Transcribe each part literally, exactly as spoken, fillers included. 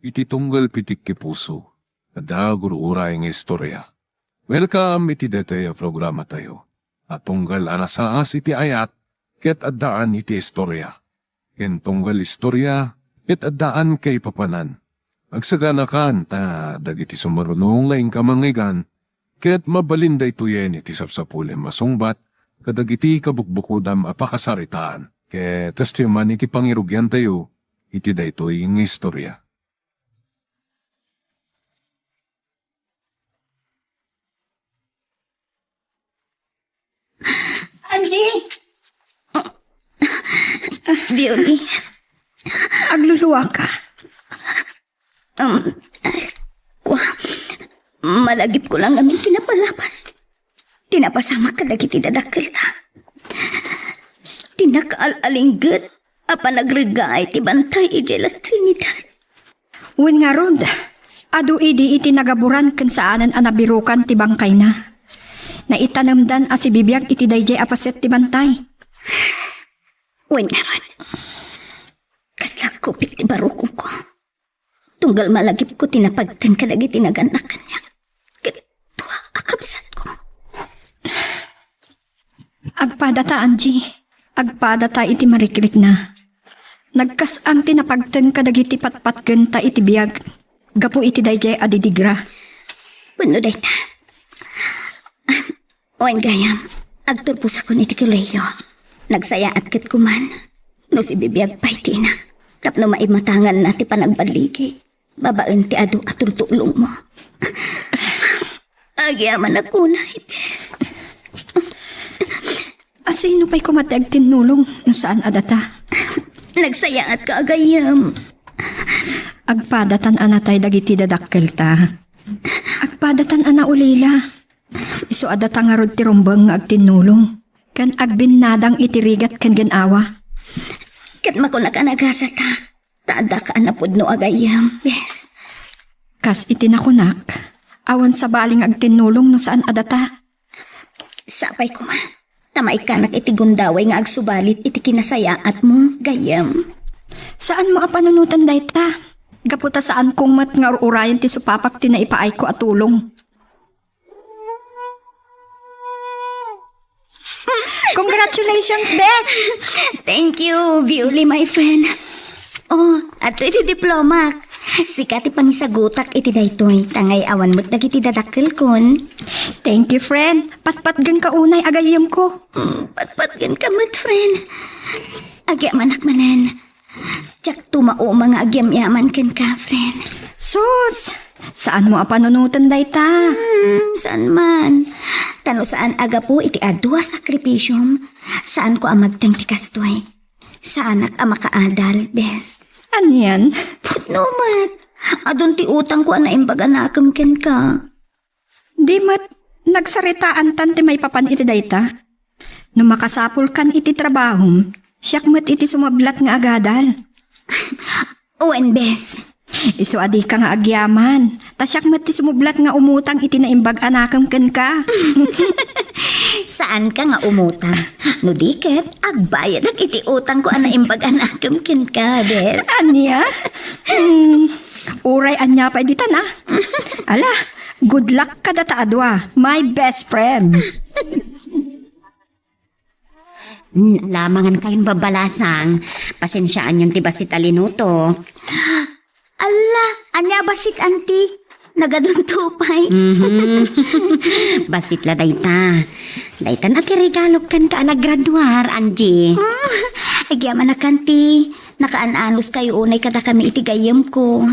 Iti tunggal pitik ti puso, adda gur-uray nga istorya. Welcome iti daytoy a programatayo a tunggal a nasaas iti ayat ket addaan iti istorya. Ken tunggal istorya ket addaan kaipapanan. Agsaganakan ta dagiti sumaruno nga inka mangngeggan ket mabalin daytoyen iti sapsapulem a sungbat kadagiti kabukbukodam a pakasaritaan. Ket kastoy man iti pangirugiantayo iti daytoy nga istorya. Angie! Violi. Agluluaka. Um, kua, malagipko lang ngamin ti napalabas. Ti napasamak kadagiti dadakkelta. Ti nakaal-alingget a panagreggaay ti bantay idiay La Trinidad. Wen ngarud, adu idi iti nagaburan ken saanen a nabirukan ti bangkayna. Naitanemdan a sibibiag iti daydiay a paset ti bantay. Wen ngarud, kasla kupit ti barukongko. Tunggal malagipko ti napagteng kadagiti nagannak kaniak. Ket dua a kabsatko. Agpadata, Angie. Agpadata iti marikrikna. Nagkas-ang ti napagteng kadagiti patpatgenta iti biag gapu iti daydiay a didigra. Wenno dayta. Wen gayam, agturposakon iti kolehiyo. Nagsayaat ket kuman no sibibiag pay ti inak tapno maimatanganna ti panagballigi babaen ti adu a tultulongmo. Agyamanak unay, bes. Asino pay koma ti agtinnulong no saan a data? Nagsayaatka a gayyem. Agpadatan a natay dagiti dadakkelta. Agpadatan a naulila. Isu a data ngarud ti rumbeng nga agtinnulong ken agbinnadang iti rigat ken gin-awa. Ket makunak a nagasatak, ta addaka a napudno a gayyem, bes. Kas iti nakunak, awan sabali nga agtinnulong no saan a data. Sapay koma, ta maikkanak iti gundaway nga agsubalit iti kinasayaatmo, gayyem. Saanmo a panunoten dayta, gapu ta saankong met nga ur-urayen ti supapak ti naipaayko a tulong. Congratulations, bes! Thank you, Violi, my friend. Oh, adtoy ti diplomak. Sika ti pangisagutak iti daytoy, ta ngay awan met dagiti dadakkelkon. Thank you, friend. Patpatgenka unay a gayyemko. Mm, patpatgenka met, friend. Agyamanak manen. Diak tumauma nga agyamyaman kenka, friend. Sus! Saanmo a panunoten dayta? Hmm, saan man. Ta no saan a gapu iti adu a sakripisiom, saanko a magteng ti kastoy. Saanak a makaadal, bes. Anian? Pudno met. Adun ti utangko a naimbag a nakem kenka. Di met, nagsaritaantan ti maipapan iti dayta. No makasapulkan iti trabahom, siak met iti sumablat nga agadal. Wen, bes. Isu a dika nga agyaman, ta siak met ti sumublat nga umutang iti naimbag a nakem kenka. Saanka nga umutang. No di ket, agbayadak iti utangko a naimbag a nakem kenka, bes. Ania? Hmm, uray ania pay ditan, a? Ala, good luck kadata a dua, my best friend. Hmm, ala, mangan kayon, babbalasang. Pasensiaanyon ti bassit a linuto. Ala, ania bassit, anti? Nagadunto pay. Mhm. Bassit la dayta. Daytan a ti regalok kenka a naggraduar, Angie. Hmm, agyamanak, anti. Nakaan-anos kayo unay kadakami iti gayyemko.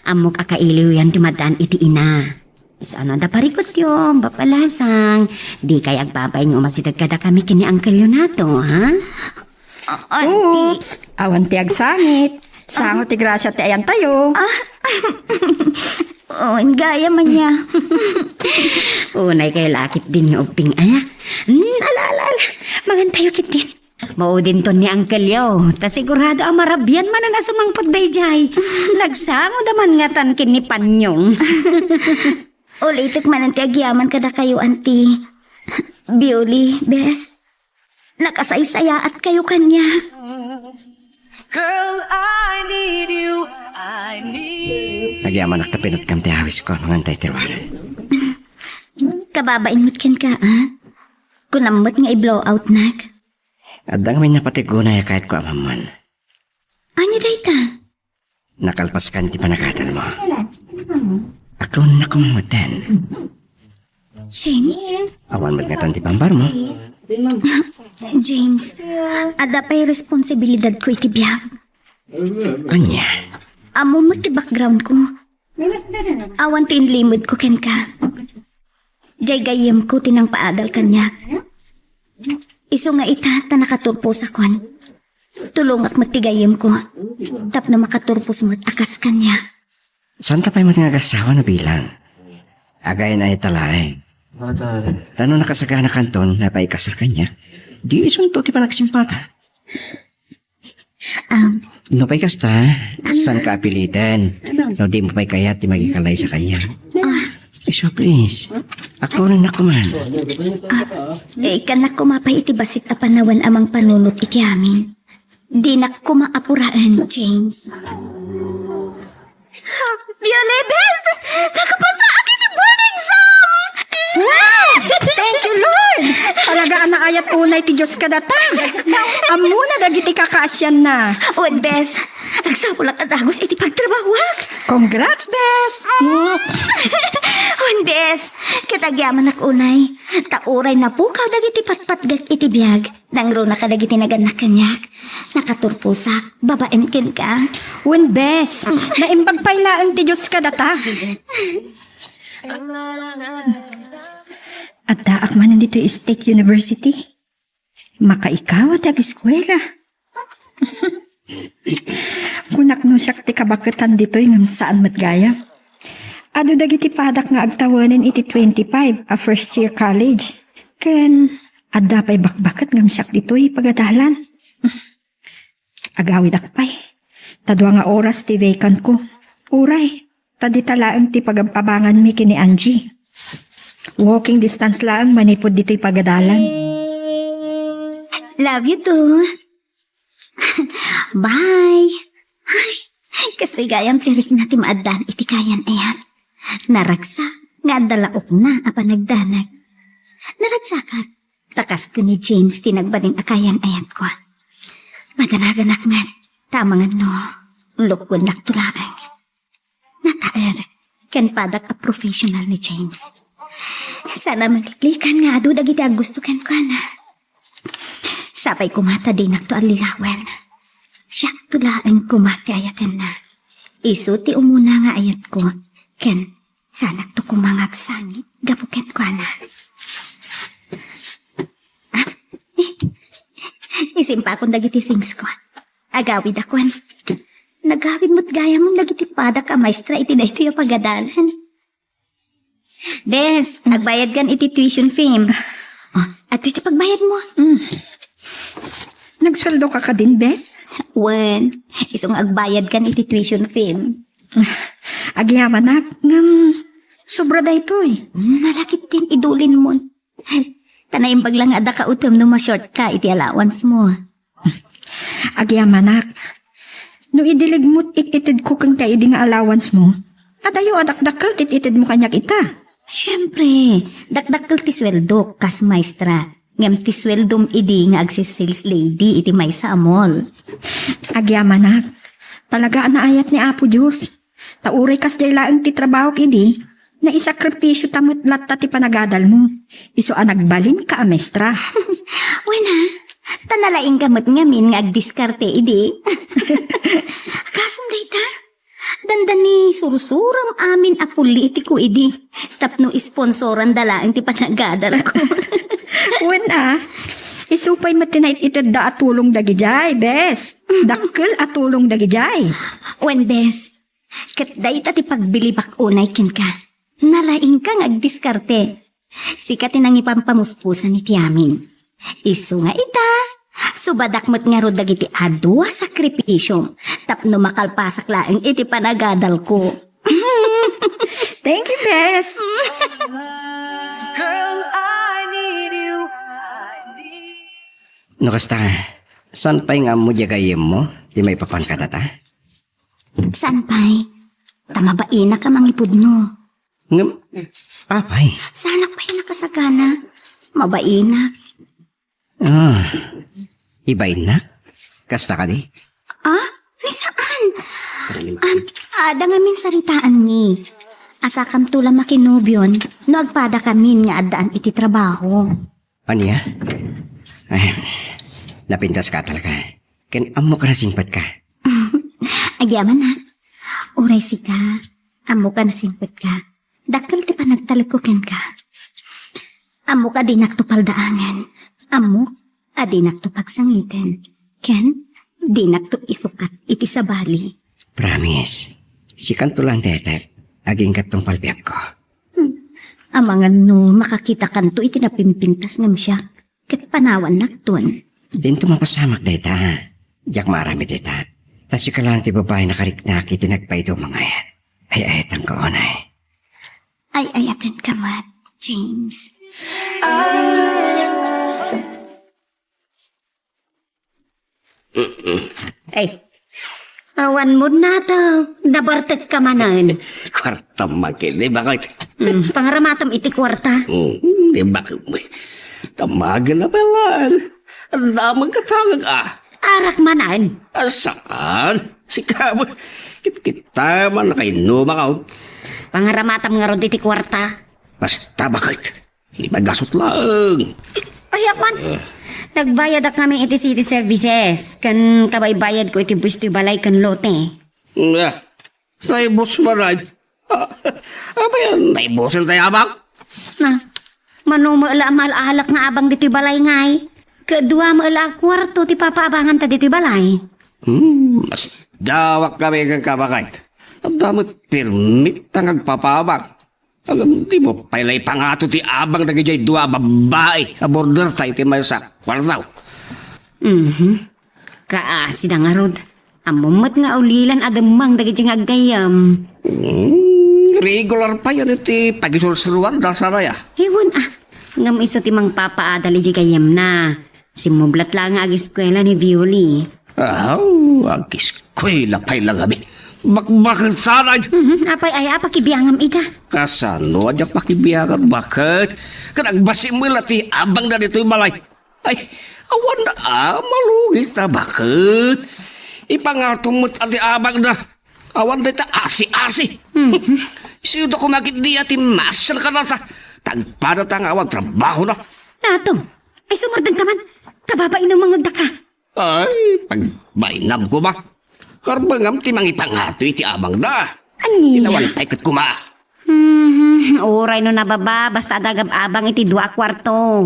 Ammok a kailiwyan ti madan iti ina. Saan a da parikutyo, babbalasang. Di kay agbabay nga umasideg kadakami ken ni Uncle Leonato, ha? A-, anti. Oops! Awan ti agsangit. Sango ti grasia ti ayantayo. Ah, oh, gayam ania. Unay kay lakit din nga ubbing, aya. Hmm, ala, ala, ala. Mangan tayo, kitin. Maudinton ni Uncle Leo, ta sigurado a marabian manen a sumangpet daydiay. Nagsangoda man ngatan ken ni Panyong. Ulitek manen ti agyaman kadakayo, anti. Bioli, bes. Nakasaysayaat kayo kaniak. Girl, I need you. I need Agyamanak ta pinatkam ti awisko, amangan tay ti ruar. Kababain met kenka, a? Kunam met nga i-blow out nak. Adda ngamin napatigunay a kayatko a mamman. Ania dayta? Nakalpaskan ti panagadalmo. Aklonnak koma metten. James? Awan met ngatan ti bambarmo. James, adda pay responsibilidadko iti biag. Ania? Ammom met ti backgroundko. Awan ti inlimedko kenka. Jay gayyemko ti nangpaadal kaniak. Isu nga ita ta nakaturposakon. Tulongak met ti gayyemko tapno makaturpos met a kas kaniak. Saanta pay met nga agassawa no bilang? Agayan-ayat ta laeng. Ta no nakasaganakanton nga paikasar kaniak, di isunto ti panagsimpata. Um, No pay kasta, saanka a piliten? No dimo pay kayat ti makikalaysa kaniak. Ah. Isu, please. Aklonennak koma. Ah, eh, ikkannak koma pay iti bassit a panawen a mangpanunot iti amin. Dinak koma apuraen, James. Biole, bes! Nakapasaak iti board exam! Wow! Thank you, Lord! Talaga a naayat unay ti Dios kadata. Ammona dagiti kakaasianna. Wen, bes. Agsapulak a dagus iti pagtrabahuak. Congrats, bes! Wen, bes. Ket agyamanak unay. Ta uray napukaw dagiti patpatgak iti biag. Nangruna kadagiti nagannak kaniak. Nakaturposak, babaen kenka. Wen, bes, naimbag pay laeng ti Dios kadata. Addaak manen ditoy State University. Makaikaw ti ageskuela. Kunak no siak ti kabaketan ditoy ngem saan met gayam. Adu dagiti padak nga agtawenen iti twenty-five a first year college. Ken adda pay bakbaket ngem siak ditoy pagadalan. Agawidak pay. Ta dua nga oras ti vacant ko. Uray, ta dita laeng ti pagab-abanganmi ken ni Angie. Walking distance laeng manipud ditoy pagadalan. Love you too. Bye. Ay, kastoy gayam ti rikna ti maaddan iti kayan-ayat. Naragsak nga adda laokna a panagdanag. Naragsakak, ta kas ken ni James ti nagbalin a kayan-ayatko. Madanaganak met, ta amangan no, lukwennak to laeng. Nataer, ken padak a professional ni James. Saan a mangliklikan nga adu dagiti aggusto kenkuana. Sapay koma ta dinak to allilawen. Siak to laeng koma ti ayatenna. Isu ti umuna nga ayatko, ken saanak to koma nga agsangit gapu kenkuana. Ah, eh, isimpakon dagiti things ko. Agawidakon. Nagawid met gayam dagiti padak a maestra iti daytoy a pagadalan. Bes, agbayadkan iti tuition fee. Oh, adtoy ti pagbayadmo. Mm. Nagsueldoka kadin, bes? Wen, isu nga agbayadkan iti tuition fee. Agyamanak, ngem sobra daytoy. Nalakit din idulinmon. Ta naimbag la nga adda kautem no ma-short ka iti allowance mo. Agyamanak, no idiligmo it-itedko kenka idi nga allowance mo, adayo a dakdakkel ti it-itedmo kaniak ita. Siempre, dakdakkel ti sueldok kas maestra, ngem ti sueldom idi nga agsi-sales lady iti maysa a mall. Agyamanak, talaga a naayat ni Apo Dios. Ta uray kasdiay laeng ti trabahok idi, naisakripisio ta met latta ti panagadalmo. Isu a nagbalinka a maestra. Wen a, ta nalaingka met ngamin nga agdiskarte idi. Kasano dayta? Dandani sursuram amin a pulli iti ko idi. Tapno isponsoranda laeng ti panagadalko. Wen a, isu pay met ti naititedda a tulong dagidiay, bes. Dakkel a tulong dagidiay. Wen, bes. Ket dayta ti pagbilibak unay kenka. Nalaingka nga agdiskarte. Sika ti nangipampamuspusan iti amin. Isu nga ita, subadak met ngarud dagiti adu a sakripisiom tapno makalpasak laeng iti panagadalko. Thank you, bes. Girl, I need you. No kasta, Saan pay nga ammo diay gayyemmo ti maipapan kadata? Saan pay? Ta mabainak a mangipudno. Ngem, apay? Saanak pay a nakasagana? Mabainak. Ah, ibainak? Kasta kadi? Ah? Ni saan? Ah, adda ngamin saritaanmi. Asakamto la makinubion no agpadakamin nga addaan iti trabaho. Ania? Ay, napintas ka talaga. Ken ammok a nasingpetka. Agyamanak. Uray sika, ammok a nasingpetka. Dakkel ti panagtalekko kenka. Ammok a dinakto paldaangen. Ammok a dinakto pagsangiten. Ken dinakto isukat iti sabali. Promise, sikanto lang, Tetek. Agingga't tungpal biagko. Hmm. Amangan no makakitakanto iti napimpintas ngem siak, ket panawannakton. Dinto mapasamak dayta. Diak maaramid dayta. Ta sika lang ti babai nakariknak iti nagpaidumang ayat. Ay-ayatenka unay. Ay-ayatenka met, James. Ay, awan mo na to. Nabartek ka manen. Kwarta makin, di ba, kay? Hmm, pangaramatam iti kwarta. Hmm, di ba, kay? Tamagen na pala. Ang damang katangag, ah. Arak manen. Ah, saan? Sika, kit-, kita man, nakainuma ka, oh. Pangaramatam ngarud iti kwarta. Basta, bakit? Ipagasot laeng. Ay, awan. Eh. Nagbayadak ngamin iti city services. Ken kabaybayadko iti buwis ti balay ken lote. Nga, naibus manen. Ah, apay, naibusen ti abang? Na, mano met la a mal-alak nga abang ditoy balay ngay. Ket dua met la a kuarto ti papaabanganta ditoy balay. Hmm, mas dawak kami ken kabakit. Adda met permit ta nga agpapaabang. Ngem dimo pay la ipangato ti abang dagidiay dua a babbai a borderta iti maysa a kuarto. Mhm. Kaasi da ngarud. Ammom met nga ulilan a demmeng dagidiay nga aggayyem. Hmm, regular pay iti pagisursuruanda, Saraya. Ewan, ah. Ngem isu ti mangpapaadal idiay gayyemna. Simmublat la nga agiskuela ni Violi. Aw, agiskuela pay la ngamin. Bakbaket saray. Mhm, apay aya a pakibiangam ida? Kasano a diak pakibiangan? Bakit? Ket agbasi met la ti abangda ditoy balay. Ay, awan na, ah, malugit ta bakit? Ipangatom met a ti abangda. Awan dayta asi-asi. Mhm. Sino da kumakit diya ti masen kadata? Tagpada ta nga awan trabaho na. Nato, ay sumardeng ka man. Kababain a mangagda ka. Ay, pagbainam koma. Karbengam ti mangipangato iti abangda. Ania? Tinawan pay ket koma. Hmm, uray no nababa, basta adda agab-abang iti dua a kuarto.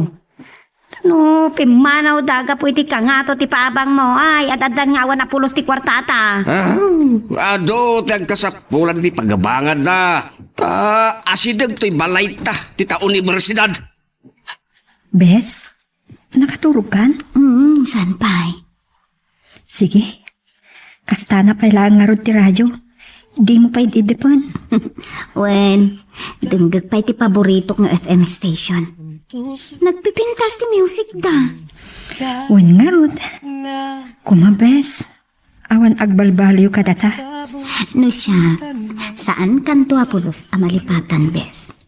No, pimmanaw da gapu iti kangato ti paabang mo. Ay, ad-addan nga awan a pulos ti kuartata. Ah, adu ti agkasapulan iti pagabangan da. Ta, asideg toy balayta, dita universidad. Bes, nakaturogkan? Mm, saan pay? Sige. Kastana pay laeng ngarud ti radyo. Dimo pay idipen. Wen, denggek pay ti paboritok nga F M station. Nagpipintas ti music da. Wen ngarud. Kuma, bes. Awan agbalbaliw kadata. No siak, saan kanto a pulos a malipatan, bes.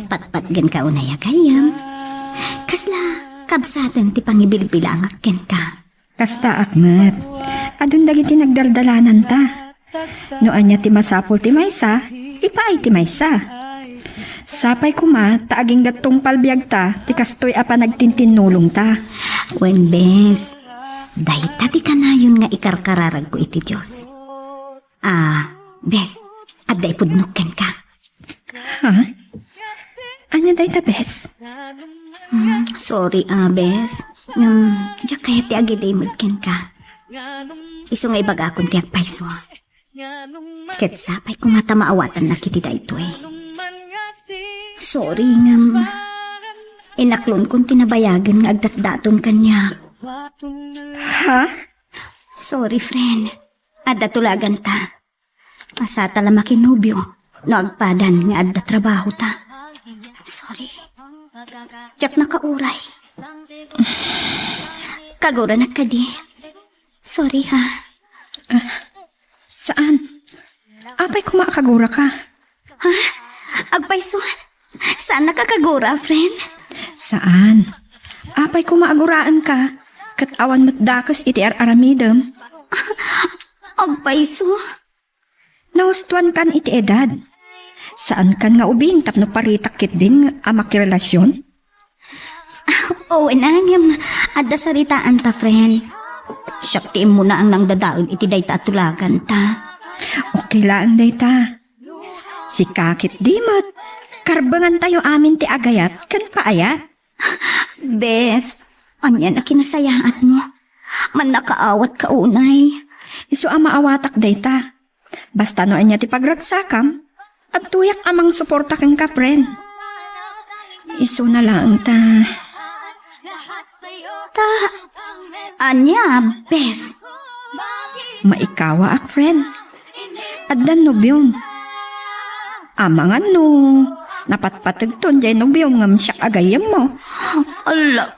Patpatgen ka unay a gayyem. Kasla kabsaten ti pangibilbilangak kenka. Kastaak met. Adun dagiti nagdaldalananta. No ania ti masapul ti maysa, ipaay ti maysa. Sapay koma ta agingga tungpal biagta ti kastoy a panagtintinnulongta. Wen, bes, dayta ti kanayon nga ikarkararagko iti Dios. Ah, bes, adda ipudnok kenka. Ha? Ania dayta, bes? Hmm, sorry, ah, bes. Ngem, diak kayat ti agilimed kenka. Isu nga ibagakon ti agpayso. Ket sapay koma ta maawatannak iti daytoy. Sorry, ngem inaklonkon ti nabayagen nga agdatdaton kaniak. Ha? Sorry, friend. Adda tulaganta. Masata la makinobio no agpadan nga adda trabahota. Sorry. Diak nakauray. Kaguranak kadi. Sorry, ha? Saan? Apay koma a kaguraka? Ha? Agpayso, saannak a kagura, friend? Saan? Apay koma a guraenka? Ket awan met dakes iti ar-aramidem. Agpayso. Nahustoankan iti edad. Saankan nga ubing tapno paritak ketdin a makirelasion? Wen a, ngem adda saritaanta, friend. Siak ti immunaang nangdadael iti dayta a tulaganta. Okay laeng dayta. Sika ketdi met, karbengantayo amin ti agayat ken paayat. Bes, ania a kinasayaatmo? Mannakaawatka unay. Isu a maawatak dayta. Basta no ania ti pagragsakam, adtoyak a mangsuporta kenka, friend. Isuna laeng ta. Ta, ania, bes? Maikawaak, friend. Addan nobiom. Amangan no napatpategton jay nobiom ngem siak a gayyemmo. Ala.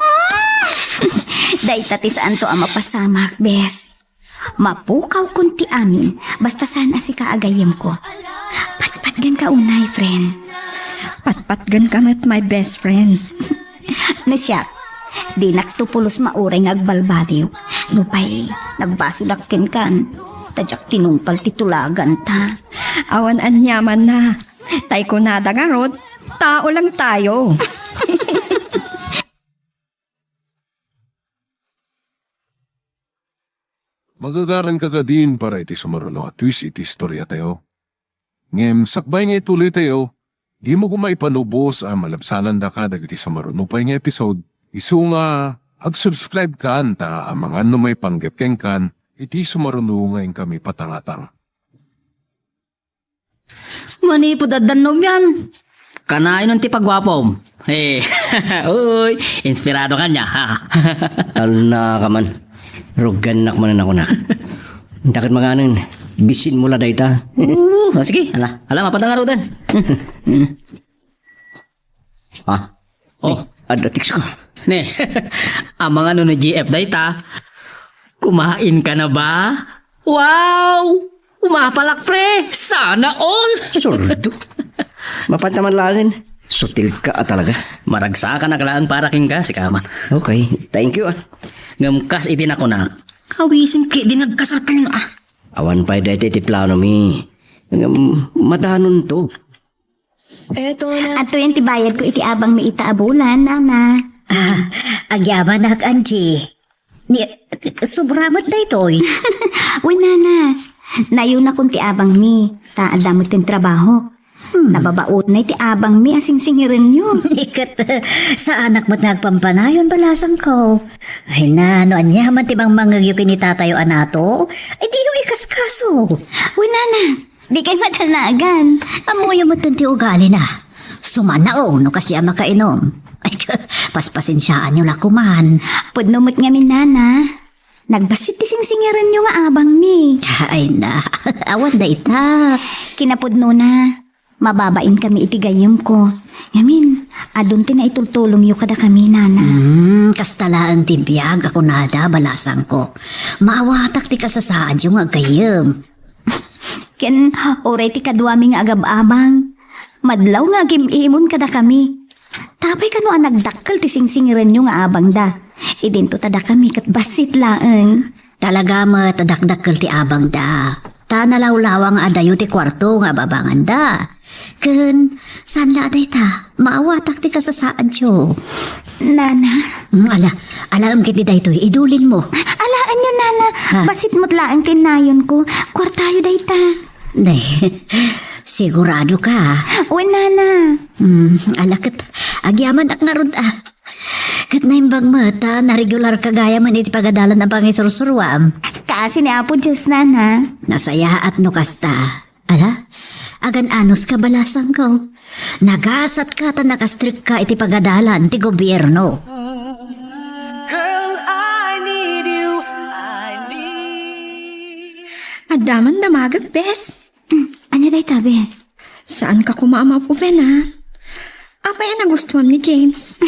Dayta ti saanto a mapasamak, bes. Mapukawkon ti amin, basta saan a sika a gayyemko. Patpatgenka unay, friend. Patpatgenka met, my best friend. No siak, dinakto pulos mauray nga agbalbaliw. Nupay, nagbasolak kenkan. Ta diak tinungpal ti tulaganta. Awan aniamanna. Tay kunada ngarud, tao lang tayo. Magagaranka kadin para iti sumaruno a twist iti istoriatayo. Ngem sakbay nga ituloytayo, dimo koma ipanubos a malabsanandaka dagiti sumaruno pay nga episode, isu nga ag-subscribe kan ta amangan no maipanggep kenkan iti sumaruno nga inkami patangatang. Manipud addan nobiam, kanayon ti paguapom. Eh, uy, inspirado ka niya, ha? Alna ka man. Rugannak manen a kunak. Dakit manganen, bisin mo la dayta. Oo, ah, sige, ala, ala, mapadang arudan. Ah, Oh. Ni, adda text ko. Ne, amangan no G F dayta. Kumain ka na ba? Wow! Umapalak, pre! Sana all! Sordo. Mapanta man laengen. Sutil ka a talaga. Maragsakanak laeng para kenka, sika man. Okay. Thank you, ah. Ngem kas iti nakunak, awisim ketdin nga agkasarkayon, ah. Awan pay dayta iti plano mi. Ngem madanonto. Adtoyen ti bayadko iti abangmi ita a bulan, Nana. Ah, agyamanak, Angie. Ni, sobra met daytoy. Wen, Nana. Nayonakon ti abangmi, ta adda met ti trabaho. Hmm. Nababaonay ti abangmi a singsingirenyo. Ni ket, saanak met nga agpampanayon, balasangko. Ay na, no aniaman ti mangmangegyo ken ni tatayo a nato, ay diyo ikaskaso. Wen, Nana. Dikay madanagan. Ammoyo met ti ugalina. Sumanaw no kasdiay a makainom. Ay, paspasensiaanyo la koman. Pudno met ngamin, Nana. Nagbassit ti singsingirenyo nga abangmi. Ay na, awan dayta. Kinapudnona, mababainkami iti gayyemko. Ngamin, adun ti naitultulongyo kadakami, Nana. Hmm, kasta laeng ti biag a kunada, balasangko. Maawatak ti kasasaadyo nga aggayyem. Ken uray ti kaduami nga agab-abang, madlaw nga agim-imon kadakami. Tapay kano a nagdakkel ti singsingirenyo nga abangda. Idinto ta dakami ket bassit laeng. Talaga met a dakdakkel ti abangda. Ta nalawlawa nga adayo ti kuarto nga ababanganda. Ken, saan la a dayta, maawatak ti kasasaadyo. Nana. Mm, ala, alaem ketdi daytoy, idulinmo. Alaenyo, Nana. Ha? Bassit met laeng ti nayonko. Kuartayo dayta. Ne, sigurado ka? Wen, Nana. Mm, ala ket, agyamanak ngarud, ah. Ket naimbag met, ta naregular ka gayamen iti pagadalan a pangisursuruam. Kaasi ni Apo Dios, Nana. Nasayaat no kasta. Ala, agan-anos ka, balasangko. Nagasat ka ta nakastrek ka iti pagadalan ti gobierno. Girl, I need you. I need. Adda man damagek, bes. Mm, ania dayta, bes? Saan ka koma a mapupen, a? Apay a nagustuam ni James?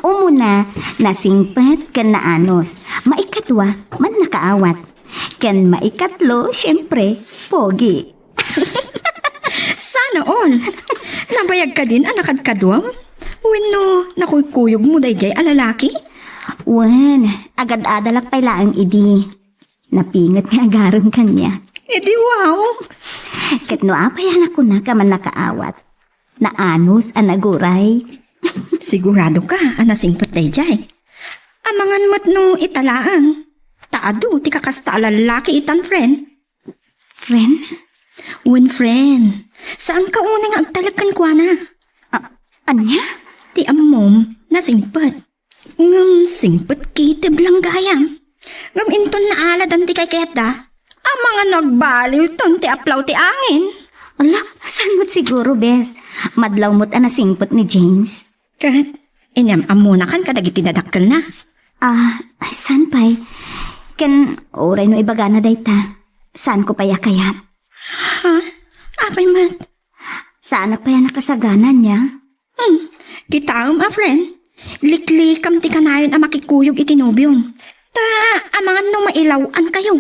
Umuna, nasingpet ken naanos. Maikkat Dua, mannakaawat. Ken maikatlo, siempre, pogi. Sana all! Nabayag kadin a nakadkaduam? Wenno nakuykuyogmo daydiay a lalaki? Wen, agad-adalak pay laeng idi. Napinget nga agarem kaniak. Idi wow! Ket no apay a nakunak a mannakaawat, naanus a naguray. Sigurado ka a nasingpet daydiay? Amangan met no ita laeng. Ta adu ti kakasta a lallaki itan, friend. Friend? Wen, friend. Saanka unay nga agtalek kenkuana. A-, ania? Ti ammom, nasingpet. Ngem singpet kitib lang gayam. Ngem inton naaladan ti kaykayatda, amangan no agbaliwton ti aplaw ti angin. Ala, saan met siguro, bes? Madlaw met a nasingpet ni James. Ket, inyam-ammonakan kadagiti dadakkelna? Ah, saan pay? Ken, uray no ibagana dayta, saanko pay a kayat. Ha? Apay met? Saanak pay a nakasagana nia? Hmm, kitaem a, friend. Liklikam ti kanayon a makikuyog iti nobiom. Ta, amangan no mailaw-ankayo.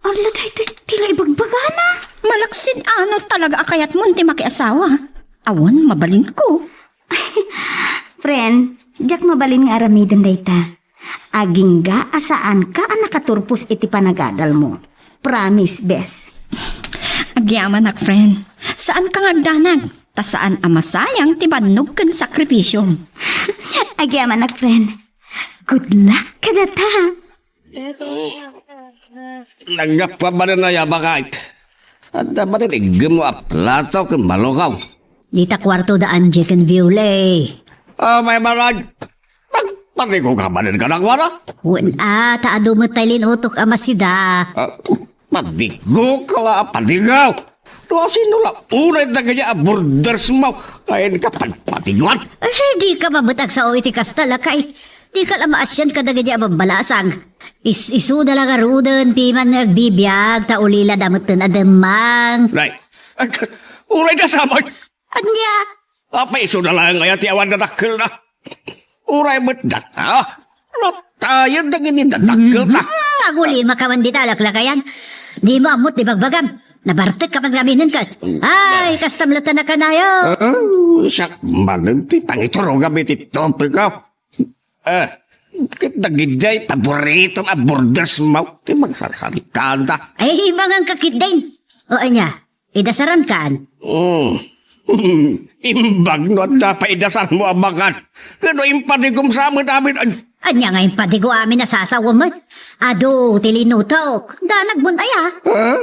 Ala, daytoy ti la ibagbagana. Malaksid a no talaga a kayatmon ti makiasawa. Awan, mabalinko. Friend, diak mabalin nga aramiden dayta. Agingga a saanka a nakaturpos iti panagadalmo. Promise, bes. Agyamanak, friend. Saanka nga agdanag, ta saan a masayang ti bannog ken sakripisiom. Agyamanak, friend. Good luck kadata. Naggapuam manen aya, bakit? Adda manen iggem a plato ken malukaw. Dita kuarto da Angie ken Viole. Ah, may marag. Nagpadigo ka manen kadakuada? Wen a, ta adu met tay linutok a masida. Ah, padigo ka la a padigo. No asino la unay dagiti a borders mo, kayan ka pagpadigoan? Eh, di ka mamet agsao iti kasta, lakay. Di ka la maasian kadagiti a babbalasang. Is-, isuda la ngaruden, piman nga agbibiag, ta ulila da metten a demmang. Nay, ag-, uray da damag. Ania? Apay, isuda laeng aya ti awan dadakkelna? Uray met data. Natayen dagiti dadakkelta. Mhm. Aguli makawan dita, laklakayan. Di mo ammot di bagbagam. Nabartek ka pagraminen ka. Ay, kastam latta nakanayo. Ah, siak manen ti pangiturogam iti topiko. Eh, ket dagidiay paboritom a borders mo ti magsarsaritaanda. Ay, mangan ka ketdin. O ania, idasaran kan? Mm. Imbag no adda pay idasarmo a mangan. Ket no impadigom sa amin-amin, ay. Ania nga impadigo amin a sasawa met? Adu ti linutok. Danag mon aya. Ah,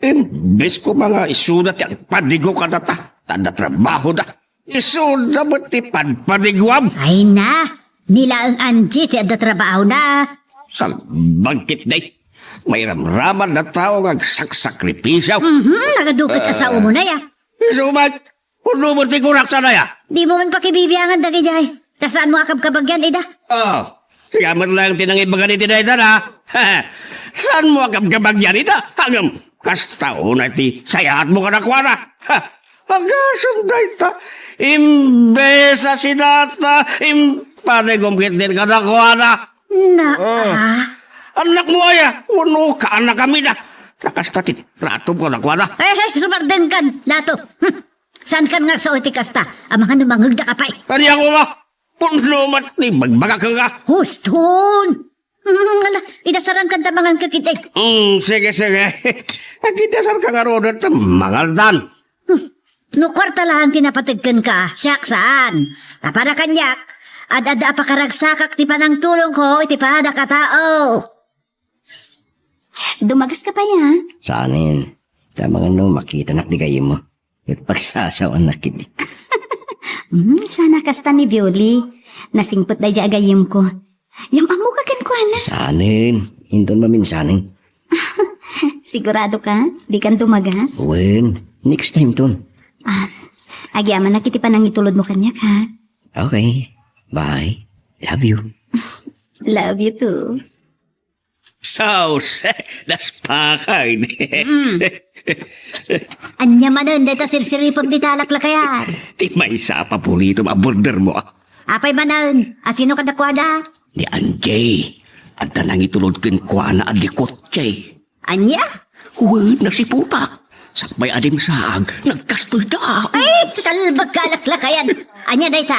imbes ko mga isuda ti agpadigo kadata. Ta adda trabahoda. Isuda met ti padpadiguam. Ay na, ni laeng Angie ti adda trabahona. Salbag ketdi. Mairamraman a tao nga agsaksakripisio. Mhm, nagadu ket Ah. asawa mo na ya. Isu met, pudno mo ti kurak sana ya. Di mo man pakibibiangan dagidiay. Ta saan mo akabkabagyan, ida? Oh, siya met lang ti nangibagan iti dayta na. Saan mo akabkabagyan, ida? Hangem, kasta unay ti sayaat mo kadakuana. Ha, agasem dayta, imbes a sinata, impadigom ketdin kadakuana. Na, Ah. ah. Anak mo aya, wenno kaanakami da. Ta kasta ti tratom kadakuana. Eh, eh, sumardeng kan, Lato. Hmm. Saan kan nga agsao iti kasta? Amangan no mangngegda ka pay. Ania koma? Pudno met ti bagbagak nga. Huston! Hmm, ala, idasaran kan ta mangan ka ketdi. Hmm, sige, sige. Agidasar ka ngaruden ta mangandan. Hmm. No kuarta laeng ti napateg kenka, siak saan. Apada kaniak, ad-adda a pakaragsakak ti panangtulongko iti padak a tao. Dumagas ka pay, a? Saanen. Ta amangan no makitanak ti gayyemmo. Ket pagsasawanak ketdi. Hmm, sana kasta ni Violi. Nasingpet daydiay a gayyemko. Yam-ammo ka kenkuana. Saanen. Inton maminsanen. Sigurado ka? Di kan dumagas? Wen, next time ton. Ah, agyamanak iti panangitulodmo kaniak, ha? Okay. Bye. Love you. Love you too. Sus, naspakay. Mm. Ania manen dayta sirsiripem dita laklakayan? Ti maysa a paborito a border mo, ah. Apay manen, asino kadakuada? Ni Angie. Adda nangitulod kenkuana a di kotse. Ania? Wen, nasiputak. Sakbay a dimsaag, nagkastoyda. Ay, salbag ka, laklakayan. Ania dayta?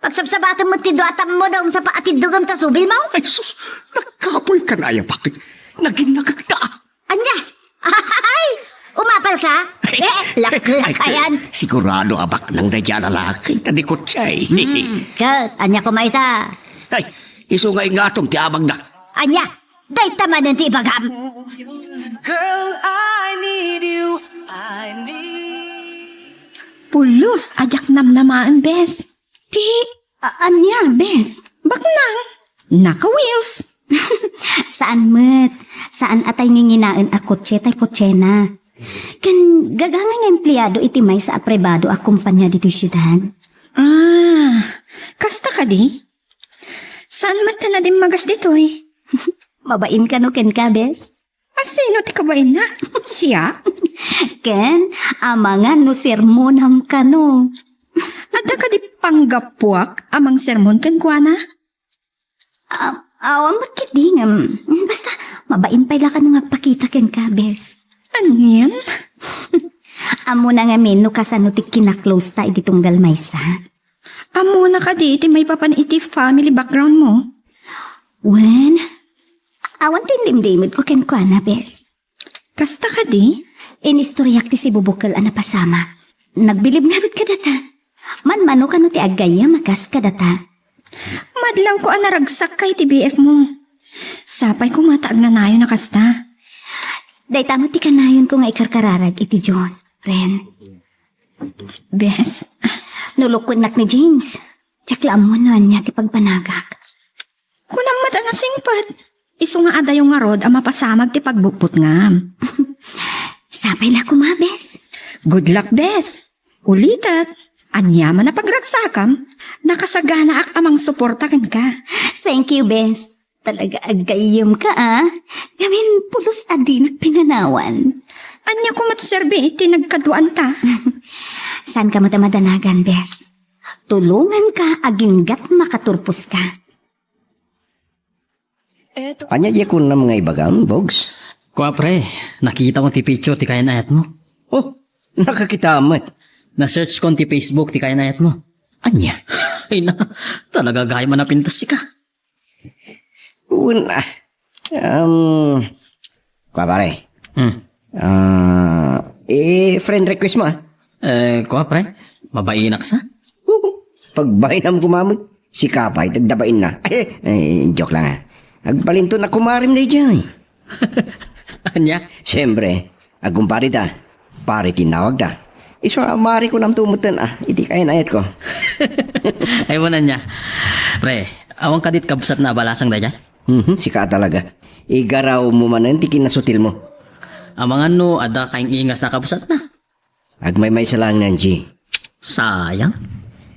Pagsabsabatem met ti dua a tammo da umsa pa atiddogem ta subilmo? Ay, sus, nagkapoy ka na, Abak. Naginnagakta. Ania? Ay, umapal ka? Eh, laklakayan. Ay, sigurado, Abak, nang dayta a lalaki, ta di kotse. Hmm, ket, ania koma ita? Ay, isu nga ingatom ti abagda. Ania? Dayta manen ti ibagam. Girl, I need you. I need. Pulos a diak namnamaen, bes. Ti, a-, ania, bes? Baknang? Naka-wheels. Saan met. Saan a tay nginginaen a kotse tay kotsena. Ken gagangay nga empleado iti maysa a pribado a kompania ditoy siudad. Ah, kasta kadi? Saan met ta nadimmagas ditoy? Mabain kano kenka, bes? A sino ti kabainna? Siak? Ken, amangan no sermonam kano. Adda kadi panggapuak a mangsermon kenkuana? Ah, awan met ketdi ngem, basta, mabain pay la kano nga agpakita kenka, bes. Anian? Ammona ngamin no kasano ti kinaklose ta idi tunggal maysa. Ammona kadi ti maipapan iti family background mo? Wen, awan ti inlimlimedko kenkuana, bes. Kasta kadi? Inistoriak ti sibubukel a napasamak. Nagbilib ngarud kadata. Manmano kano ti aggayyem a kas kadata. Madlawko a naragsak ka iti B F mo. Sapay koma ta agnanayon a kasta. Dayta met ti kanayonko nga ikarkararag iti Dios, Ren. Bes. No lukuennak ni James, diak la ammo no ania ti pagbanagak. Kunam met a nasingpet. Isu nga adayo ngarud a mapasamak ti pagbutbutngam. Sapay la koma, bes. Good luck, bes. Ulitek, aniaman a pagragsakam, nakasaganaak a mangsuporta kenka. Thank you, bes. Talaga aggayyem ka, ah. Ngamin pulos a dinak pinanawan. Ania koma ti serbi ti nagkaduaanta? Saan ka met a madanagan, bes? Tulonganka aginggat makaturposka. Ania diay kunam nga ibagam, Bogs? Kua, pre, nakitak ti picture ti kayan-ayatmo. Oh, nakakita met. Na-search kon ti Facebook ti kayan-ayatmo. Ania? Ay na, talaga gayam a napintas sika. Wen, ah, um, kua, pare. Hmm. Ah, eh, friend request mo, ah. Eh, kua, pre? Mabainak sa? Pagbainam koma met. Sika pay, tagdabain na. Eh, joke lang, ah. Agpalinton a kumarim daydiay. Ania? Siyempre, agkumpare ta. Pare ti inawag ta. Isu a mari ko namto metten, ah, iti kayan-ayatko. Ay, mo ania. Pre, awan kadi ti kabsat na abalasang daydiay? Mhm, sika talaga. Igaraw mo manen ti kinasutil mo. Amangan no adda kaing-ingas na kabsat na. Agmaymaysa laeng ni Angie. Sayang.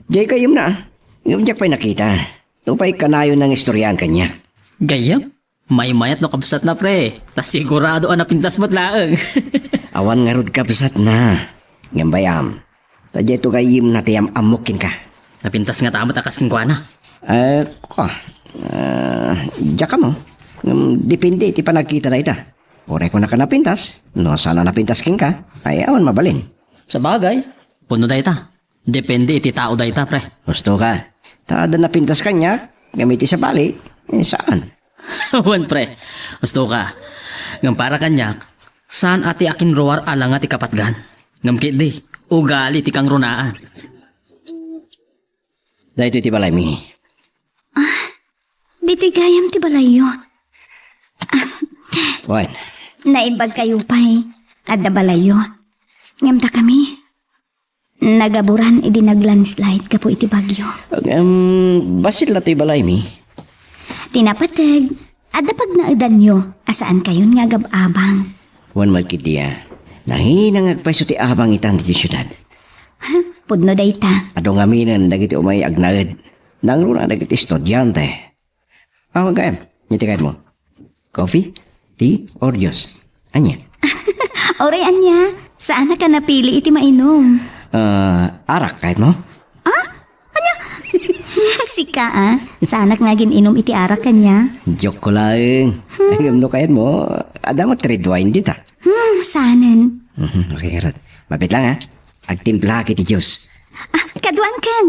Diay gayyem na, ah. Ngem diak pay nakita. Nupay kanayon nga istoryaen kaniak. Gayyem? Maymayat no kabsat na, pre. Ta sigurado a napintas met laeng. Awan ngarud kabsat na. Ngem bay-am. Ta diay to gayyem na ti am-ammok kenka. Napintas ngata met a kas kenkuana. Eh, ko. Eh, diak ammo. Ngem depende iti panagkita dayta. Uray kunaka napintas. No saan a napintas kenka, ay awan mabalin. Sabagay, pudno dayta. Depende iti tao dayta, pre. Husto ka. Ta adda napintas kaniak, ngem iti sabali, eh, saan? Wen, pre. Husto ka. Ngem para kaniak, saan a ti akinruar a langa ti kapatgan. Ngem ketdi, ugali ti kangrunaan. Daytoy ti balaymi. Ditoy gayam ti balayyo. Wen. Naimbag kayo pay. Adda balayyo. Ngem dakami, nagaburan idi nag-landslide gapu iti bagyo. Ngem, bassit la toy balaymi. Ti napateg, adda pagnaedanyo a saan kayon nga agab-abang. Wen met ketdi a. Nanginangag pay isu ti abang itan ditoy siudad. Ha? Pudno dayta. Adu ngaminen dagiti umay agnaed. Nangruna dagiti estudiante. Awan gayam. Iti kayatmo? Coffee? Tea? Or juice? Ania? Uray ania, saanak a napili iti mainum. Ah, arak kayatmo? Ah? Ania? Sika, ah. Saanak nga agin-inum iti arak kaniak. Joke ko laeng. Ngem no kayatmo, adda met red wine dita. Hmm, saanen. Mhm, okay, ngarud. Mabiit lang, ah. Agtimplaak iti juice. Ah, kaduan ken.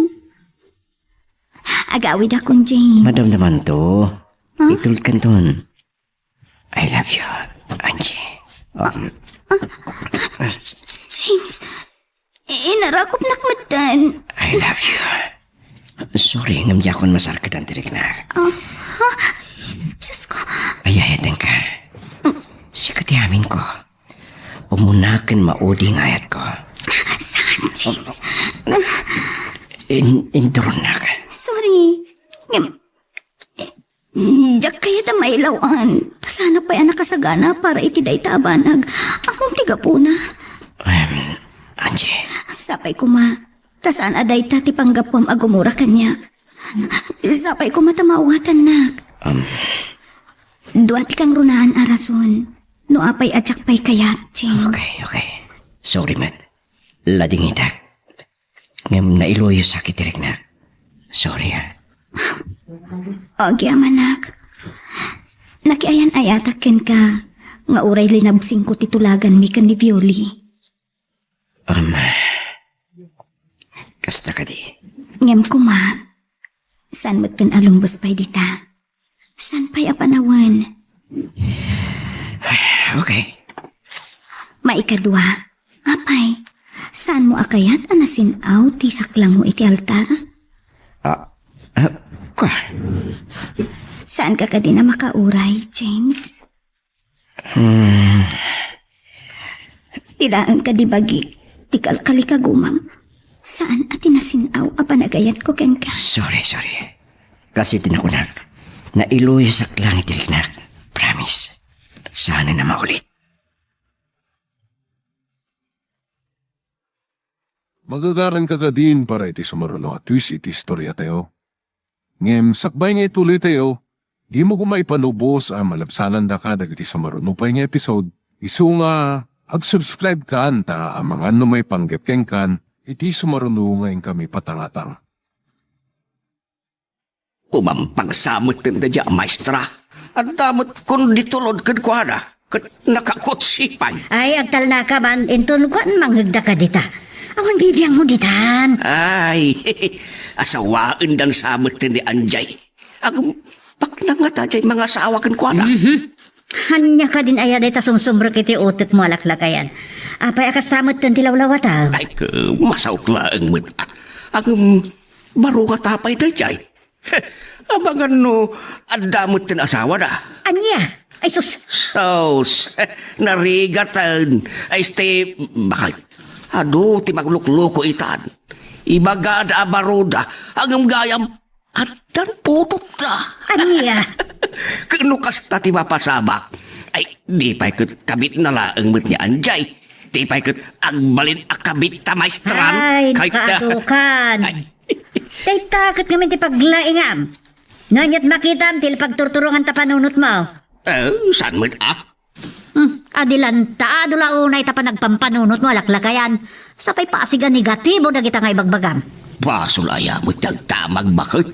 Agawidakon, James. Madamdamanto. Huh? Itulodkanton. I love you, Angie. Um, James, inarakupnak metten. I love you. Sorry, ngem diakon masarkedan ti riknak. Ah, ha? Diyos ko. Ay, ayatenka. Sika ti amin ko. Umuna ken maudi nga ayat ko. Saan, James? In, inturonnak. Sorry. Ngem, diak kayat a mailaw-an. Ta saanak pay a nakasagana para iti dayta a banag. Ammom ti gapuna. Em, Angie. Sapay koma. Ta saan a dayta ti panggapuam a gumura kaniak. Sapay koma ta maawatannak. Um. Dua ti kangrunaan a rason. No apay a diak pay kayat, James. Okay, okay. Sorry met. Ladingitak. Ngem nailuyosak iti riknak. Sorry, ha. Agyamanak. Nakiayan-ayatak kenka nga uray linabsingko ti tulaganmi ken ni Violi. Um, kasta kadi. Ngem koma, saan metten a lumbes pay dita? Saan pay a panawen? Okay. Maikadua, apay, saanmo a kayat a nasin-aw ti saklang mo iti altar? Ah, ah, kwa? Saanka kadi a makauray, James? Hmm. Ti laeng kadi bagik ti kalkalikagumam. Saan a ti nasin-aw a panagayatko kenka. Sorry, sorry. Kas iti nakunak, nailuyosak lang iti riknak. Promise. Saan a maulit. Magagaranka kadin para iti sumaruno a twist iti istoriatayo. Ngem sakbay nga ituloytayo, dimo koma ipanubos a malabsanandaka dagiti sumaruno pay nga episode, isu nga ag-subscribe kan ta amangan no maipanggep kenkan iti sumaruno nga inkami patangatang. Umampagsa metten daydiay a maestra. Adda met kunditulod kenkuana, ket nakakutsi pay. Ay, agtalnaka man, inton kuan manghegdaka dita. Awan bibiangmo ditan. Ay, asawaendan sa metten ni Anjay. Agem, baknang ngata diay mangasawa kenkuana. Mhm. Ania kadin aya dayta sumsumrek iti utekmo a laklakayan? Apay a kasta metten ti lawlawatam? Ay, ke, masaok laeng met. Agem, baro ngata pay daydiay. Amangan no adda metten asawana. Ania? Ay sus! Sus! Narigaten. Ay, este, bakit? Adu ti manglukloko itan. Ibagada a baroda, agem gayam, addan putotda. Ania? Ket no kasta ti mapasamak, ay, di pay ket kabitna laeng met ni Anjay. Di pay ket agbalin a kabit ta maestran. Ay, kayta. Nakaadukan. Ay. Dayta ket ngamin ti paglaingam. No aniat makitam ti pagturturonganta panunotmo. Eh, saan met a? Hmm, adilanta, adu la unay ta panagpampanunotmo a laklakayan. Sapay pasig a negatibo dagita nga ibagbagam. Basol aya met ti agdamag baket?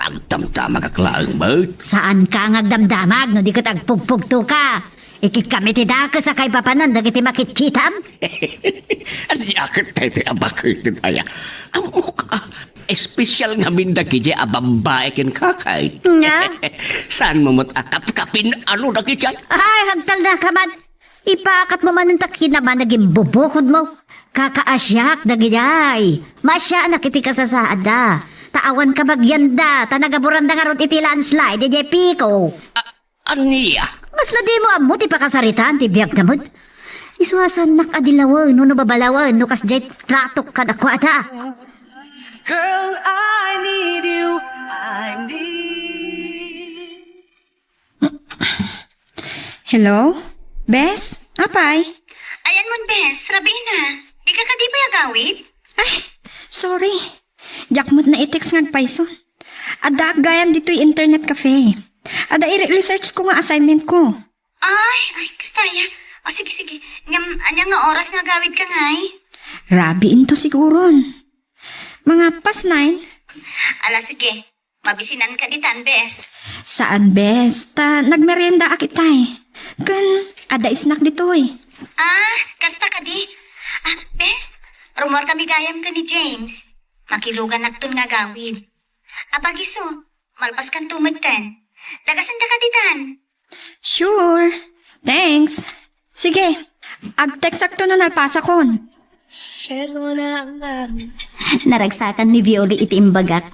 Agdamdamagak laeng met. Saanka nga agdamdamag no di ket agpugpugtoka. Ikitkam iti dakes a kaipapanan dagiti makitkitam? Ania ket daytoy a baketen aya? Ammok a, espesyal ngamin dagiti a bambae ken kakay. Nga? Saanmo met a kapkapin-ano dagiti ay? Ay, agtalnaka man. Ipakatmo manen ta kinama nagimbubukodmo. Kakaasiak dagiti ay. Maasianak iti kasasaadda. Ta awan kabagianda, ta nagaburanda ngarud iti landslide, idiay piko. A-, Ania? Kasla dimo ammo ti pakasaritaan ti biagna met. Isu a saannak a dilawen wenno babalawen no kasdiay tratok kadakuada. Girl, I need you. I need. Hello? Bes? Apay? Ayanmon, Bes, Rabina. Dika kadi pay agawid? Ay, sorry. Diak met na-text nga agpayso. Addaak gayam ditoy internet cafe. Adda ire-research ko nga assignment ko. Ay, ay, kasta aya. O, sige, sige. Ngem, ania nga oras nga agawidka ngay? Rabii into siguron. Mga past nine. Ala, sige. Mabisinanka ditan, bes. Saan, bes? Ta nagmeriendaak itay. Ken adda snack ditoy. Ah, kasta kadi. Ah, bes, rummuarkami gayam ken ni James. Makiluganakton nga agawid. Apag-isu, malpaskanto metten. Dagasandaka ditan. Sure. Thanks. Sige, ag-textakto no nalpasakon. Naragsakan ni Violi iti imbagak.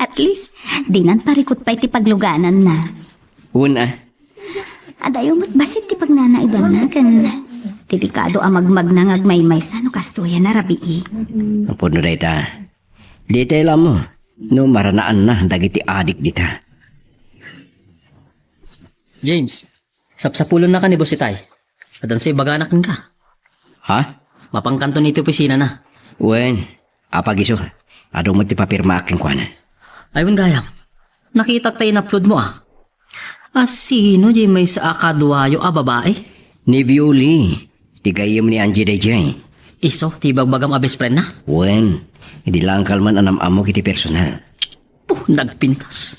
At least, dinan parikut pay ti paglugananna. Wen a. Adayo met bassit ti pagnanaidanna ken delikado a magmagna nga agmaymaysa no kastoy a narabii. Apo no dayta, ditay la ammo no maranaanna dagiti adik dita. James, sapsapulennaka ni Boss Itay. Addan sa ibagana kenka. Ha? Mapankanto iti opisinana. Wen, apag-isu, adu met ti papirmaak kenkuana. Ay, wen gayam. Nakitak ta in-upload mo, ah. A sino diay maysa a kaduayo a babai? Ni Violi, ti gayyem ni Angie daydiay. Isu ti ibagbagam a best friend na? Wen, idi la kalman a nam-ammok iti personal. Puh, nagpintas.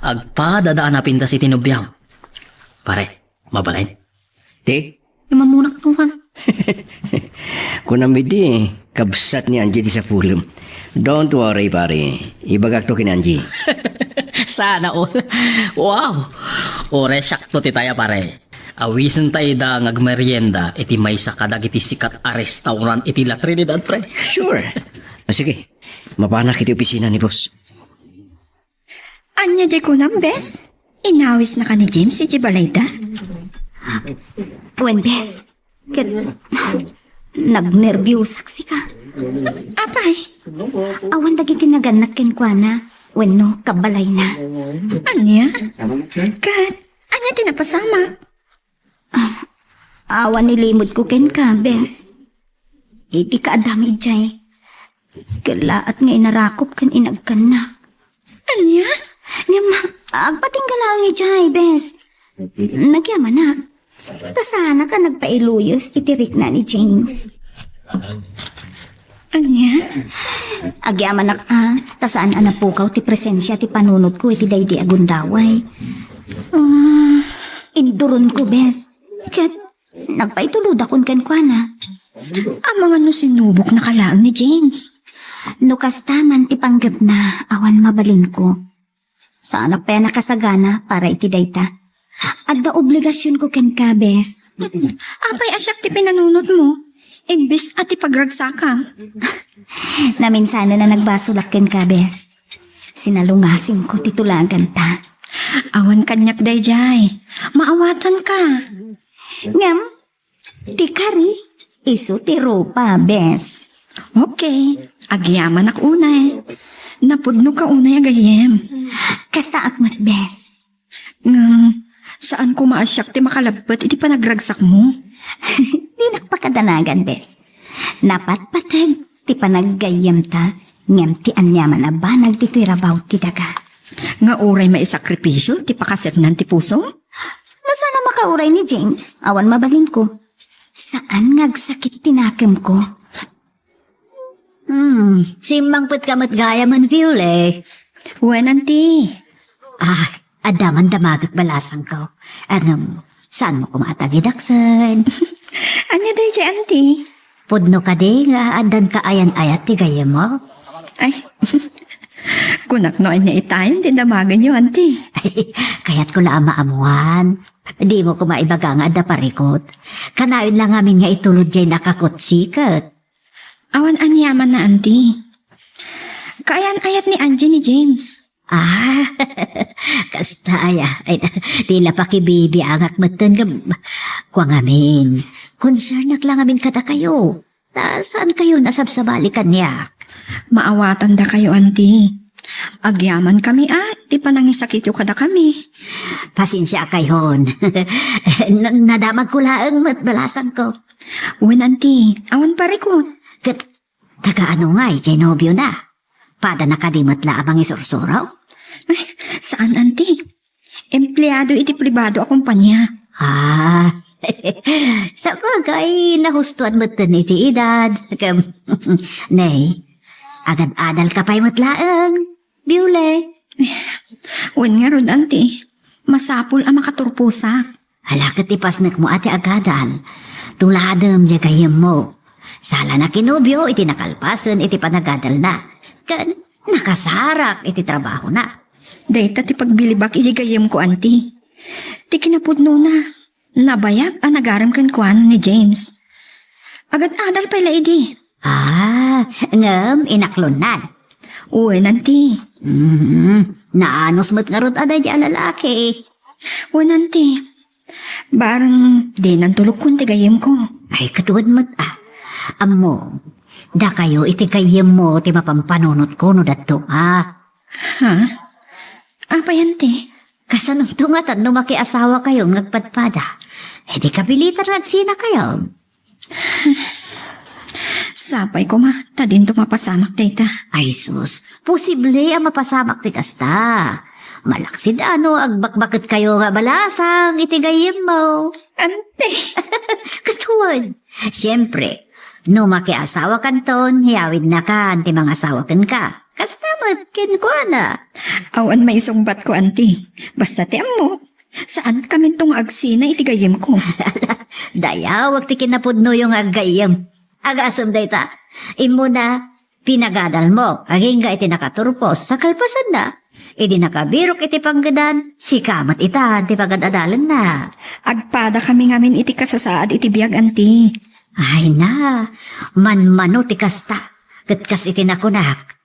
Agpadada a napintas iti nobiam. Pare, mabalin? Ti? Imamunak tuman. Kunam idi, kabsat ni Angie ti sapulem. Don't worry, pare. Ibagakto ken Angie. Sana all. Wow! Uray siakto ti taya, pare. Awisen ta ida nga agmerienda iti maysa kadagiti sikat a restaurant iti La Trinidad, pre. Sure. O, sige. Mapanak iti opisina ni boss. Ania diay kunam, bes? Inawisnaka ni James iti balayda? Wen, bes. Ket nagnerbiusak sika. Apay? Awan dagiti nagannak kenkuana wenno kabalayna. Ania? Ket ania ti napasamak? Ah, awan ni limudko kenka, bes. Iti kaadami idiay, kellaat nga inarakop ken inagkannak. Ania? Ngem, agpatingga laeng idiay, bes. Nagyamanak. Ta saanak a nagpailuyos iti rikna ni James. Ania? Agyamanak a, ta saan a napukaw ti presensia ti panunotko iti daydi a gundaway. Ah, induronko, bes. Ket nagpaitulodakon kenkuana. Amangan no sinuboknaka laeng ni James. No kasta man ti panggepna, awan mabalinko. Saanak pay a nakasagana para iti dayta. Adda obligasionko kenka, bes. Apay a siak ti pinanunotmo, imbes a ti pagragsakam? Naminsanen a nagbasolak kenka, bes. Sinalungasingko ti tulaganta. Awan kaniak daydiay. Maawatanka. Ngem, ti kari, isu ti rupa, bes. Okay. Agyamanak unay. Napudnoka unay a gayyem. Kastaak met, bes. Ngem, saan koma a siak ti makalappet iti panagragsakmo. Dinak pakadanagan, bes. Napatpateg ti panaggayyemta, ngem ti aniaman a banag ditoy rabaw ti daga. Nga uray maisakripisio ti pakasernan ti pusom? No saan a makauray ni James, awan mabalinko. Saan nga agsakit ti nakemko. Hmm, simmangpetka met gayam, Viole. Wen, anti. Ah, adda man damagek balasangko. Ngem, saanmo koma a tagidaksen? Ania daydiay, anti? Pudno kadi nga addan kaayan-ayat ti gayyemmo? Ay, kunak no ania itayen ti damagenyo, anti. Ay, kayatko la a maammuan. Dimo koma ibaga nga adda parikut. Kanayon la ngamin nga itulod diay nakakutsiket. Awan aniamanna, anti. Kaayan-ayat ni Angie ni James. Ah, kasta aya. Ay, ti la pakibibiangak metten ngem, kua ngamin, concernnak la ngamin kadakayo. Ta saan kayo nasabsabali kaniak? Maawatandakayo, anti. Agyamankami a ti panangisakityo kadakami. Pasensiakayon. Na-, nadamagko laeng met balasangko. Wen, anti, awan parikut. Ket taga ano ngay diay nobiona? Padana kadi met la a mangisursuro? Ay, saan, anti. Empleado iti pribado a kompania. Ah, sabagay, nahustoan metten iti edad. Kem, nay, agad-adalka pay met laeng, Biule. Wen ngarud, anti, masapul a makaturposak. Ala ket ipasnekmo a ti agadal. Tuladem diay gayyemmo. Sala nakinobio iti nakalpasen iti panagadalna. Ken nakasarak iti trabahona. Dayta ti pagbilibak iti gayyemko, anti. Ti kinapudnona, nabayag a nagarem kenkuana ni James. Agad-adal pay la idi. Ah, ngem inaklonnan. Wen, anti. Mm, naanus met ngarud a daydi a lalaki. Wen, anti. Bareng dinan tulogkon ti gayyemko. Ay, ket wen met, ah. Ammo, dakayo iti gayyemmo ti mapampanunotko no dadduma. Ha? Apay, anti? Kasanonto ngatan no makiasawakayo nga agpadpada? Idi kabilitan nga agsinakayo. Sapay koma, ta dinto mapasamak dayta. Ay sus, posible a mapasamak ti kasta. Malaksid a no agbakbaketkayo nga balasang iti gayyemmo. Anti. Ket wen, siempre, no makiasawakanton, yawidnakan ti mangasawa kenka. Kasta met kenkuana. Awan maisungbatko, anti. Basta ti ammok, saankaminto nga agsina iti gayyemko. Dayawek ti kinapudnoyo nga aggayyem. Agasem dayta. Immuna, pinagadalmo, agingga iti nakaturpos, sa kalpasanna. Idi nakabirok iti panggedan, sika met ita ti pagad-adalenna. Agpadakami ngamin iti kasasaad iti biag, anti. Ay na, manmano ti kasta, ket kas iti nakunak,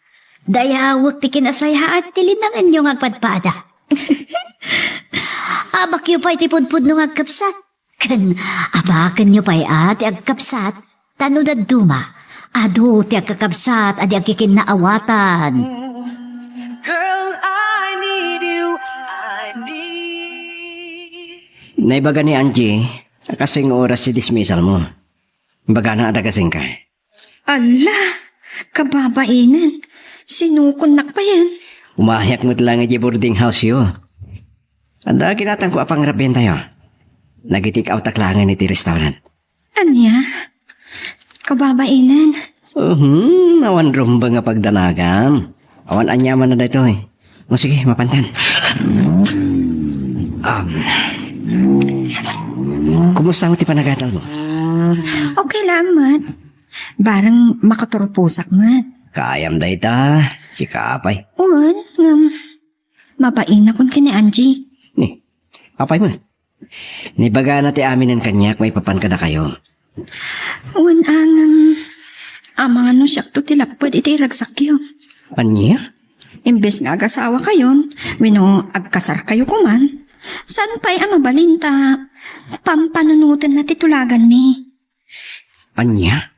dayawek ti kinasayaat ti linangenyo nga agpadpada. Abakyo pay ti pudpudno nga agkabsat. Ken abakenyo pay a ti agkabsat, ta no dadduma, adu ti agkakabsat a di agkikinnaawatan. Girl, I need you. I need. Naibaga ni Angie a kastoy nga oras ti dismissalmo. Imbagana a dagasenka. Ala, kababainen. Sinukonnak payen. Umayak met laeng idiay boarding house-yo. Adda kinatangko a pangrabientayo. Nagi-take out-ak laengen iti restaurant. Ania? Kababainen. Mhm, awan rumbeng a pagdanagam. Awan aniamanna daytoy. O sige, mapantan. Um, kumusta ti panagadalmo? Okay lang, Mat. Bareng makaturposak met. Kayam dayta, sika pay. Wen, ngem, mabainakon ken ni Angie. Ni, apay met? Nibagana ti aminen kaniak maipapan kadakayo. Wen, ngem, amangan no siakto ti lapped iti ragsakyo. Ania? Imbes nga agasawakayon, wenno agkasarkayo koman, saan pay a mabalin ta pampanunotenna ti tulaganmi. Ania?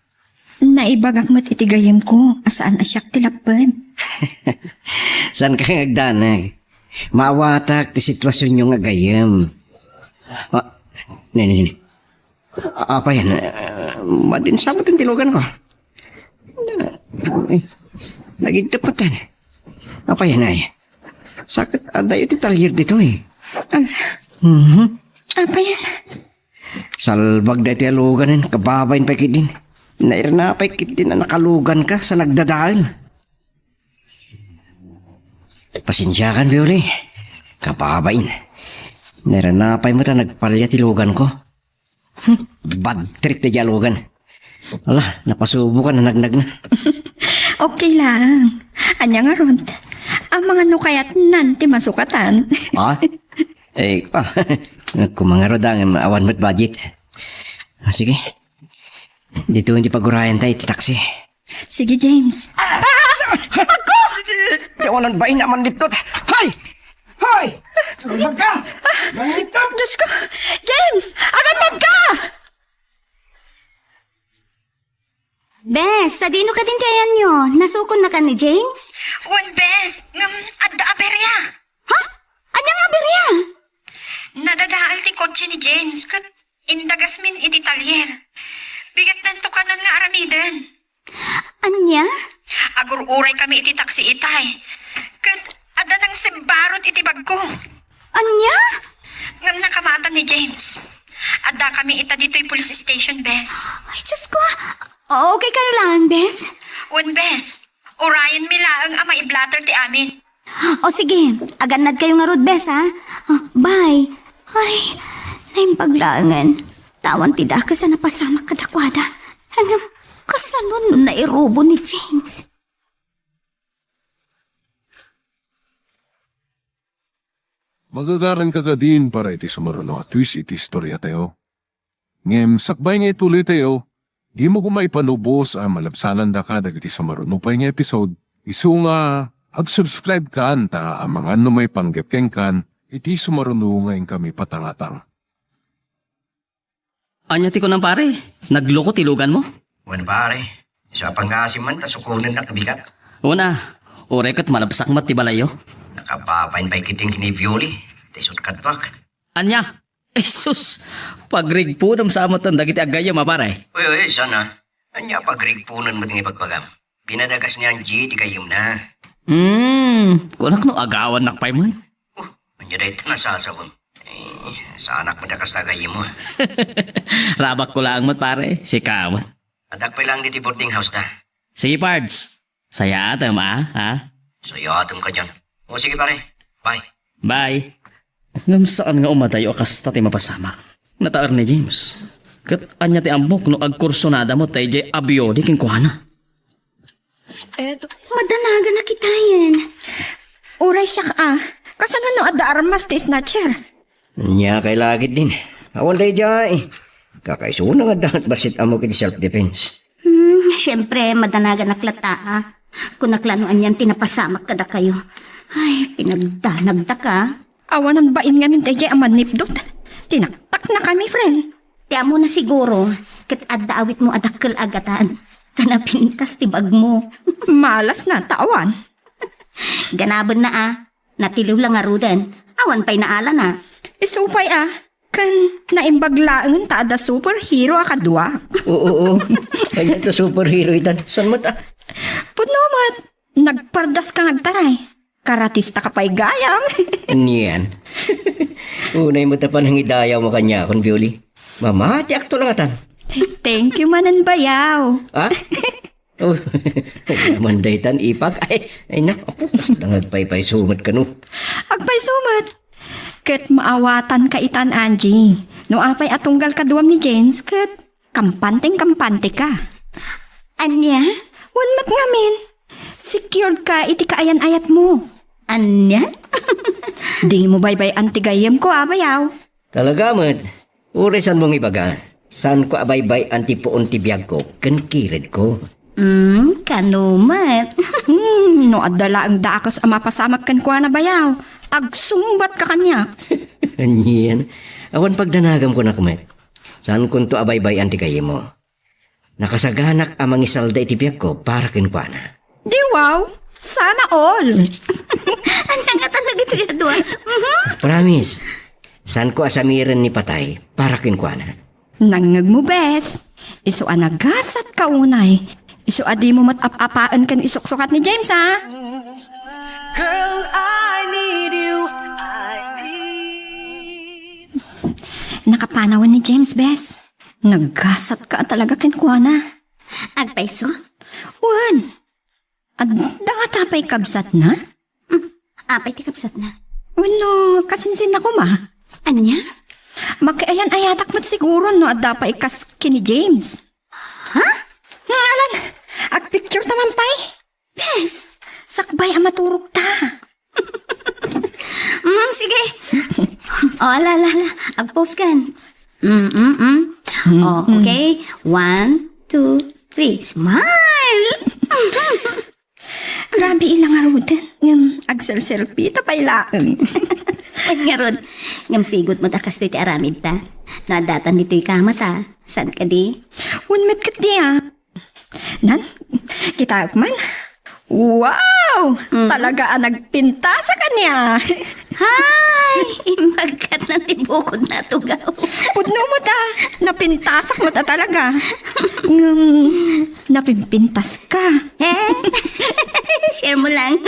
Naibagak met iti gayyemko a saan a siak ti lapped. Saanka nga agdanag? Maawatak ti situasionyo nga gayyem. Ah, nini, nini. Apayan, ah, madin sa met ti luganko. Ay, nagidtep met. Apayan ay. Sakit, adayo ti talyer ditoy. Ah. Mhm. Apayan. Salbag daytoy a luganen, kababain pay ketdin. Nairna pay ketdin a nakaluganka sa nagdadael. Pasensiakan, Pioli. Kababain. Nairna pay met a nagpalia ti luganko. Hmm, bad trip ti diay a lugan. Ala, napasubokan a nagnagna. Okay lang. Ania ngarud? Amangan no kayatnan ti masukatan. Ah? Eh, ah, kumangarod ang awan met budget. Ah, sige. Dito hindi pagurayan tayo ti taxi. Sige, James. Ah! Agko! Ti awanan bain naman dito. Hay! Hay! Agka! Nangitap! Diyos ko! James! Agannad ka! Bes, sadino kadin ti ayanyo? Nasukonnakan ni James? Wen, Bes, ngem adda aberia. Ha? Ania nga aberia? Nadadael ti kotse ni James, ket indagasmin iti talyer. Bigatdanto kanon nga aramiden. Ania? Agur-uraykami iti taksi itay. Ket adda nangsembarot iti bagko. Ania? Ngem nakamatan ni James. Addakami ita ditoy police station, Bes. Ay, Diyos ko! Okay kayo lang, Bes? Wen, Bes. Urayenmi laeng a maiblatter ti amin. O sige, agannad kayo ngarud, bes, ha? O, bye. Ay, naimbag laengen. Awan ti dakes a napasamak kadakuada. Ngem, kasano no nairubo ni James? Magagaranka kadin para iti sumaruno a twist iti istoriatayo. Ngem sakbay nga ituloytayo, dimo koma ipanubos a malabsanandaka dagiti sumaruno pay nga episode, isu nga ag-subscribe kan ta amangan no maipanggep kenkan iti sumaruno nga inkami patangatang. Ania ti kunam, pare? Nagloko ti luganmo? Wen, pare. Isu a pangngaasim man ta sukonennak a bigat. Una, uray ket malabsak met ti balayyo. Nakababain pay ketdin ken ni Violi. Ta isut' kaduak. Ania? Jesus! Pagrigpunem sa metten dagiti aggayyem a, pare. Uy, uy, saan a? Ania a pagrigpunen met nga ibagbagam? Pinadagas ni Angie ti gayyemna. Hmm, kunak no agawannak pay man. Oh, ania dayta nasasawem? Eh, saanak met a kasta gayyemmo. Rabakko laeng met, pare. Sika met. Addak pay laeng ditoy boarding house ta. Sige, Pards. Sayaatem, a, ha? Sayaatem kadian. O, sige, pare. Bye. Bye. Ngem saan nga umadayo a kasta ti mapasamak. Nataer ni James. Ket ania ti ammok no agkursunada met daydiay a Violi kenkuana? Madanagan a kitayen. Uray siak a, kasano no adda armas ti snatcher? Ania kay la ketdin? Awan daydiay. Kakaisuna nga adda met bassit ammok iti self-defense. Hmm, siempre, madanaganak latta a. Kunak la no anian ti napasamak kadakayo. Ay, pinagdanagdaka. Awanan bain ngamin daydiay a mannipdot. Tinaktaknakami, friend. Ti ammona siguro, ket adda awitmo a dakkel a gatad. Ta napintas ti bagmo. Malasna, ta awan. Ganabenna a, natiliw la ngaruden. Awan pay naalana. Isu pay a, ken naimbag laengen ta adda superhero a kadua. Oo, oo. Kanian ta superhero itan. Saan met a? Pudno met, nagpardaska nga agtaray. Karatistaka pay gayam. Anian? Unay met a panangidayawmo kaniakon, Violi. Mamatiakto la ngatan. Thank you manen, bayaw. Ha? Oh, man daytan ipag. Ay, ay na, apo, nang agpaypayso met kano. Agpayso met. Ket maawatanka itan, Angie. No apay a tunggal kaduam ni James, ket kampanteng kampante ka. Ania? Wen met ngamin. Secured ka iti kaayan-ayatmo. Ania? Dimo baybay-an ti gayyemko a, bayaw. Talaga met. Uray saanmo nga ibaga, saanko a baybay-an ti puon ti biagko ken kiredko. Hmm, kano met. Hmm, no adda laeng dakes a mapasamak kenkuana, bayaw, agsungbatka kaniak. Anian? Awan pagdanagam kunak met. Saankonto a baybay-an ti gayyemmo. Nakasaganak a mangisalda iti biagko para kenkuana. Di wow! Sana all! Ania ngata dagitoy a dua? Mhm. Promise, saanko a samiren ni patay para kenkuana. Nangngegmo, bes. Isu a nagasatka unay. Isu a dimo met ap-apaen ken isuksukat ni James, ha? Girl, I need you. I need. Nakapanawen ni James, bes. Nagasatka a talaga kenkuana. Agpayso? Wen. Adda ngata pay kabsatna? Hmm, apay ti kabsatna? Wenno, kasinsinna koma? Ania? Makiayan-ayatak met siguro no adda pay kas ken ni James. Ha? Hmm, alan, agpicture ta man pay? Bes, sakbay a maturogta. Mm, sige. O, ala, ala, ala. Ag-pose kan. Mm, mm, mm. O, okay. One, two, three. Smile! Grabe ila ngaruden. Ngem, agselselfie ta pay laeng. Wen ngarud, ngem sigud met a kastoy ti aramid ta. No addatan ditoy kama ta. Saan kadi? Wen met ketdi a. Nan, kitaek man. Wow! Mm. Talaga a nagpintasak ania. Hay! Imbagkat na ti bukod na tugaw. Pudno met a, napintasak met a talaga. Ngem, napimpintas ka. Eh? Share mo lang.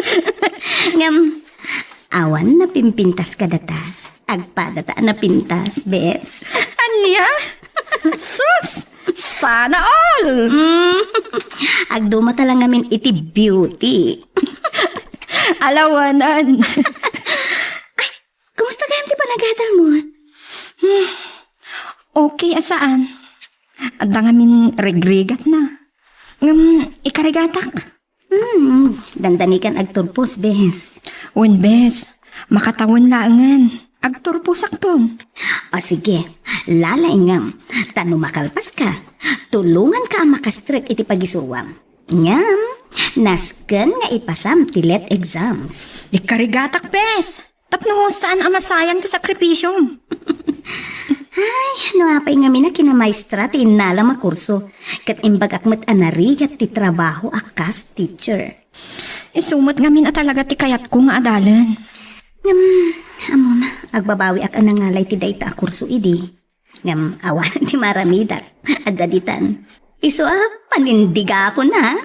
Ngem, awan napimpintas ka data. Agpadata a napintas, bes. Ania? Sus! Sana all! Mm. Agdumata lang ngamin iti beauty. Alawanan. Kumusta gayam ti panagadalmo? Hmm, okay a saan. Adda ngamin rigrigatna. Ngem ikarigatak. Hmm, dandanikan agturpos, bes. Wen, bes. Makatawen laengen. Agturposakton. O sige, lalaingem. Ta no makalpaska, tulonganka a makastrek iti pagisuruam. Ngem, nasken nga ipasam ti let exams. Ikarigatak, bes. Tapno saan a masayang ti sakripisiom. Ay, no apay ngamin a kinamaestra ti innalam a kurso, ket imbagak met a narigat ti trabaho a kas teacher. Isu met ngamin a talaga ti kayatko nga adalen. Ngem, ammom, agbabawiak a nangalay ti dayta a kurso idi. Ngem awan ti maramidak. Adda ditan. Isu a panindigakon a.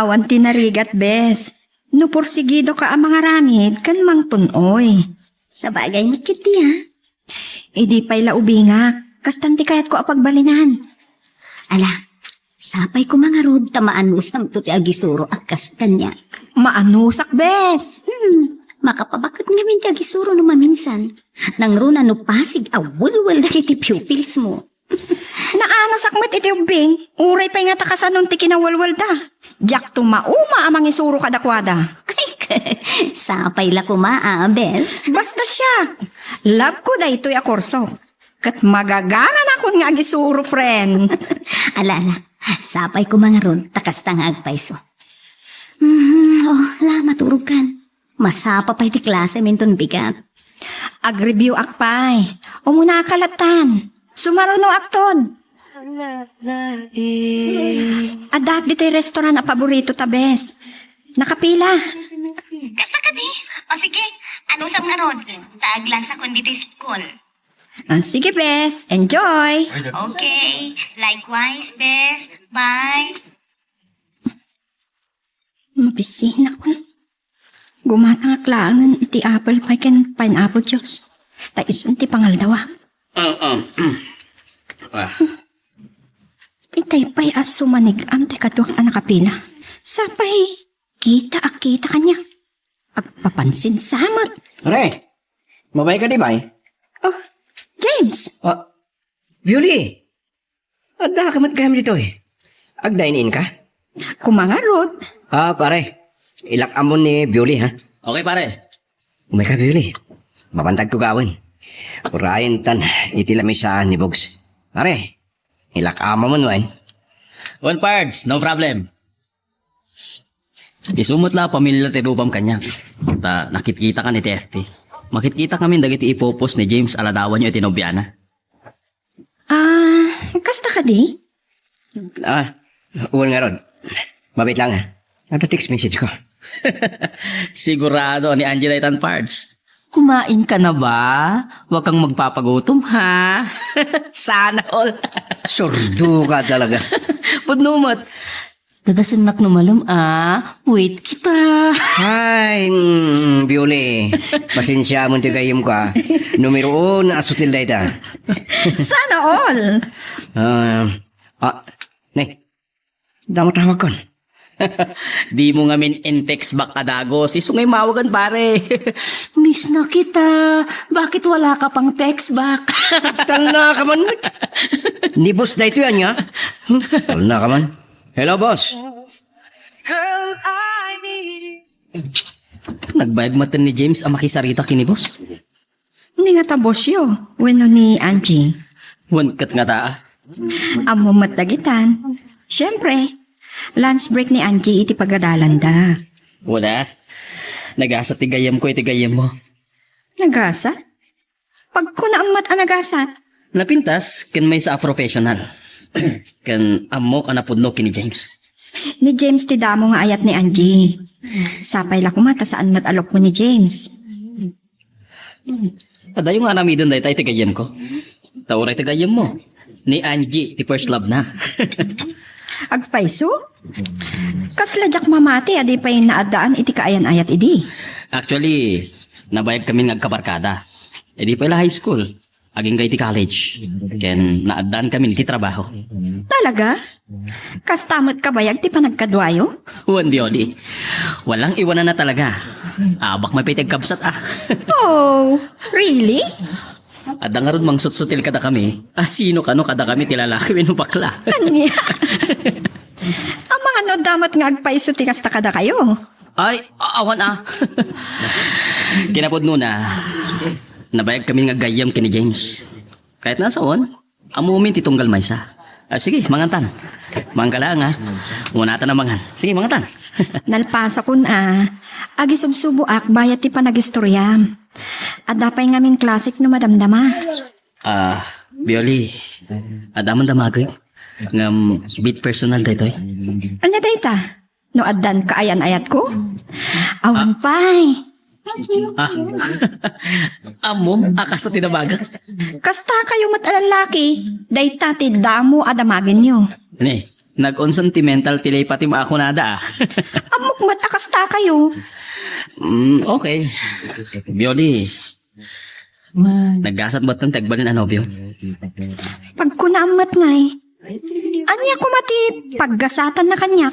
Awan ti narigat, bes. No porsigidoka a mangaramid ken mangtun-oy. Sabagay met ketdi a. Idi pay la ubingak, kastan ti kayatko a pagbalinan. Ala, sapay koma ngarud ta maanusamto ti agisuro a kas kaniak. Maanusak, bes! Hmm, makapabaket ngamin ti agisuro no maminsan. Nangruna no pasig a welwel dagiti pupils mo. Naanusak met iti ubbing, uray pay nga ta kasanon ti kinawelwelda. Diakto mauma a mangisuro kadakuada. Ay, sapay la koma a, bes. Basta siak. Love ko daytoy a kurso. Ket magagaranakon nga agisuro, friend. Ala, ala. Sapay koma ngarud, ta kasta nga agpayso. Mhm, oh, la, maturogkan. Masapa pay ti klasem inton bigat. Agreview ak pay. Umunaka lattan. Sumaruno akton. Addaak ditoy restaurant a paborito ta, bes. Nakapila? Kasta kadi? O sige, anusam ngarud. Ta aglansakon ditoy school. Ah, sige, bes. Enjoy. Okay. Likewise, bes. Bye. Mabisinakon. Gumatangak laengen iti apple pie ken pineapple juice. Ta isun ti pangaldawak. Ah, ah. Ah. Itay pay a sumanig-am ti kaduak a nakapila. Sapay, kita a kita kaniak. Agpapansin sa met. Pare, mabain ka di bay? Oh, James! Ah, Violi! Adda ka met gayam ditoy. Agnain-in ka? Koma ngarud. Ah, pare. Ilak ammon ni Violi, ha? Okay, pare. Umay ka, Violi. Mabantag ko gawen. Urayen tan iti lamisa ni Bogs. Pare, ilak ammon wen. Wen, Pards, no problem. Isu met la a pamilya ti rupam kaniak. Ta nakitkitakan iti F B. Makitkita kami dagiti ipupos ni James a ladawanyo iti nobiana. Ah, kasta kadi? Ah, wen ngarud. Mabit lang, ah. Adda text message ko. Sigurado ni Angie daytan, Pards. Kumain ka na ba? Huwag kang magpapagutom, ha? Sana all. Sordo ka talaga. Pudno met. Dadasennak no malem a, wait kita. Ay, mm, Biole. Pasensiamon ti gayyemko, ah. Numero uno a sutil dayta. Sana all. Ah, ah, ne. Damo tawagkon. Dimo ngamin in-text back a dagos. Isu nga imawagan, pare. Miss na kita. Bakit wala ka pang text back? Talna ka man. Ni boss daytoy ania. Talna ka man. Hello, boss. Girl, I need Nagbayag maten ni James a makisarita ken ni boss. Ni ngata bossyo, wenno ni Angie? Wen ket ngata. Ammo met dagitan. Siyempre, lunch break ni Angie iti pagadalanda. Wala. Nagasat ti gayyemko iti gayyemmo. Nagasat? Pagkunaam met a nagasat. Napintas ken maysa a professional. Ken ammok a napudno ken ni James. Ni James ti damo nga ayat ni Angie. Sapay la koma ta saan met a lupko ni James. Adayo nga aramiden dayta iti gayyemko. Ta uray ti gayyemmo. Ni Angie ti first love na. Agpayso? Kasla diak mamati a di pay naaddaan iti kaayan-ayat idi. Actually, nabayag kami nga agkabarkada. Idi pay la high school, agingga iti college. Ken naaddaan kami iti trabaho. Talaga? Kasta met kabayag ti panagkaduayo? Wen, Bioli. Walang iwanan na talaga. Abak met pay ti agkabsat, ah. Oh, really? Adda ngarud mangsutsutil kadakami. Ah, sino kano kadakami ti lalaki wenno bakla? Ania? Amangan no adda met nga agpayso ti kasta kadakayo? Ay, a-, awan, ah. Kinapudnona, nabayag kami nga aggayyem ken ni James. Kayatna a sawen, ammomi ti tunggal maysa. Ah, sige, mangantan. Mangkala nga. Unatan a mangan. Sige, mangantan. Nalpasakon a. Agisubsuboak bayat ti panagistoriam. Adda pay ngamin klasik no madamdama. Ah, Bioli. Adda man damagek. Ngem, bit personal daytoy. Ania dayta? No addan kaayan-ayatko? Awan pay. Ah. Ammom a kasta ti damagek? Kasta kayo met a lallaki, dayta ti damo a damagenyo. Ni, nag-unsentimental ti lepa ti makunada, ah. Ammok met a kasta kayo. Mm, okay. Bioli, naggasat met ti agbalin a nobio. Pagkunam met ngay. Ania koma ti paggasatanna kaniak?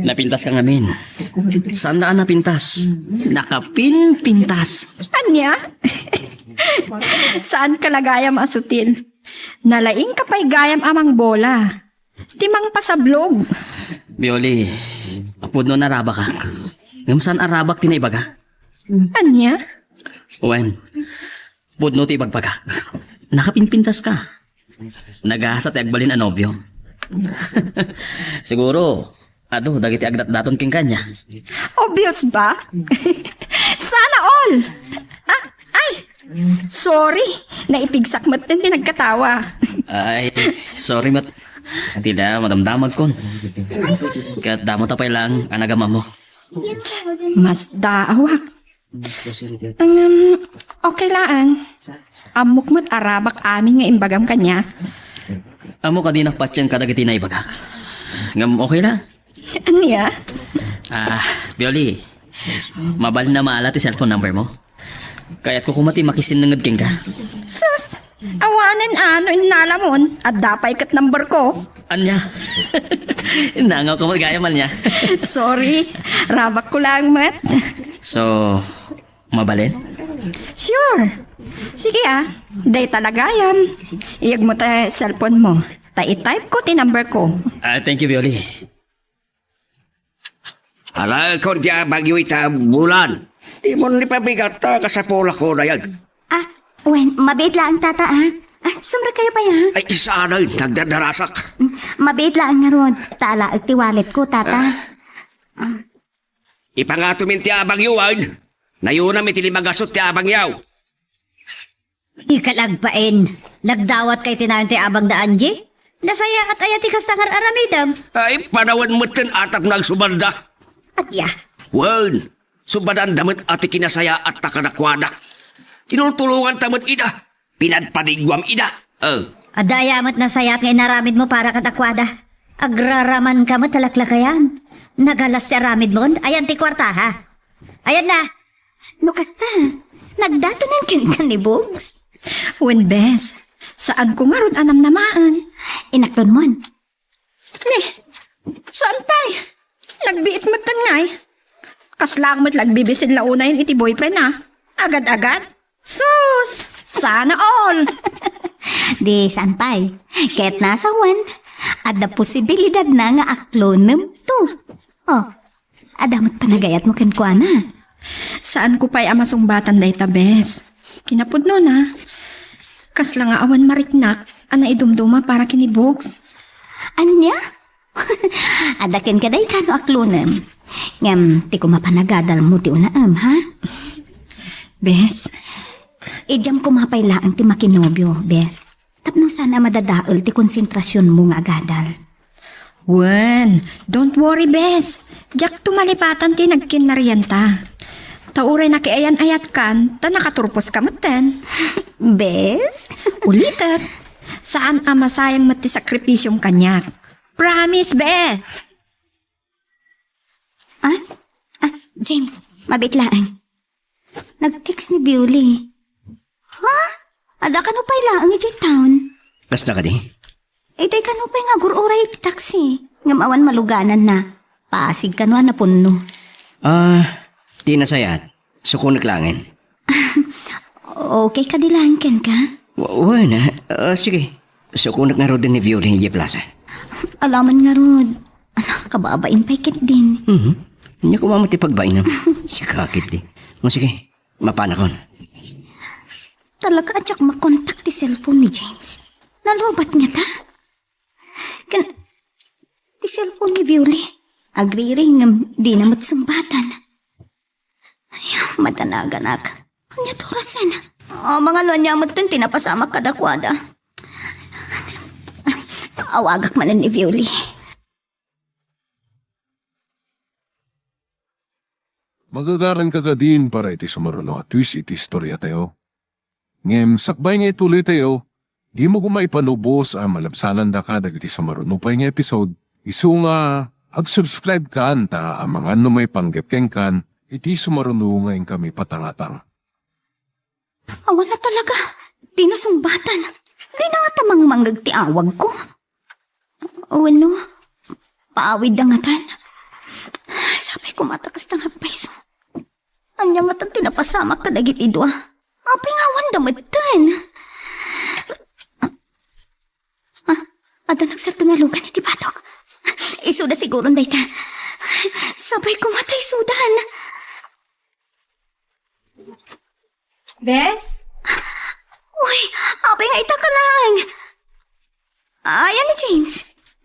Napintas ka ngamin. Saan daan napintas? Nakapinpintas. Ania? Saan ka la gayam a sutil? Nalaing ka pay gayam a mangbola. Ti mangpasablog. Bioli, pudno narabakak. Ngem saan a rabak ti naibaga? Ania? Wen, pudno ti ibagbagak. Nakapinpintas ka. Nagasa ti agbalin a nobio. Siguro, adu, dagiti agdatdaton ken kanya. Obvious ba? Sana all! Ah, ay! Sorry, naipigsak met ti nagkatawa. Ay, sorry met. Ti da, madamdamagkon. Ket damo ta pay lang a nagamammo. Mas daawak. Um, okay laeng. Ammok met a rabak amin nga imbagam kaniak. Ammok a dinak patien kadagiti naibagak. Ngem okay la. Ania? Ah, Bioli, mabalin a maala ti cellphone number mo? Kayatko koma ti makisinnanged kenka. Sus! Awanen a no innalamon, adda pay ket number ko. Ania? Nangaw ka met gayam ania? Sorry, rabak ko lang met. So, mabalin? Sure. Sige ah, dayta la gayam. Iyegmo ta cellphone mo. Ta i-type ko ti number ko. Ah, thank you, Bioli. Alaekon ti abagyo ita bulan. Dimon ni pabigat ta kasapulak ko dayag. Ah, wen, mabiit laeng, tata, ah. Ah, sumrek kayo pay, ah. Ay, isa na yun, nagdadarasak. Mm, mabiit laeng ngarud. Ta alaek ti wallet ko, tata. Ah. Ipangatomin ti abagyo, wen. Nayunam iti limagasut ti abangyaw. Ikalag paen, nagdawat kay tinayon ti abag da Angie? Nasayaat aya ti kasta nga aramidem? Ay, panawen metten atap nga agsubadda. Ania? Wen, subadanda met a ti kinasayaat ta kadakuada. Tinultulonganta met ida. Pinadpadiguam ida. Oh. Adda aya met nasayaat nga inaramid mo para kadakuada? Agraraman ka met talaklakayan. Nagalas ti aramid mon? Ayan ti kuarta, ha? Ayan na. No kasta, nagdatonen kenka ni Bugs? Wen, bes. Saan ko ngarud a namnamaen. Inaklon mon. Ni, saan pay? Nagbiit met ngay. Kasla met lagbibisin launayen iti boyfriend na. Agad-agad. Sus! Sana all! Di saan pay? Ket nasawen, adda posibilidad na nga aklonem to. Oh, adda met panagayat mo kenkuana. Saan ko pay a masungbatan dayta, bes. Kinapudno na. Kasla nga awan mariknak a naidumduma para kini Bugs. Ania? Adda kenka dayta no aklonem. Ngem, ti koma panagadal mo ti unaem, ha? Bes. Idiam koma pay laeng ti makinobio, bes. Tapno saan a madadael ti konsentrasion mo nga agadal. Wen, don't worry, bes. Diak to malipatan ti nagkinnarianta. Ta uray nakiayan-ayatkan, ta nakaturpos ka metten. Bes? Ulitek, saan a masayang met ti sakripisiom kaniak. Promise, bes! Ah? Ah, James, mabiit laeng. Nag-text ni Bioli. Ha? Adda kano pay laeng idiay town? Kasta kadi? Eh, di kano pay nga agur-uray iti taxi. Ngem awan malugananna. Pasig kano a napunno. Ah, Ti nasayaat, sukonek laengen. Okay kadi laeng kenka? Wa-, wen, ah, ah, sige. Sukonek ngaruden ni Violi idiay plaza. Ala man ngarud. Ala, kababain pay ketdin. Mhm. Ania koma met ti pagbainam? Sika ketdi. O, sige. Mapanakon. Talaga a diak makontak ti cellphone ni James. Nalowbat ngata? Ken ti cellphone ni Violi, agriring ngem dina met sungbatan. Ay, madanaganak. Ania ti orasen? Ah, mangalo ania met ti napasamak kadakuada. Awagak manen ni Violi. Magagaranka kadin para iti sumaruno a twist iti istoriatayo. Ngem sakbay nga ituloytayo, dimo koma ipanubos a malabsanandaka dagiti sumaruno pay nga episode, isu nga ag-subscribe kan ta amangan no maipanggep kenkan iti sumaruno nga inkami patangatang. Awan a talaga. Dina sungbatan. Dina ngata mangmangngeg ti awagko. Wenno, paawidda ngatan. Sapay koma ta kasta nga agpayso. Ania ngatan ti napasamak kadagiti dua? Apay nga awanda metten? Ah, adda nagsardeng a lugan iti batok. Isuda siguron dayta. Sapay koma ta isudan. Bes? Uy, apay nga ita ka laeng? Ayan ni James.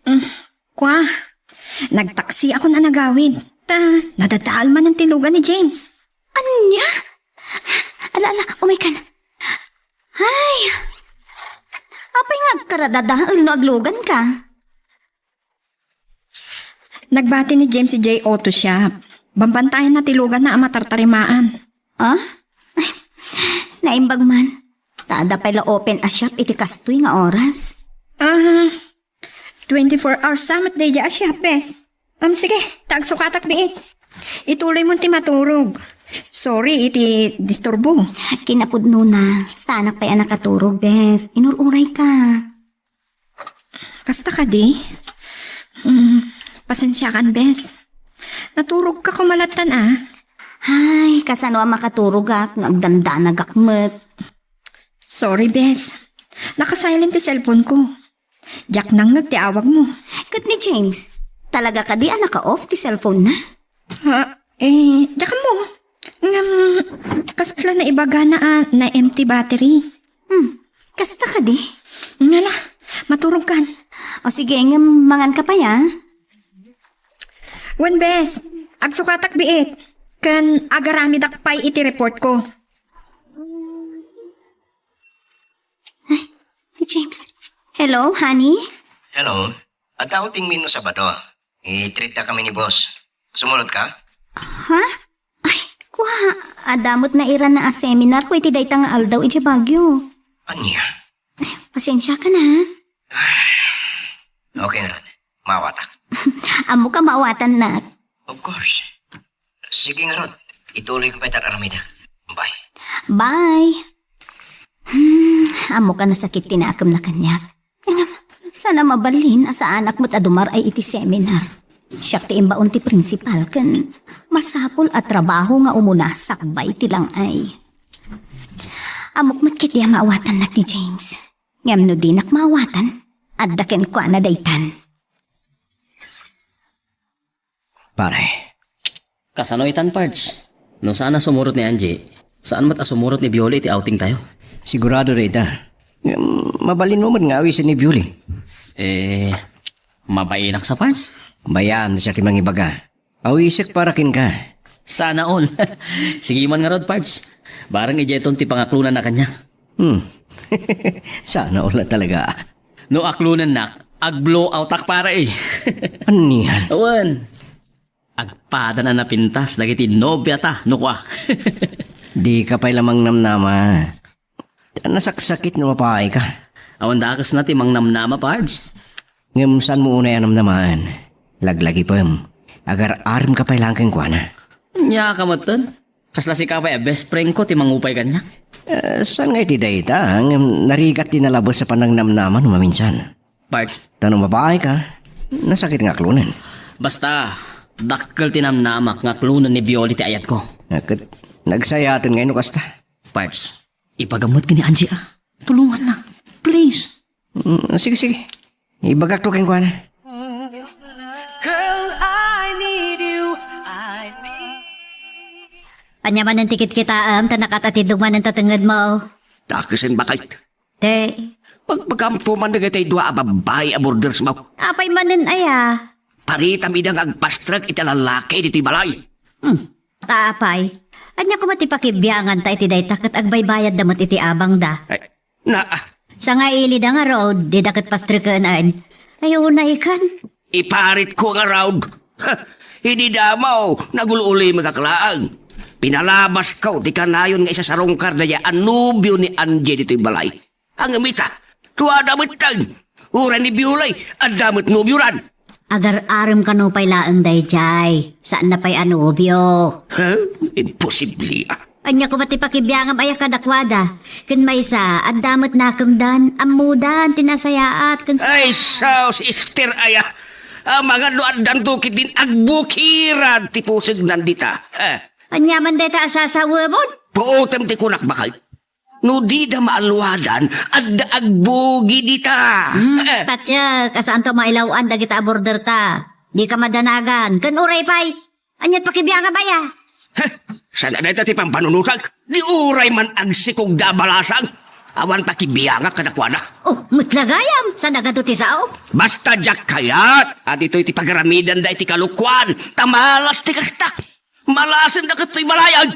Mm, kua, nagtaksiakon a nagawid. Ta, nadadaal manen ti lugan ni James. Ania? Ala, ala, umaykan. Ay, apay nga agkaradadael no agluganka? Nagbati ni James idiay auto shop. Bambantayanna ti luganna a matartarimaan. Ah? Naimbag man. Ta adda pay la open a shop iti kastoy nga oras. Ah, twenty-four hours sa met daydiay a shop, bes. Um, sige, ta agsukatak biit. Ituloy mon ti maturog. Sorry iti disturbo. Kinapudnona, saanak pay a nakaturog, bes. Inur-uray ka. Kasta kadi? Mm, pasensiakan, bes. Naturogka koma lattan, a. Ay, kasano a makaturogak no agdandanagak met? Sorry, bes. Naka-silent ti cellphone ko. Diak nangngeg ti awagmo. Ket ni James, talaga kadi a naka-off ti cellphone na? Ha? Eh, diak ammo. Ngem, kasla naibagana a na-empty battery. Hmm, kasta kadi? Ngala, maturogkan. O sige, ngem mangan ka pay, a? Wen, bes, agsukatak biit. Ken agaramidak pay iti report ko. Ay, ni James. Hello, honey? Hello. Adda outing mi no Sabado. I-treat-da kami ni boss. Sumulod ka? Ha? Ay, kua, adda met nairanna a seminar ko iti dayta nga aldaw iti Baguio. Ania? Ay, pasensiakan, ha? Okay, ngarud. Maawatak. Ammoka maawatannak. Of course. Sige ngarud, ituloy ko pay ti ar-aramidek. Bye. Bye. Hmm, ammoka nasakit ti nakemna kaniak. Ngem, saan a mabalin a saanak met a dumar-ay iti seminar. Siak ti imbaon ti principal ken masapul a trabaho nga umuna sakbay ti lang-ay. Ammok met ketdi a maawatannak ni James. Ngem no dinak maawatan, adda kenkuana daytan. Pare. Kasano itan, Pards? No saan a sumurot ni Angie, saan met a sumurot ni Violi iti outing tayo? Sigurado dayta. Ngem, mabalinmo met nga awisen ni Violi. Eh, mabainak sa, Pards? Bayam, siak ti mangibaga. Awisek para kenka. Sana all. Sige man ngarud, Pards. Bareng idiayton ti pangaklonanna kaniak. Hmm. Sana all talaga. No aklonennak, ag-blow outak, pare, eh. Anian? Awan. Agpadan a napintas dagiti nobiata, no kua. Dika pay la mangnamnama. Ta nasaksakit no mapaayka. Awan dakesna ti mangnamnama, Pards. Ngem saanmo unay a namnamaen. Laglagipem. Agar-aremka pay laeng kenkuana. Ania ka metten? Kasla sika pay a best friend ko ti mangupay kaniak. Eh, saan nga iti dayta, ngem narigat ti nalabes a panangnamnama no maminsan. Part. Ta no mapaayka, nasakit nga aklonen. Basta, dakkel ti namnamak nga aklonen ni Violi ti ayatko. Ah, ket nagsayaten ngay no kasta. Pards, ibagam met ken ni Angie, ah. Tulonganna. Please. Mm, sige, sige. Ibagakto kenkuana. Girl, I need you. I need Ania manen ti kitkitaem, ta nakatatiddog manen ta tengngedmo. Dakesen baket. Te. Pagpagamto man dagiti dua a babbai a boarders mo. Apay manen aya? Paritam ida nga agpastrek iti lallaki ditoy balay. Hmm. Ta apay? Ania koma ti pakibianganta iti dayta ket agbaybayadda met iti abangda? Ay, na, ah. Sangailida nga road, dida ket pastreken. Ay, unay kan. Iparitko nga road. Ha, idi damaw, nagul-ulimekak laeng. Pinalabasko ti kanayon nga isasarungkar daydiay a nobio ni Angie ditoy balay. Ngem ita, tuada metten. Uray ni Biolay, adda met nobionan. Agar-arem kano pay laeng daydiay. Saanna pay a nobio. Ha? Imposible, ah. Ania koma ti pakibiangam aya kadakuada? Ken maysa, adda met nakemdan, ammodan ti nasayaat, ken sa- Ay, sus, Esther, aya. Amangan no addanto ketdin agbukiran ti pusegnan dita. Eh. Ania man dayta a sasawemon? Puotem ti kunak, baket. No dida maaluadan, adda agbugi dita. Hmm, eh. Patiek, a saanto mailaw-an dagita a border ta. Dika madanagan. Ken uray pay, aniat pakibiangam aya? Heh, saan a dayta ti pampanunotak? Di uray man agsikogda a balasang. Awan pakibiangak kadakuada. Oh, met la gayam, saan a gato ti sao? Basta diak kayat a ditoy ti pagaramidanda iti kalokuan, ta malas ti kasta. Malasenda ket toy balayag.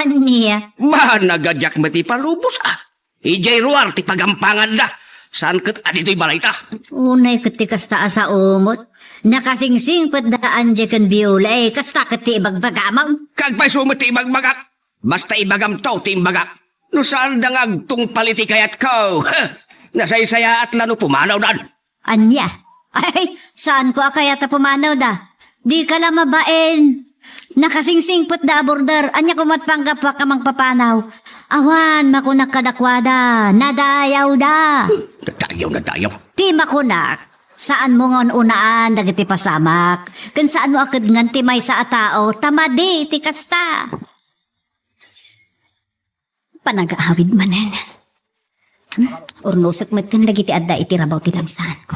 Ania? Banag a diak met ipalubos, ah. Idiay ruar ti pagampanganda. Saan ket a ditoy balayta? Unay ket ti kasta a sao met. Nakasingsingpetda Angie ken Biolay, kasta ket ti ibagbagamon. Kaagpayso met ti ibagbagak. Basta ibagamto ti imbagak. No saanda nga agtungpal iti kayatko, nasaysayaat la no pumanawdan. Ania? Ay, saanko a kayat a pumanawda. Dika la mabain. Nakasingsingpetda a border. Ania koma't panggapuak a mangpapanaw? Awan, makunak kadakuada. Nadayawda. Nadayaw, nadayaw. Ti makunak, saanmo nga un-unaan dagiti pasamak. Ken saanmo a kedngan ti maysa a tao, ta madi ti kasta. Panagaawid manen. Hmm? Urnosek metten dagiti adda iti rabaw ti lamsaanko.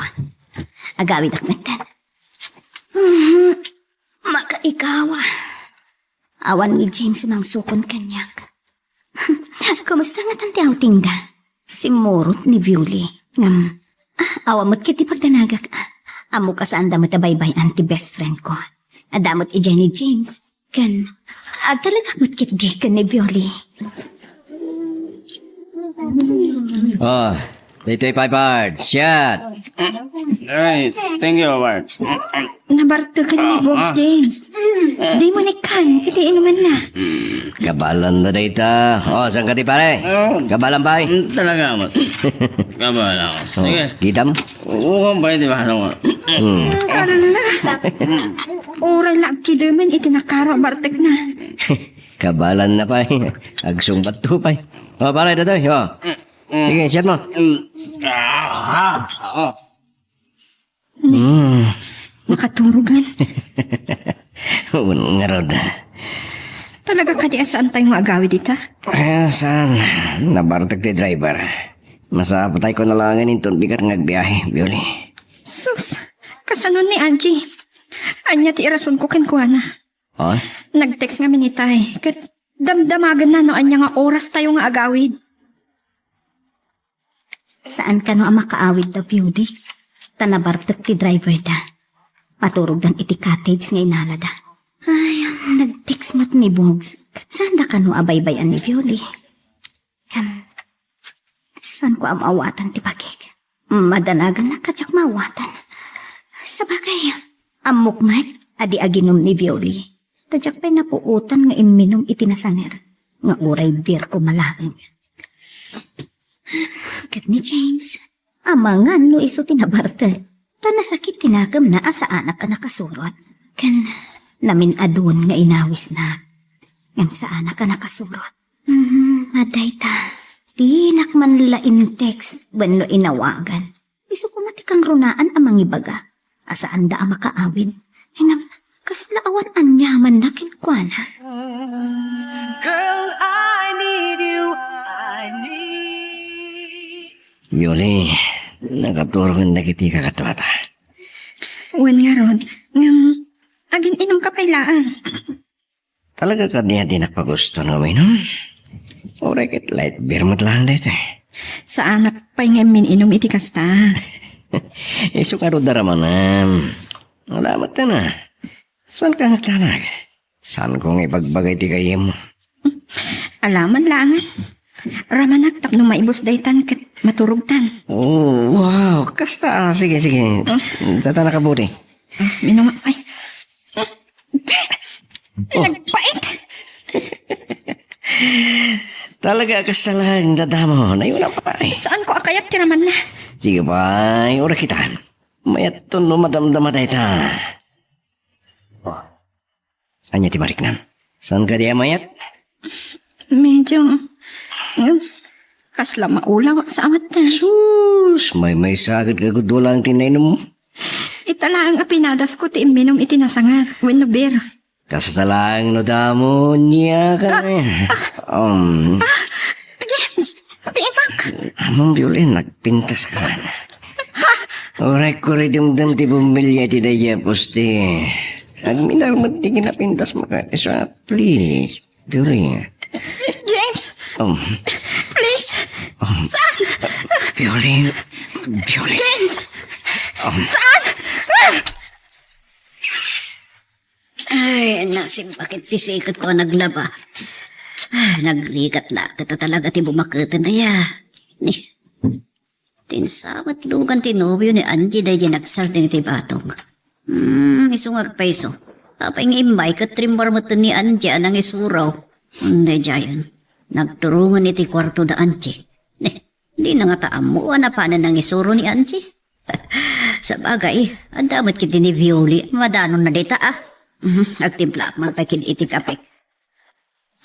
Agawidak metten. Hmm. Makaikawa. Awan ni James mangsukon kaniak. Kumusta ngatan ti outingda? Simmurot ni Violi. Ngem, ah, awan met ket ti pagdanagak. Ammok a saanda met a baybay-an ti best friend ko. Adda met idiay ni James. Ken, agtalekak met ketdi ken ni Violi. Oh, daytoy pay, Pard. Siak. Alright. Thank you, Pard. Nabartek ni Bogs James. Dimo ni kan, iti inumanna. Kabalan na dayta. Oh, saan ka ti pare? Oh. Kabalan pay. Mm, talaga, Mat. Kabalan ako. Oh, sige. Kitam? Oo, pay, di ba? Ano nga? Hmm. Ala. Uray la agkidemen iti nakaro a bartekna. Kabalan na pay. Agsungbat to pay. Oh, pare, datoy. Oh. Mm. Sige, siat mo. Mm. Ah, ah, ah. Hmm. Nakaturogan. Ngarud. Talaga kadi a saan tayo nga agawid ita? Eh, saan? Nabartek ti driver. Masapatay ko na lang inton bigat nga agbiyahe, Bioli. Sus, kasano ni Angie? Anya ti irason ko kenkuana? Oh? Nag-text ngamin itay, ket damdamagenna no anya nga oras tayo nga agawid. Saan kano a makaawid da, Beauty? Ta nabartek ti driver da. Maturogdan iti cottage nga inalada. Ay, nag-text met ni Bogs. Ket saan da kano a baybay-an ni Beauty? Kem, saan ko a maawatan ti bagik? Madanagan na kadiak maawatan. Sabagay, ammok met a di aginum ni Violi. Ta diak pay napuotan nga imminum iti nasanger nga uray beer ko malaeng. Ket ni James, amangan no isu ti nabartek, ta nasakit ti nakemna a saanak a nakasurot. Ken namin-adun nga inawisna, ngem saanak a nakasurot. Hmm, adda ita. Dinak man la in-text wenno inawagan. Isu koma ti kangrunaan a mangibaga a saanda a makaawid. Ngem, Kasla awan aniamanna kenkuana. Girl, I need you. I need. Yuli, nakaturog dagiti kakaduata. Wen ngarud, ngem agin-inumka pay laeng. Talaga kadi a dinak pagusto nga uminom? Uray ket light beer met laeng daytoy. Saanak pay nga immin-inum iti kasta. Isu ngarud a ramanem. Wala met na. Saanka nga agtalek? Saanko nga ibagbaga iti gayyemmo? Alaman laengen. Ramanak tapno maibus daytan ket maturogtan. Oh, wow. Kasta, ah, sige, sige. Hmm? Data na kabuti. Ah, minunga, ay. Ah, nagpait. Talaga, kasta lang, dadamo. Nayuna pa, eh. Saanko a kayat ti ramanna? Sige, bay. Ura kita. Mayat to no madamdama dayta. Oh. Ania ti mariknam? Saan ka di amayat? Medyo, mm, kasla maulaw sa amat na. Sus, may may sakit ka gud lang tinainum mo. Ita laeng a pinadas ko ti imminum iti nasangar, wenno beer. Kasta laeng no damo, nia ka. Ah, ah. Um. Ah, James, ti imak. Among Violin, nagpintas ka man. Uray ko rin dumdum ti bumbilya ti daydiay a poste. Agminar met ti kinapintas mo ka. Isa, please. Violin. James! Um. Please! Um. Saan? Violin. Violin. James! Um. Saan? Ah! Ay, nasibak ti siketko a naglaba. Ah, nagrigat la, ket talaga ti bumaketen aya. Ni, ti insamat lugan ti nobio ni Angie daydiay nagsardeng iti batog. Hmm, isu nga agpayso. Apay nga immay ket rimmuar metten ni Angie a nangisuro. Daydiayen, nagturongen iti kuarto da Angie. Ni, dina ngata ammo a napanen nangisuro ni Angie. Sabagay, adda met ketdi ni Violi. Madanonna dayta, ah. Mhm, agtimplaak man pay ketdi iti kape.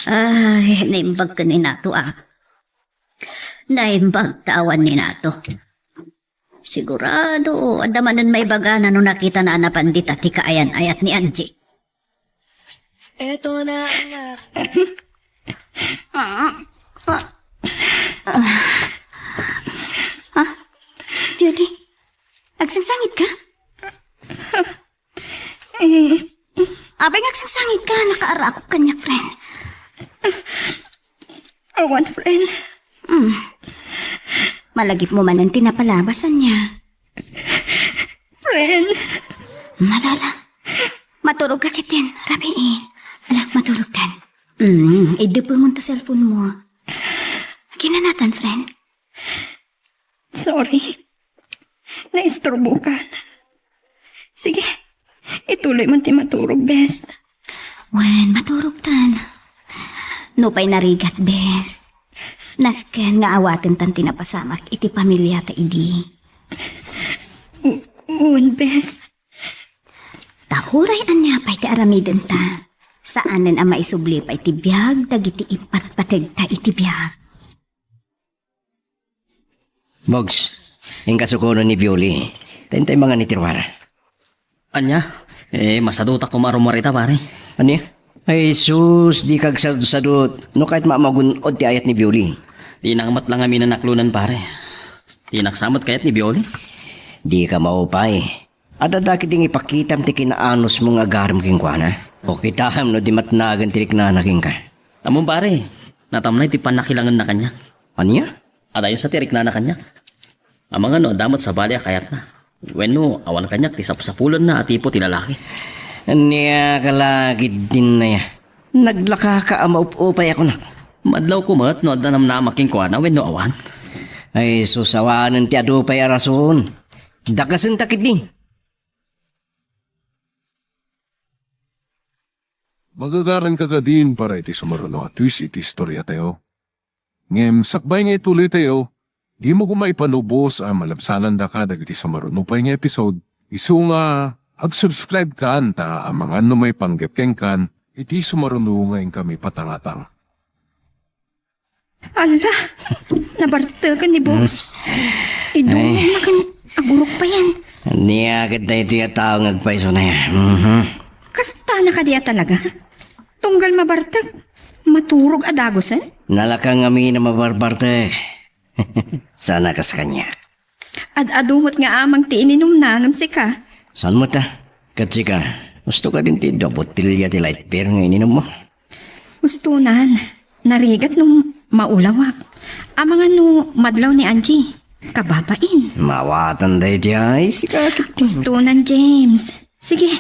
Ay, naimbag ken ni Nato, ah. Naimbag ta awan ni Nato. Sigurado, adda manen maibagana no nakitana a napan dita ti kaayan-ayat ni Angie. Eto na ang ak- Ah, ah, ah. Ah, Julie, agsangsangit ka? Eh, apay nga agsangsangit ka? Nakaaraak kaniak, friend. Awan, friend. Hmm. Malagipmo manen ti napalabas, ania? Friend. Malala. Maturog ka ketdin, rabiin. Ala, maturog kan. Hmm, idepengmo ta cellphone mo. Kinanatan, friend. Sorry. Naisturbo kan. Sige, ituloy man ti maturog, bes. Wen, maturogtan. Nupay narigat, bes. Nasken nga awatentan ti napasamak iti pamiliata idi. U-, wen, bes. Ta uray ania pay ti aramidenta, saanen a maisubli pay ti biag dagiti impatpategta iti biag. Bogs, inka sukono ni Violi. Tentay mangan iti ruara. Ania? Eh, masadutak koma a rummuar ita, pare. Ania? Ay, sus, di kagsadsadut. No kayat magun-od ti ayat ni Violi. Dinak met la ngamin a naklonan, pare. Dinak sa met kayat ni Violi. Di ka maupay. Adda dagiti nga ipakitam ti kinaanusmo nga agarem kenkuana. O kitam no di matnagan ti riknana kenka. Ammom, pare, natamnay ti pannakilangenna kaniak. Ania? Adayon sa ti riknana kaniak. Amangan no adda met sabali a kayatna. Wenno awan kaniak ti sapsapulenna a tipo ti lalaki. Ania ka la ketdin aya? Naglakaka a maup-upay a kunak. Madlawko met no adda namnama kenkuana wenno awan. Ay, sus, awanen ti adu pay a rason. Dakesenta ketdi. Magagaranka kadin para iti sumaruno a twist iti istoriatayo. Ngem sakbay nga ituloytayo, dimo koma ipanubos a malabsanandaka dagiti sumaruno pay nga episode. Isu nga ag-subscribe kan ta amangan no maipanggep kenkan iti sumaruno nga inkami patangatang. Ala, nabarteken ni boss. Hmm. Idumog na ken agurok payen. Ania ket daytoy a tao nga agpayso na yan. Mhm. Kastana kadi a talaga? Tunggal mabartek, maturog a dagusen? Nalaka ngamin a mabarbartek. Sana kas kaniak. Ad-adu met nga amang ti ininumna ngem sika. Saan met a? Ket sika, gusto ka din ti dua botelya ti light beer nga ininummo? Gustonan. Narigat no maulawak. Amangan no madlaw ni Angie. Kababain. Mawatan daydiay, sika ket. Gustonan, James. Sige.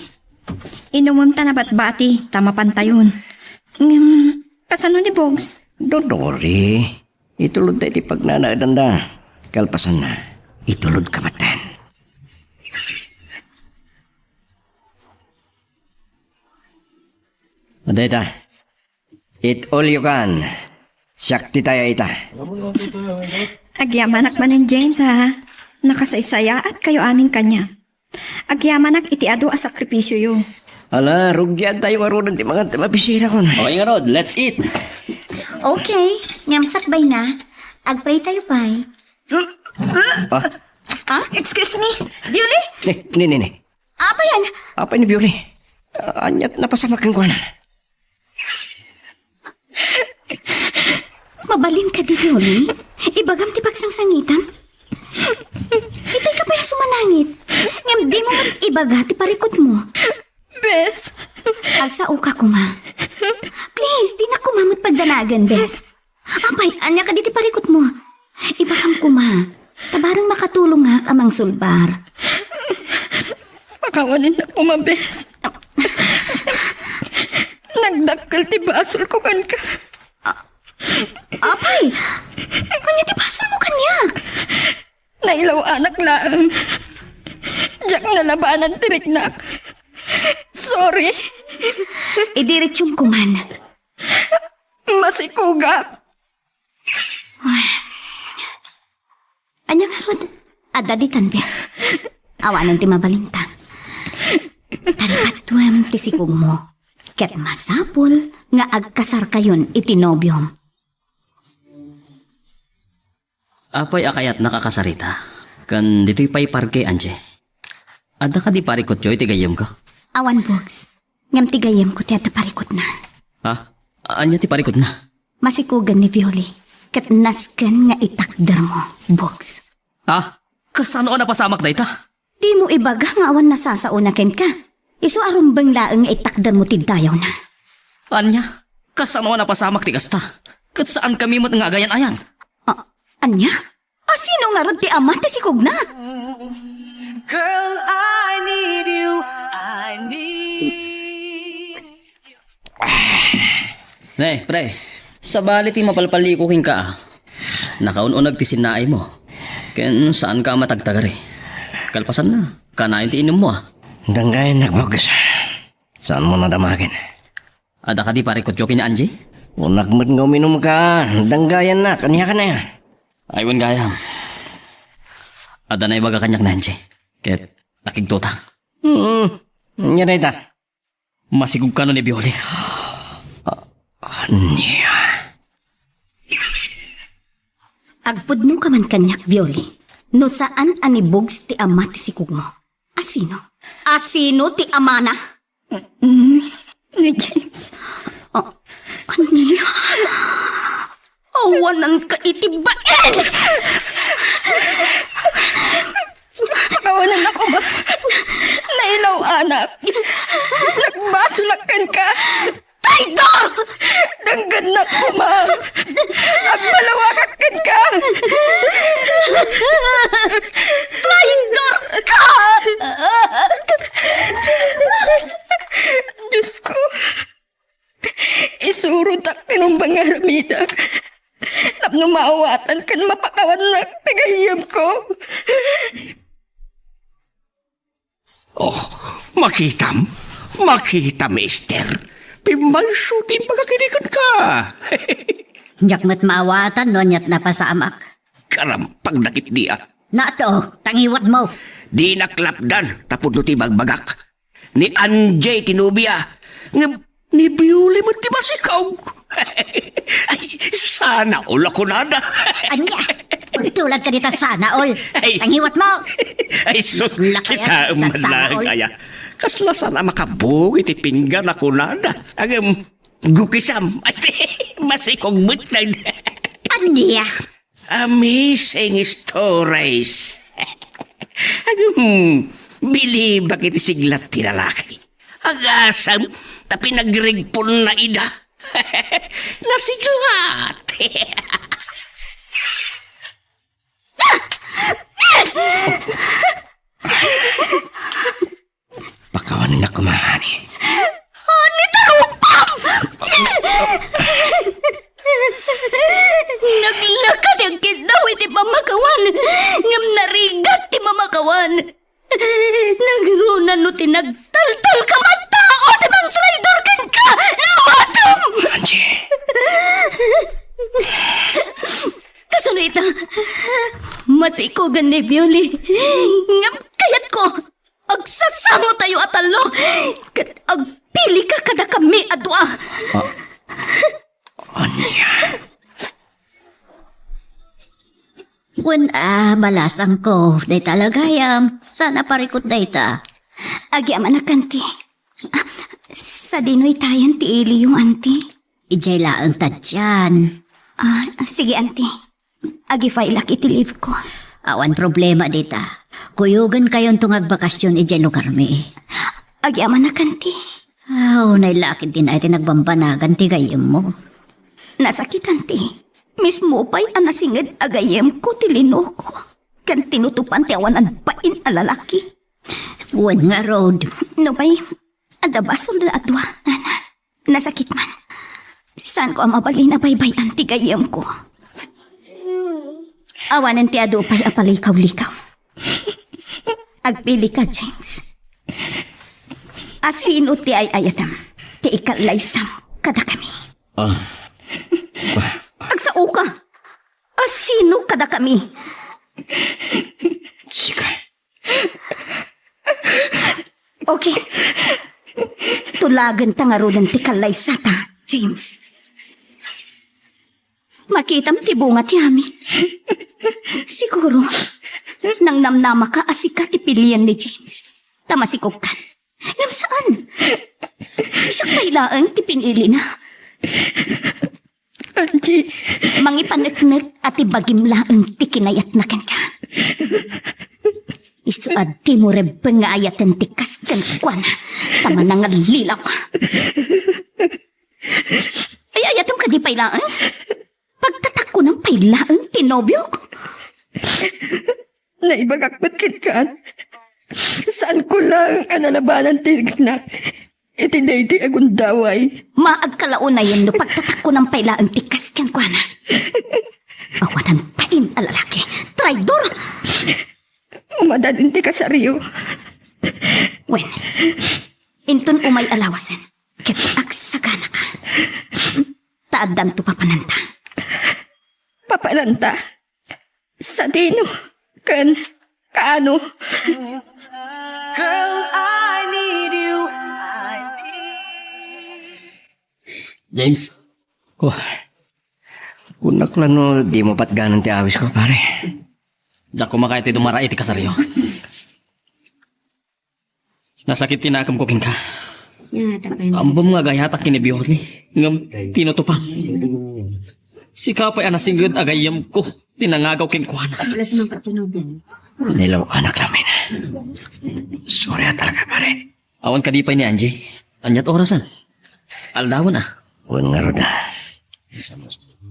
Inumem ta nabatbati, ta mapantayon. Ngem, kasano ni Bogs? Don't worry. Itulod ta iti pagnanaedanda. Kalpasanna, itulod ka maten. Dayta. It all you can. Siak ti taya ita. Agyamanak manen, James, ha? Nakasaysayaat kayo amin kanya. Agyamanak iti adu a sakripisioyo. Ala, rugian tayo ngaruden ti mangan ti mabisinakon. Okay ngarud, let's eat. Okay, ngem sakbay na. Agpray tayo pay. Ah? Ah? Excuse me, Violi? Ni, ni, ni, ni. Apay yan? Apay ni Violi? Ah, aniat napasamak kenkuana. Mabalin kadi, Violi? Ibagam ti pagsangsangitam? Itay ka pay a sumanangit. Ngem dimo met ibaga ti parikutmo. Bes. Agsaoka koma. Please, dinak koma met pagdanagen, bes. Apay, ania kadi ti parikutmo? Ibagam koma. Ta bareng makatulongak a mangsulbar. Pakawanennak koma, bes. Nagdakkel ti basolko kenka. Apay! Ania ti basolmo kaniak? Nailaw-anak laeng. Diak nalabanan ti riknak. Sorry. Idiretsum koman. Masikugak. Ania ngarud? Adda ditan, bes. Awanen ti mabalinta. Taripatuem ti sikugmo. Ket masapul nga agkasarkayon iti nobiom. Apay a kayatnak a kasarita? Ken ditoy pay parke, Angie. Adda kadi parikutyo iti gayyemko? Awan, Bogs. Ngem ti gayyemko ti adda parikutna. Ha? Ania ti parikutna? Masikugan ni Violi. Ket nasken nga itakdermo, Bogs. Ha? Kasano a napasamak dayta? Dimo ibaga nga awan nasasaona kenka. Isu a rumbeng laeng nga itakdermo ti dayawna. Ania? Kasano a napasamak ti kasta? Ket saankami met nga agayan-ayan. Ah, ania? Asino ngarud ti ama ti sikugna? Girl, I need you. I need Ne, pre, sabali ti mapalpaliko kenka, a. Nakaun-uneg ti sinnaaymo. Ken saanka a matagtagari. Kalpasanna, kanayon ti inummo, a. Danggayannak, Bogs. Saanmo nadamagen? Adda kadi parikutyo ken ni Angie? Kunak met nga uminumka. Danggayannak. Ania kaniak? Ay, wen gayam. Adda naibaga kaniak ni Angie. Ket nakigtota. Hmm. Ania dayta? Masikugkano ni Violi? Ania? Agpudnoka man kaniak, Violi, no saan a ni Bogs ti ama ti sikugmo. Asino? Asino ti amana? Mm, ni James. Ah, ania? Awananka iti bain! Pakawanennak koma. Nailaw-anak. Nagbasolak kenka. Traidor! Denggennak koma. Agmalawakak kenka. Traidor ka! Diosko. Isurotak ti rumbeng nga aramidak tapno maawatan ken mapakawannak ti gayyemko. Oh, makitam? Makitam, Esther. Pimmayso ti imbagak idi kenka. Diak met maawatan no aniat napasamak. Karampag dagiti a. Nato, tangiwatmo. Dinak lapdan, tapno ti ibagbagak. Ni Angie ti nobia. Ngem ni Biuli met ti masikog. Ay, sana all a kunada. Ania? Tulad ka dita sana all. Ay, tangiwatmo. Ay, sus, lakaya, kita sa sana all. Aya. Kasla saan a makabug iti pinggan a kunada. Agem, gukisam. Masikog met. Ania? Amazing stories. Agem, bilibak iti siglat ti lalaki. Agasam, ta pinagregponna ida. Nasiglat. Pakawanennak koma, honey. Honey, tarupam! Naglaka ti agkiddaw iti pamakawan, ngem narigat ti pamakawan. Nagruna no ti nagtaltalka a tao ti mangtraidor kenka! Nawatem! Angie! Kasano ita? Masikogan ni Violi. Ngem kayatko, agsasangotayo a tallo, ket agpilika kadakami a dua. Ah. Ania? Wen a, balasangko, dayta la gayam. Saan a parikut dayta? Agyamanak, anti. Ah, sadino itayen ti iliyo, anti? Idiay laeng ta dian. Ah, sige, anti. Agifaylak iti leave ko. Awan problema dita. Kuyogenkayonto nga agbakasyon idiay lugarmi. Agyamanak, anti. Aw, nailakid din ay ti nagbambanagan ti gayyemmo. Nasakit, anti. Mismo pay a nasinged a gayyemko ti linoko. Ken tinutopan ti awan agbain a lalaki. Wen ngarud. No pay, adda basolda a dua, Ana. Nasakit man. Saanko a mabalin a baybay-an ti gayyemko. Awanen ti adu pay a palikaw-likaw. Agpili ka, James. A sino ti ay-ayatem ti ikallaysam kadakami? Ah. Agsao ka. A sino kadakami? Sika. Okay. Tulagenta ngaruden ti kallaysata, James. Makitam ti bunga ti amin. Siguro, nangnamnamaka a sika ti pilien ni James. Ta masikogkan. Ngem saan. Siak pay laeng ti pinilina. Angie. Mangipaneknek a ti bagim laeng ti kinayatna kenka. Isu a dimo rebbeng nga ayaten ti kas kenkuana, ta manangallilaw. Ay, ayatem kadi pay laeng? Pagtatakkunan pay laeng ti nobiok? Naibagak met kenka. Saanko laeng a nalabanan ti riknak iti daydi a gundaway. Maagka la unayen no pagtatakkunan pay laeng ti kas kenkuana. Awanan pain a lalaki. Traidor! Umadad iti kasaryo. Wen, inton umay a lawasen, ket agsaganaka. Ta addanto papananta. Papananta? Sadino? Ken kaano? Girl, I need you. James. Oh. Kunak la no dimo patganan ti awisko, pare. Diak koma kayat ti dumarayo iti kasaryo. Nasakit ti nakemko kenka. Ya, tapay na. Ammom nga agayatak ken ni Violi. Ngem tinutupam. Sika pay a nasinged a gayyemko ti nangagaw kenkuana. Alas man ka tinubo. Nilaw-anak lamin. Sorry a talaga, pare. Awan kadi pay ni Angie. Ania't orasen? Aldawen a. Wen ngarud a.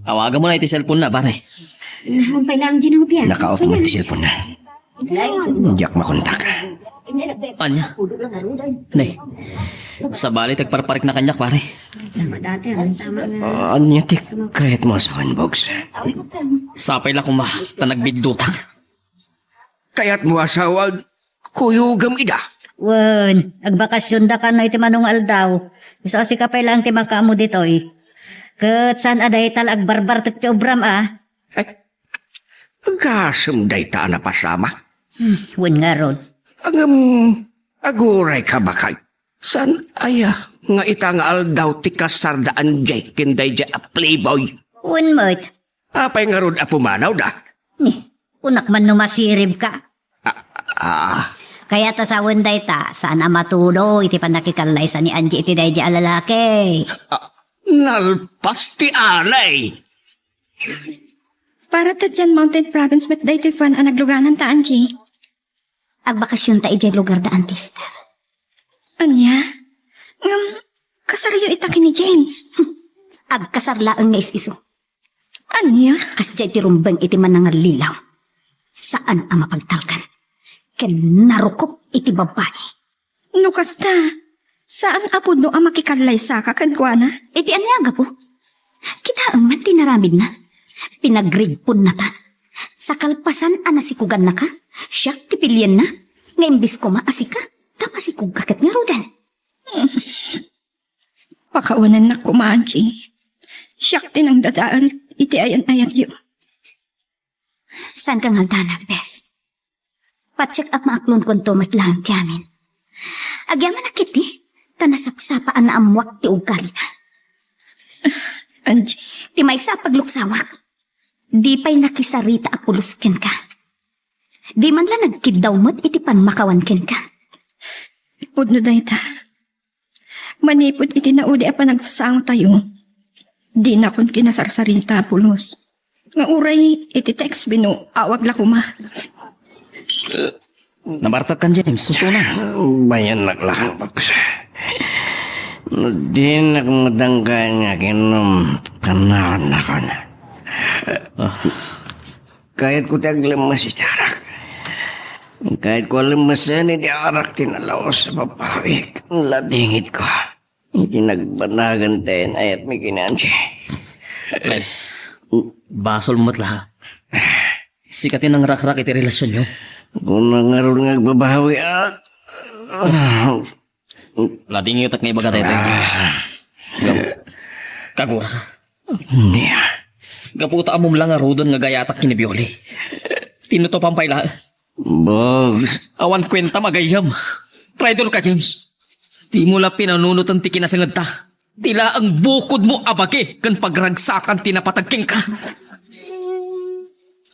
Awagamon iti cellphone na, pare. Nahampay na ang Ginobia. Naka-off mo ti cellphone na. Diak makontak. Ania? Nay, sabali ti agparparik na kaniak, pare. Sama dati, ang sama nga. Ah, ania ti kayat mo asawan, Bogs? Sapay la koma, ta nagbiddutak. Kayat mo asawan, kuyogem ida? Wen, agbakasyon da kano iti mano nga aldaw. Isu a sika pay laeng ti makaammo ditoy. Ket saan a dayta la agbarbartek ti obram a? Ay, agasem dayta a napasamak. Hmm, wen ngarud. Ngem, aguray ka bakay. Saan aya nga ita nga aldaw ti kasar da Angie ken daydiay a playboy? Wen met. Apay ngarud a pumanawda? Ni, kunak man no masirib ka. Ah, ah, Kayat a sawen dayta, saan a matudo iti pannakikallaysa ni Angie iti daydi a lalaki. Ah, nalpas ti alay. Para ta diay Mountain Province met daytoy fan a naglugananta, Angie. Agbakasyonta idiay lugar da Auntie Esther. Ania? Ngem, kasaryo ita ken ni James. Agkasar laeng nga is-isu. Ania? Kasdiay ti rumbeng iti manangallilaw. Saan a mapagtalkan. Ken narukop iti babbai. No kasta, saan a pudno a makikallaysaka kenkuana? Iti ania a gapu? Kitaem man ti naramidna. Pinagrigponnata. Sa kalpasan a nasikugannaka, siak ti pilienna, nga imbes koma a sika, ta masikogka ket ngaruden. Pakawanennak koma, Angie. Siak ti nangdadael iti ayan-ayatyo. Saanka nga aldanak, bes? Patiek a maaklonkonto met laeng ti amin. Agyamanak iti, ta nasapsapa a naammoak ti ugalina. Angie. Ti maysa a pagluksawak, di pay nakisarita a pulos kenka. Di man la nagkiddaw met iti pammakawan kenka. Pudno dayta. Manipud iti naudi a panagsasangotayo, dinakon kinasarsarita a pulos. Nga uray iti text wenno awag la koma. Nabartekkan, James, susunan. Bayannak lang, Bogs. No dinak madanggan nga kinum, tanawan nakon. Ah. Kayatko ti aglemmes iti arak. Kayatko a lemmesen iti arak ti nalaus a babawi. Ladingitko iti nagbanagan ti ayan-ayatmi ken ni Angie. Ay, basol met la. Sika ti nangrakrak iti relasionyo. Kuna ngarud nga agbabawi, ah. Ladingitko nga ibaga daytoy. Ah. Gap-, kagura. Nia. Gapu ta ammom la ngaruden nga agayatak ken ni Bioli. Tinutopan pay la. Bogs. Awan kuentam a gayyem. Traidor ka, James. Dimo la pinanunoten ti kinasengedta. Ti laeng bukodmo a bagi ken pagragsakan ti napateg kenka.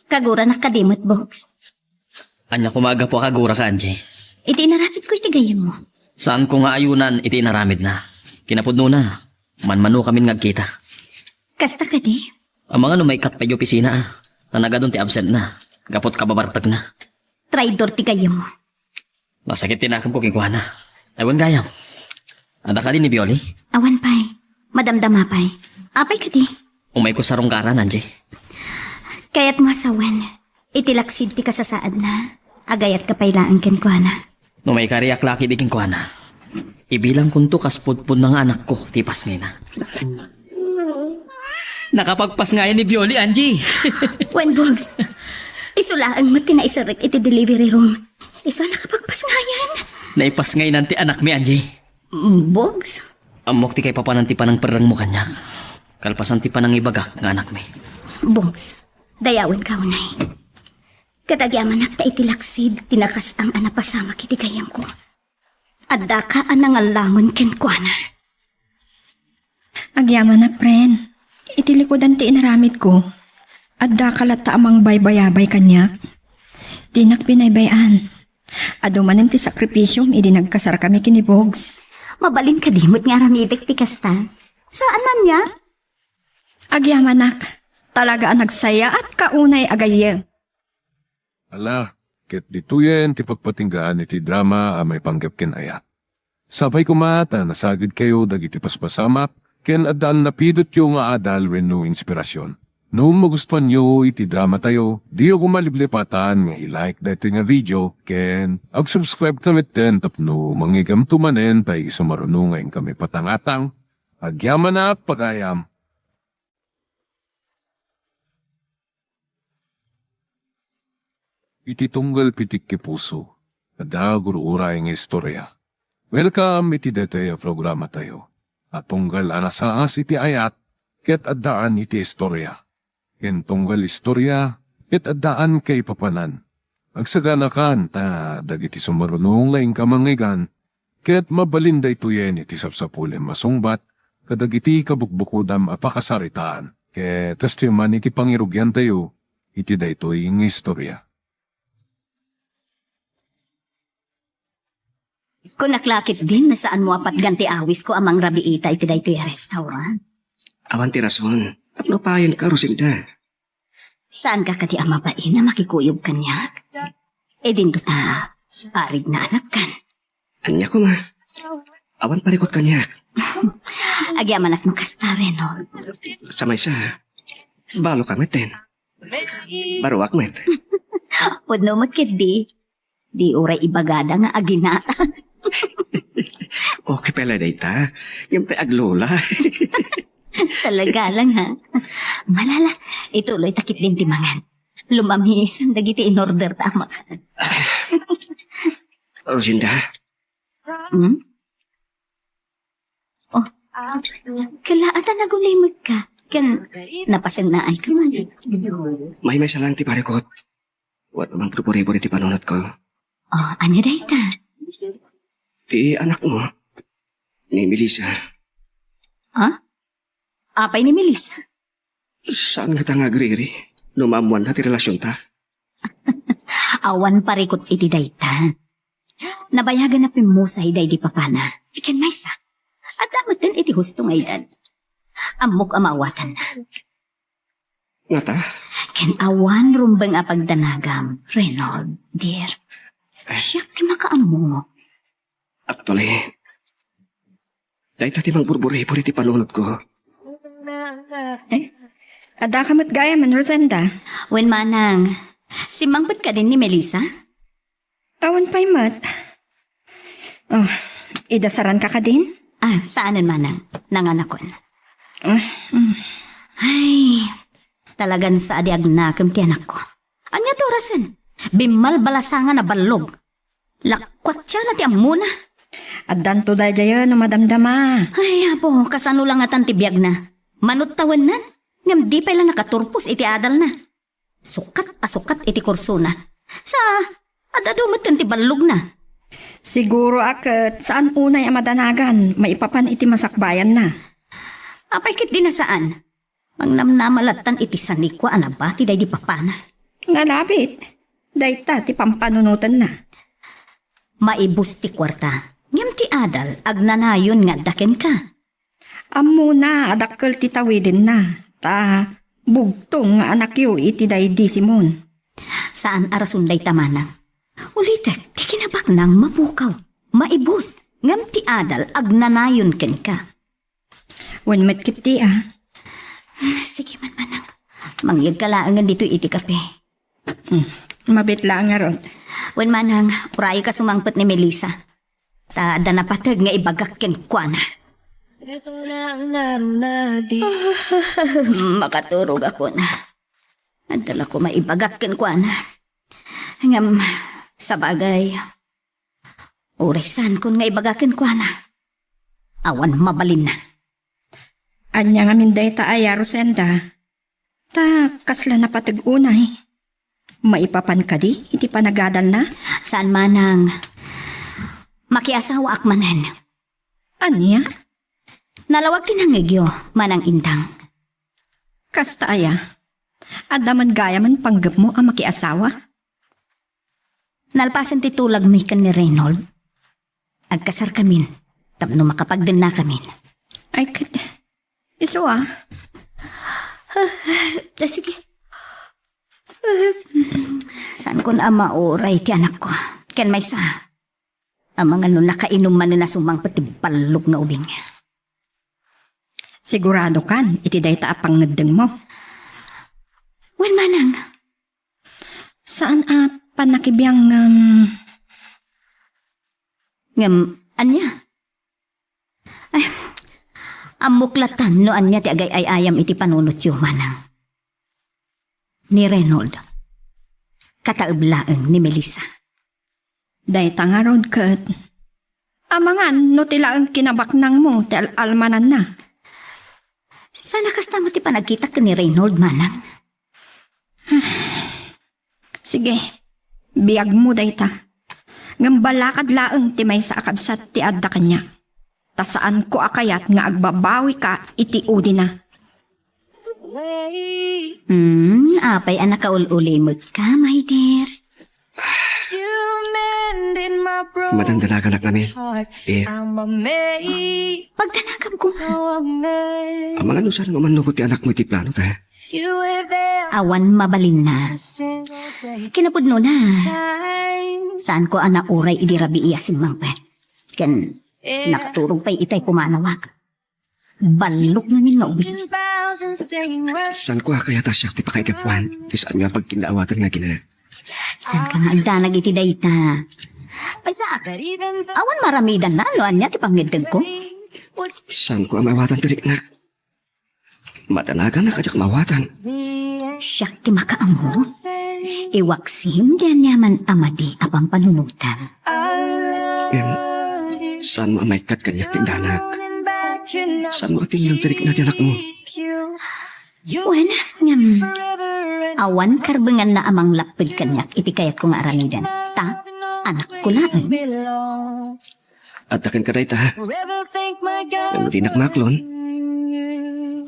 Kaguranak kadi met, Bogs. Ania koma a gapu a kaguraka, Angie? Iti inaramidko iti gayyemmo. Saanko nga ayunan iti inaramidna. Kinapudnona, manmanokamin nga agkita. Kasta kadi? Amangan no maikkat pay iti opisina, a. Ta nagadun ti absentna, gapu ta kababartekna. Traidor ti gayyemmo. Nasakit ti nakemko kenkuana. Ay, wen gayam. Adda kadi ni Bioli? Awan pay. Madamdama pay. Apay kadi? Umayko sa rungkaran, Angie. Kayatmo a sawen, iti laksid ti kasasaadna, agayatka pay laeng kenkuana. No maikariak la ketdi kenkuana, ibilangkonto kas pudpudna nga anakko ti ipasngayna. Nakapagpasngayan ni Bioli, Angie. Wen, Bogs. Isu laeng met ti naiserrek iti delivery room. Isu a nakapagpasngayan. Naipasngaynan ti anakmi, Angie. Bogs? Ammok ti kaipapanan ti panangperrengmo kaniak. Kalpasan ti panangibagak nga anakmi. Bogs, dayawenka unay. Ket agyamanak ta iti laksid ti nakasang a napasamak iti gayyemko. Addaka a nangallangon kenkuana. Agyamanak, friend. Iti likudan ti inaramidko, addaka latta a mangbaybayabay kaniak. Dinak binaybay-an. Adu manen ti sakripisiom idi nagkasarkami ken ni Bogs. Mabalin kadi met nga aramidek ti kasta? Saan ania? Agyamanak, talaga a nagsayaatka unay a gayyem. Ala, ket ditoyen ti pagpatinggaan iti drama a maipanggep ken ayat. Sapay koma ta nasagidkayo dagiti paspasamak ken addaan napidotyo nga adal wenno inspirasion. No magustuanyo iti dramatayo, diyo koma liplipatan nga i-like daytoy nga video ken ag-subscribe ka metten tapno mangigamto manen ta isumaruno nga inkami patangatang. Agyamanak, pagayam. Iti tunggal pitik ti puso, adda gur-uray nga istorya. Welcome iti daytoy a programatayo a tunggal a nasaas iti ayat ket addaan iti istorya. Ken tunggal istorya ket addaan kaipapanan. Agsaganakan ta dagiti sumaruno nga inka mangngeggan, ket mabalin daytoyen iti sapsapulem a sungbat kadagiti kabukbukodam a pakasaritaan. Ket kastoy man iti pangirugiantayo iti daytoy nga istorya. Kunak la ketdin, saanmo a patgan ti awisko a mangrabii ita iti daytoy a restaurant. Awan ti rason. Tapno payenka, Rosinda. Saanka kadi a mabain a makikuyog kaniak? Idinto ta, arigna anakkan. Ania koma? Awan parikut kaniak. Agyamanak no kasta, Reno. Sa maysa, balo ka met, ten. Baruak met. Pudno met ketdi. Di uray ibagada nga aginata. Okay pala dayta. Ngem tay aglula. Talaga lang, ha? Malala, ituloy ta ketdin ti mangan. Lumamisan dagiti in-order ta a makan. Rosinda. Hmm? Oh, kala ata nagulimekka. Ken napasennaay ka man. Maymaysa lang ti parikut. Wadman purpuribor iti panunotko. Oh, ania dayta? Ti anakmo, ni Melissa. Ha? Apay ni Melissa? Saan ngata nga agriri no maammoanna ti relasionta? Awan parikut iti dayta. Nabayagan a pimmusay daydi papana. Iken maysa, adda metten iti husto nga edad. Ammok a maawatanna. Ngata? Ken awan rumbeng a pagdanagam, Reynold, dear. Eh. Siak ti makaammo. Actually, dayta ti mangburburibor iti panunotko. Eh, adda ka met gayamen, Rosenda? Wen, manang. Simmangpet kadin ni Melissa? Awan pay met. Oh, idasaran ka kadin? Ah, saanen, manang. Nanganakon. Ah, mm. Ay, talagan sa adi agnakem ti anakko. Ania ti orasen? Bimmalbalasangan a ballog. Lakkuat siya na ti ammona. Addanto daydiayen no madamdama. Ay, apo, kasano la ngatan ti biagna? Manut tawennan, ngem di pay la nakaturpos iti adalna. Sukat a sukat iti kursona. Sa, adda dumetten ti ballogna. Siguro a ket saan unay a madanagan maipapan iti masakbayanna. Apay ket di na saan? Mangnamnama lattan iti sanikua a nabati daydi papana. Ngalabit, dayta ti pampanunotenna. Maibus ti kuarta, ngem ti adal agnanayon nga adda kenka. Ammona a dakkel ti tawidenna, ta bugtong nga anakyo iti daydi Simon. Saan a rason dayta, manang. Ulitek, ti kinabaknang mapukaw, maibus, ngem ti adal agnanayon kenka. Wen met ketdi, a. Hmm, sige man, manang. Mangyegka laengen ditoy iti kape. Hmm, mabiit laeng ngarud. Wen, manang, urayek a sumangpet ni Melissa. Ta adda napateg nga ibagak kenkuana. Makaturogakon. Adda la koma ibagak kenkuana. Ngem, sabagay, uray saankon nga ibaga kenkuana, awan mabalinna. Ania ngamin dayta aya, Rosenda? Ta kasla napateg unay. Maipapan kadi iti panagadalna? Saan, manang. Makiasawaak manen. Ania? Nalawag ti nangngegyo, Manang Indang. Kasta aya? Adda met gayamen panggepmo a makiasawa? Nalpasen ti tulagmi ken ni Reynold, agkasarkamin tapno makapagdennakamin. Ay, ket, isu a? Ah, sige. Saankon a mauray ti anakko. Ken maysa, amangan no nakainom manen a sumangpet ti ballog nga ubing. Siguradokan iti dayta a pangngeddengmo? Wen, manang. Saan a pannakibiang ngem. Ngem ania? Ay, ammok latan no ania ti agay-ay-ayam iti panunotyo, manang. Ni Reynold, kataeb laeng ni Melissa. Dayta ngarud ket, amangan no ti laeng kinabaknangmo ti al-almananna. Saan a kasta met ti panagkitak ken ni Reynold, manang. Sige, biagmo dayta. Ngem balakad laeng ti maysa a kabsat ti adda kaniak. Ta saanko a kayat nga agbabawika iti udina. Hmm, apay a nakaul-ulimekka, my dear? Madandalaganak ngamin. Eh. Pagdanaganko. Amangan no saan nga umannukot ti anakmo iti plano ta. Awan mabalinna. Kinapudnona, saanko a nauray idi rabii a simmangpet. Ken nakaturog pay itay pumanawak. Ballok ngamin nga ubing. Saanko a kayat a siak ti pakaigapuan ti saan nga pagkinnaawatan nga agina? Saanka nga agdanag iti dayta? Maysa, awan maramidanna no ania ti pangngeddengko? Saanko a maawatan ti riknak? Madanagannak a diak maawatan. Siak ti makaammo. Iwaksim ti aniaman a madi a pampanunotem. Ngem, saanmo a maikkat kaniak ti indanak? Saanmo a tinnaw ti rikna ti anakmo? Wen, ngem, awan karbenganna a manglapped kaniak iti kayatko nga aramiden. Ta, anakko laeng. Adda kenka dayta, ha? Ngem no dinak maaklon,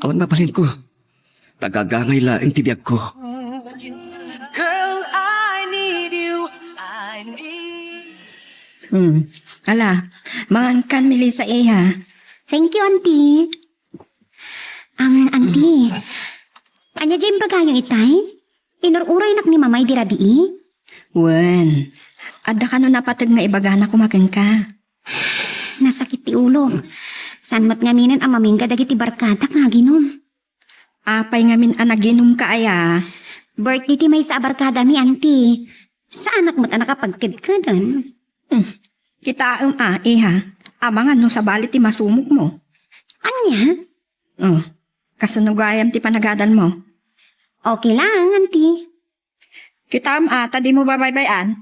awan mabalinko. Ta gagangay laeng ti biagko. Hmm. Ala, mangankan, Melissa, iha. Thank you, Auntie. Ang, Auntie, ania diay imbagayo itay? Inur-uraynak ni Mamay di rabii? Wen, adda kano napateg nga ibagana koma kenka. Nasakit ti ulok. Saan met ngaminen a mamingga dagiti barkadak nga aginum. Apay ngamin a naginumka aya? Birthday ti maysa a barkadami, Auntie. Saanak met a nakapagkedkeden. Hmm. Kitaem a, iha. Amangan no sabali ti masumokmo. Ania? Oh, kasano gayam ti panagadalmo? Okay lang, Auntie. Kitaem a, ta dimo babaybay-an?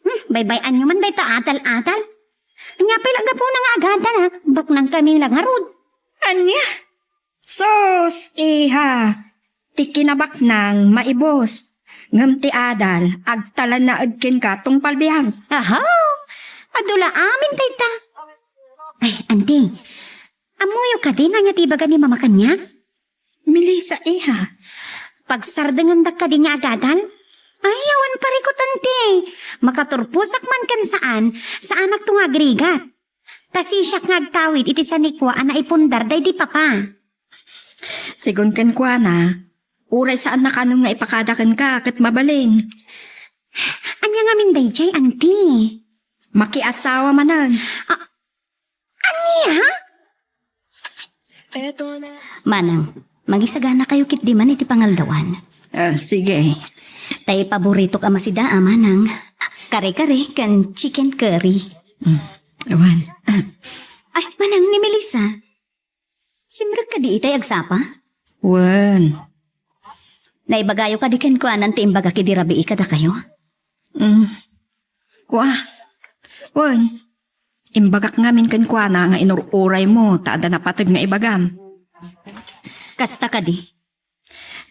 Hmm, baybay-anyo man dayta adal-adal. Ania pay la gapuna nga agadalak, baknangkami la ngarud. Ania? Sus, iha! Ti kinabaknang, maibus. Ngem ti adal, agtalinaed kenka tungpal biag. Aha! Adu la amin dayta. Ay, Auntie, ammoyo kadi no ania ti ibaga ni Mama kaniak? Melissa, iha. Pagsardengendak kadi nga agadal? Ay, awan parikut, Auntie. Makaturposak man ken saan, saanakto nga agrigat. Ta sisiak nga agtawid iti sanikua a naipundar daydi Papa. Sigun kenkuana, uray saanna kanon nga ipakada kenka ket mabalin. Ania ngamin daydiay, Auntie? Makiasawa manen. A-, Ania? Manang, mangisaganakayo ketdi man iti pangaldawan. Ah, sige. Tay paboritok a masida a, Manang. Kare-kare ken chicken curry. Mm, awan. Ay, Manang, ni Melissa. Simrek kadi itay agsapa? Wen. Naibagayo kadi kenkuana ti imbagak idi rabii kadakayo? Mm. Kua. Wen. Imbagak ngamin kenkuana nga inur-uraymo ta adda napateg nga ibagam. Kasta kadi?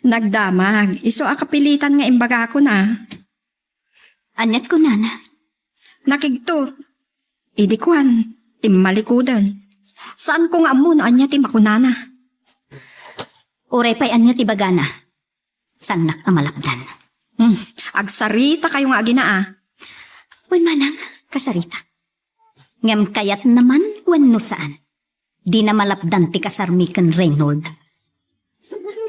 Nagdamag, isu a kapilitan nga imbagakon a. Aniat kunana? Nakigtot. Idi kuan, timmalikoden. Saanko nga ammo no ania ti makunana. Uray pay ania ti bagana, saannak a malapdan. Hmm, agsarita kayo nga agina a. Wen manang, kasarita. Ngem kayatna man wenno saan, dina malapdan ti kasarmi ken Reynold.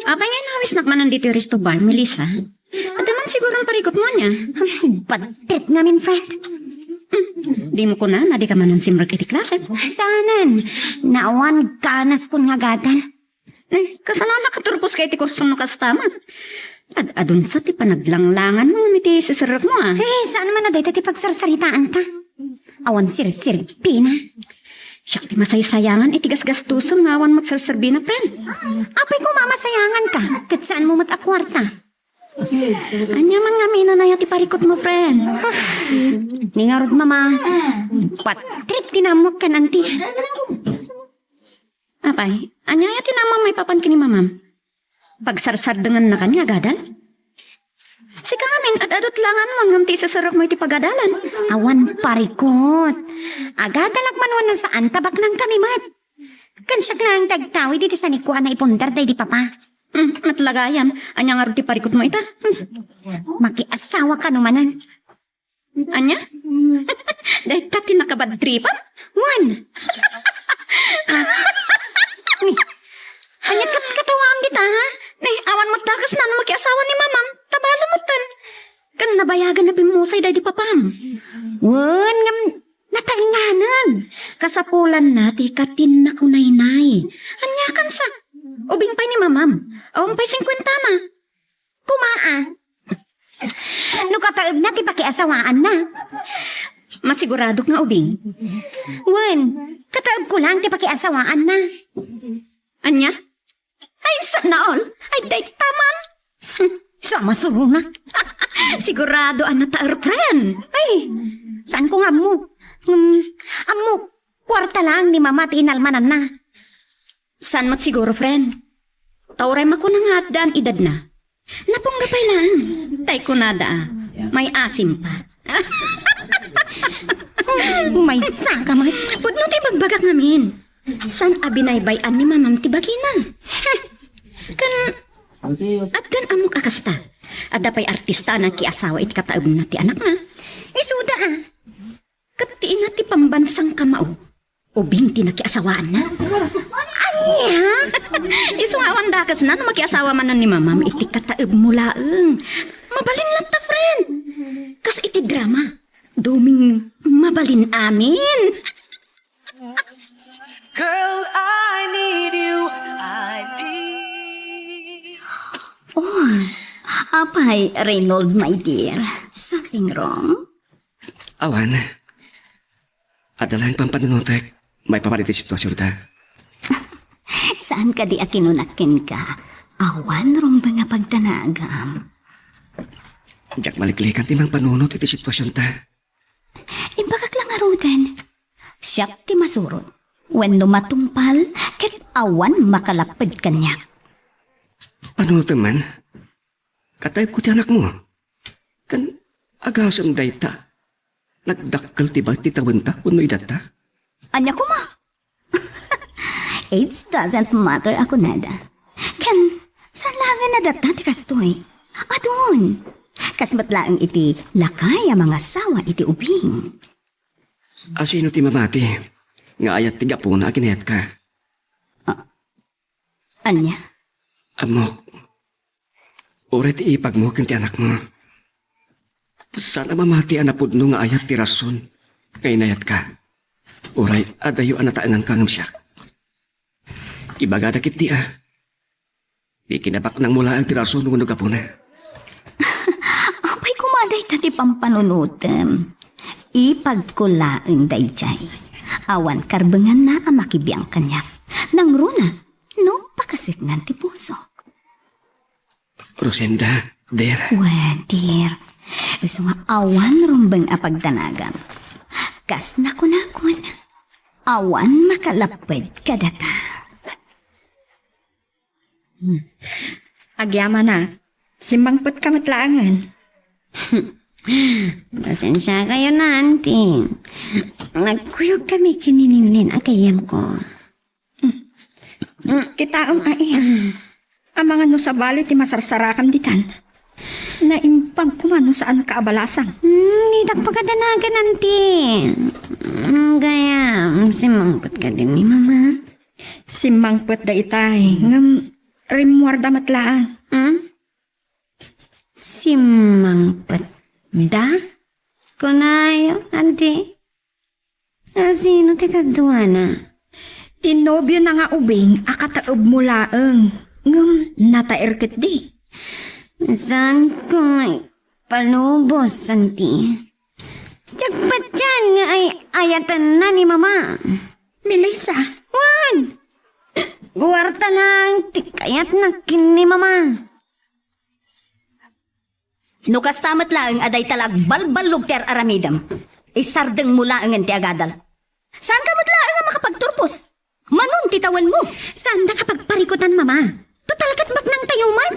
Apay nga inawisnak manen ditoy resto bar, Melissa? Adda man siguron parikutmo ania? Bad trip ngamin, friend. Hmm, dimo kunana, dika manen simrek iti klase? Saanen, awan ganaskon nga agadal. Eh, kasano a nakaturposka iti kursom no kasta man? Ad-adun sa ti panaglanglanganmo ngem iti seserrekmo a. Eh, saan man a dayta ti pagsarsaritaanta? Awan sirserbina. Siak ti masaysayangan iti gasgastusem nga awan met serserbina, friend. Apay koma a masayanganka, ket saanmo met a kuarta. Ania man ngamin a aya ti parikutmo, friend? Ni ngarud, mama. Patrick, tinamuak kan anti. Apay, ania aya ti naammo maipapan ken ni mamam? Pagsarsardengennakan nga agadal? Sika ngamin, ad-adut langanmo ngem ti iseserrekmo iti pagadalan. Awan parikut. Agadalak man wenno saan, tabaknangkami met. Ken siak laeng ti agtawid iti sanikua a naipundar daydi papa. Hmm, met la gayam, ania ngarud ti parikutmo ita? Hmm. Makiasawa kano manen. Ania? Dayta ti nakabadtripam? Wen. Ah. Ni, ania kat-, katawaan dita, ha? Ni, awan met dakesna no makiasawa ni mamam, ta balo metten. Ken nabayagan a bimmusay daydi papam. Wen, ngem nataenganen. Kasapulanna ti katinna kunaynay. Ania kansa? Ubing pay ni mamam. Awan pay singkuentana. Kuma a. No kataebna ti pakiasawaanna. Masiguradok nga ubing. Wen, kataebko lang ti pakiasawaanna. Ania? Ay, sana all. Ay, dayta man. Hmm, sa masuruna. Sigurado a nataer, friend. Ay, saanko nga ammo. Hmm, ammo, kuarta lang ni mama ti inalmananna. Saan met siguro, friend? Ta uray makuna nga addaan edadna. Napungga pay laeng. Tay kunada, a, may asim pa. Maysa ka met. Pudno ti bagbagak ngamin. Saan a binaybay-an ni mamam ti bagina? Ken, addan ammok a kasta. Adda pay artista a nakiasawa iti kataebna ti anakna. Isuda, a. Ket ti ina ti pambansang kamao, ubing ti nakiasawaanna. Ania? Isu nga awan dakesna no makiasawa manen ni mamam iti kataebmo laeng. Mabalin latta, friend. Kas iti drama, duming mabalin amin. Girl, I need you. I need. Oh, apay, Reynold, my dear. Something wrong? Awan. Adda laeng pampanunotek maipapan iti situasionta. Saan kadi a kinunak kenka? Awan rumbeng a pagdanagam. Diak maliklikan ti mangpanunot iti situasionta. Imbagak lang ngaruden. Siak ti masurot. Wenno matungpal, ket awan makalapped kaniak. Panunotem man. Kataebko ti anakmo. Ken agasem dayta, nagdakkel ti baet ti tawenta wenno edatta? Ania koma? Age doesn't matter a kunada. Ken, saan laengen a datta ti kastoy? Adun. Kas met laeng iti lakay a mangasawa iti ubing. A, sino ti mamati nga ayat ti gapuna a kinayatka? Ah, ania? Ammok. Uray ti ipagmo ken ti anakmo. Saan a mamati a napudno nga ayat ti rason nga inayatka. Uray adayo a nataenganka ngem siak. Ibagada ketdi a. Di kinabaknangmo laeng ti rason wenno gapuna. Apay koma dayta ti pampanunotem? Ipagko laeng daydiay. Awan karbenganna a makibiang kaniak. Nangruna, no pakaseknan ti pusok. Rosenda, dear. Wen, dear. Isu nga awan rumbeng a pagdanagam. Kas nakunakon, awan makalapped kadata. Hmm. Agyamana, simmangpetka met laengen. Pasensiakayo na, Auntie. Nagkuyogkami ken ni Ningning a gayyemko. Hmm. Hmm, kitaem, ai. Amangan no sabali ti masarsarakam ditan. Naimbag koma no saanka a balasang. Hmm, ditak pakadanagan, Auntie. Hmm, gayam, simmangpet kadi ni Mama? Simmangpet da itay, ngem rimmuarda met laeng. Hmm? Simmangpet da? Kunayo, Auntie. A, sino ti kaduana? Ti nobiona nga ubing a kataebmo laeng, ngem nataer ketdi. Saanko nga ipalubos, Auntie. Diak patien nga ay-ayatenna ni Mama. Melissa. Wen! Kuarta laeng ti kayatna ken ni Mama. No kasta met laeng a dayta la agbalballog ti ar-aramidem, isardengmo laengen ti agadal. Saanka met laeng a makapagturpos. Manon ti tawenmo? Saandak a pagparikutan, Mama. Total, ket baknangtayo met.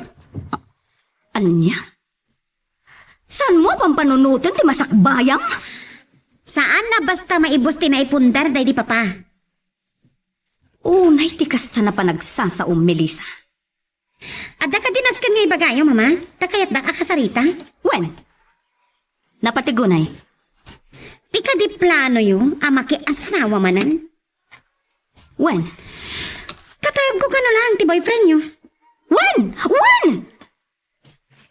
Ania? Saanmo a pampanunoten ti masakbayam? Saan a basta maibus ti naipundar daydi Papa. Unay ti kasta a panagsasaom, Melissa. Adda kadi nasken nga ibagayo, Mama? Ta kayatdak a kasarita. Wen, napatigunay, Ti kadi planoyo a makiasawa manen? Wen. Kataebko kano laeng ti boyfriendyo. Wen! Wen!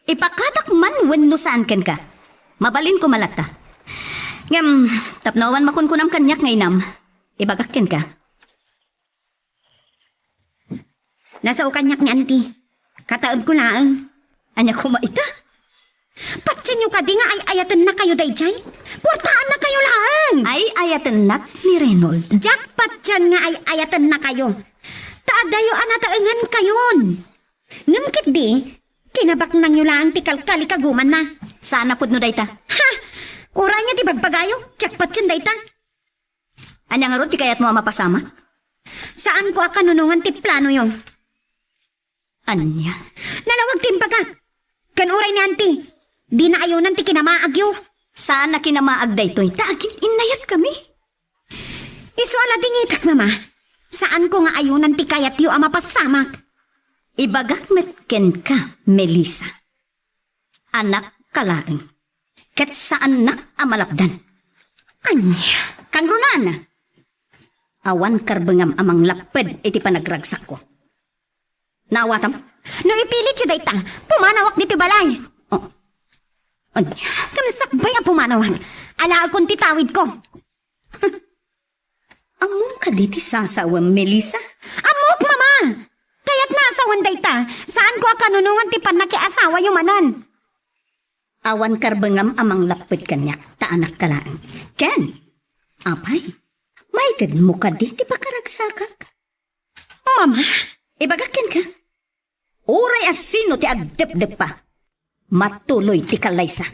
Ipakadak man wenno saan kenka. Mabalinko man latta. Ngem, tapno awan makunkunam kaniak nga inam, ibagak kenka. Nasao kaniak ni Auntie. Kataebko laeng. Ania koma ita? Patienyo kadi nga ay-ayatennakayo daydiay? Kuartaannakayo laeng! Ay-ayatennak ni Reynold. Diak patien nga ay-ayatennakayo. Ta adayo a nataengankayon. Ngem ketdi, kinabaknangyo laeng ti kalkalikagumanna. Saan a pudno dayta. Ha! Uray ania ti bagbagayo, diak patien dayta. Ania ngarud ti kayatmo a mapasamak? Saanko a kanunongan ti planoyo. Ania? Nalawag ti imbagak. Ken uray ni Auntie, dina ayonan ti kinamaagyo. Saan a kinamaag daytoy, ta agin-innayatkami. Isu a ladingitak, Mama. Saanko nga ayonan ti kayatyo a mapasamak. Ibagak met kenka, Melissa. Anakka laeng. Ket saannak a malapdan. Ania? Kangrunaan, awan karbengam a manglapped iti panagragsakko. Naawatam? No ipilityo dayta, pumanawak ditoy balay. Oh. Ania? Ngem sakbay a pumanawak, alaekon ti tawidko. Ammom kadi ti sasaoem, Melissa? Ammok, Mama! Kayatna a sawen dayta, saanko a kanunongan ti pannakiasawayo manen. Awan karbengam a manglapped kaniak, ta anakka laeng. Ken, apay, maitedmo kadi ti pakaragsakak? Mama? Ibagak kenka, uray a sino ti agdepdeppa, matuloy ti kallaysa.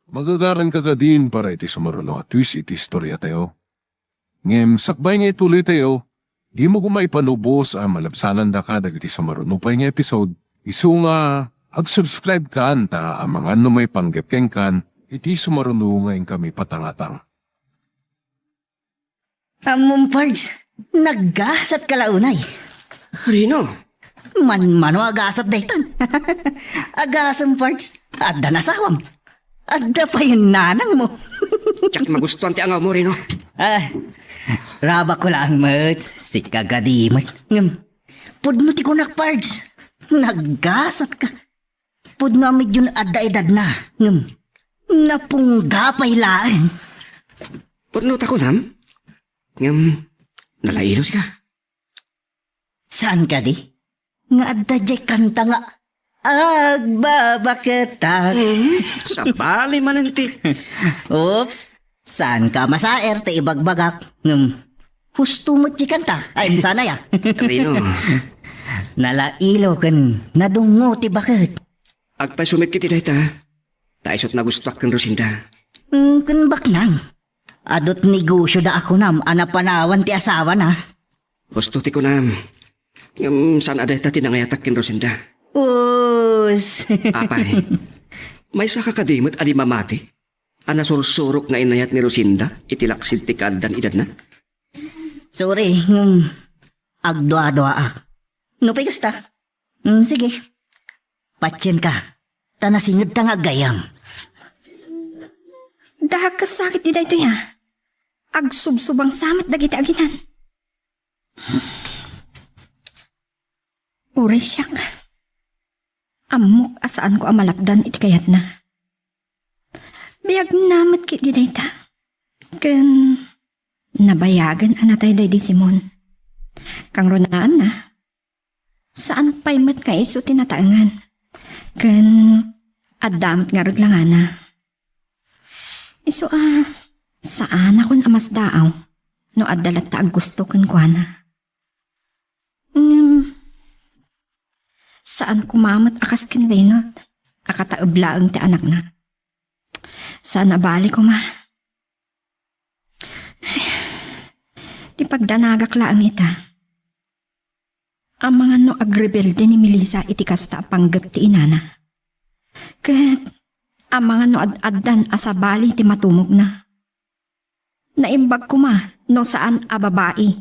Magagaranka kadin para iti sumaruno a twist iti istoriatayo. Ngem sakbay nga ituloytayo, dimo koma ipanubos a malabsanandaka dagiti sumaruno pay nga episode, isu nga ag-subscribe kan ta amangan no maipanggep kenkan iti sumaruno nga inkami patangatang. Ammom, Pards, naggasatka la unay. Rino? Manmano a gasat daytan. Agasem, Pards, adda nasawam. Adda pay nanangmo. Diak magustuan ti angawmo, Rino. Ah, rabakko laeng met, sika kadi met. Ngem, pudno ti kunak, Pards. Naggasatka. Pudno a medyo adda edadna, ngem napungga pay laeng. Pudno ta kunam, ngem nalailo sika. Saan kadi? Nga adda jay kanta nga agbabaketak. Hmm, sabali manen ti. Oops. Saanka a masaer ti ibagbagak, ngem husto met ti kanta. Ay, sana ya. Rino. Nalailo ken nadungngo ti baket. Agpaysumit iti dayta, ta isut' nagustuak ken Rosinda. Mm, ken baknang. Adu't negosio da a kunam a napanawan ti asawana. Husto ti kunam. Ngem saan a dayta ti nangayatak ken Rosinda. Us. Apay, maysaka kadi met a di mamati a nasursurok nga inayat ni Rosinda iti laksid ti kaaddan edadna? Sorry, ngem agduaduaak. Nupay kasta? Mm, sige. Patienka, ta nasingedta nga aggayam. Dakes sakit ti daytoy a. Agsubsubangsa met dagiti aginan. Uray siak. Ammok a saanko a malapdan iti kayatna. Biagna met ketdi dayta. Ken nabayagen a natay daydi Simon. Kangrunaanna, saan pay met nga isu ti nataengan. Ken adda met ngarud langana. Isu a, saanakon a masdaaw no adda latta a gusto kenkuana. Ngem, saan koma met a kas ken Reynold a kataeb laeng ti anakna. Saan a bale koma. Ti pagdanagak laeng ita. Amangan no agrebelde ni Melissa iti kasta a panggep ti inana. Ket amangan no ad-addan a sabali ti matumogna. Naimbag koma no saan a babai.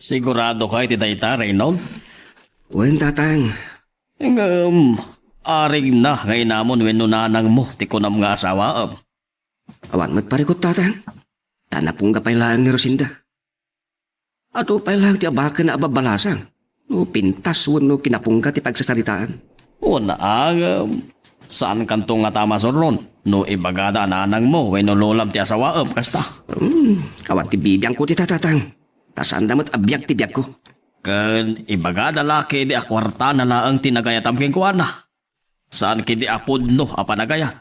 Siguradoka iti dayta, Reynold? Wen, Tatang. Ngem, arigna nga inamon wenno nanangmo ti kunam nga asawaem? Awan met parikut, tatang. Ta napungga pay laeng ni Rosinda. Adu pay laeng ti abaken a babbalasang no pintas wenno kinapungga ti pagsasaritaan. Wen, ngem, saankanto ngata a masurron no ibagada a nanangmo wenno lolam ti asawaem kasta? Hmm, awan ti bibiangko dita, tatang. Ta saanda met a biag ti biagko. Ken ibagada la ketdi a kuartana laeng ti nagayatam kenkuana. Saan ketdi a pudno a panagayat.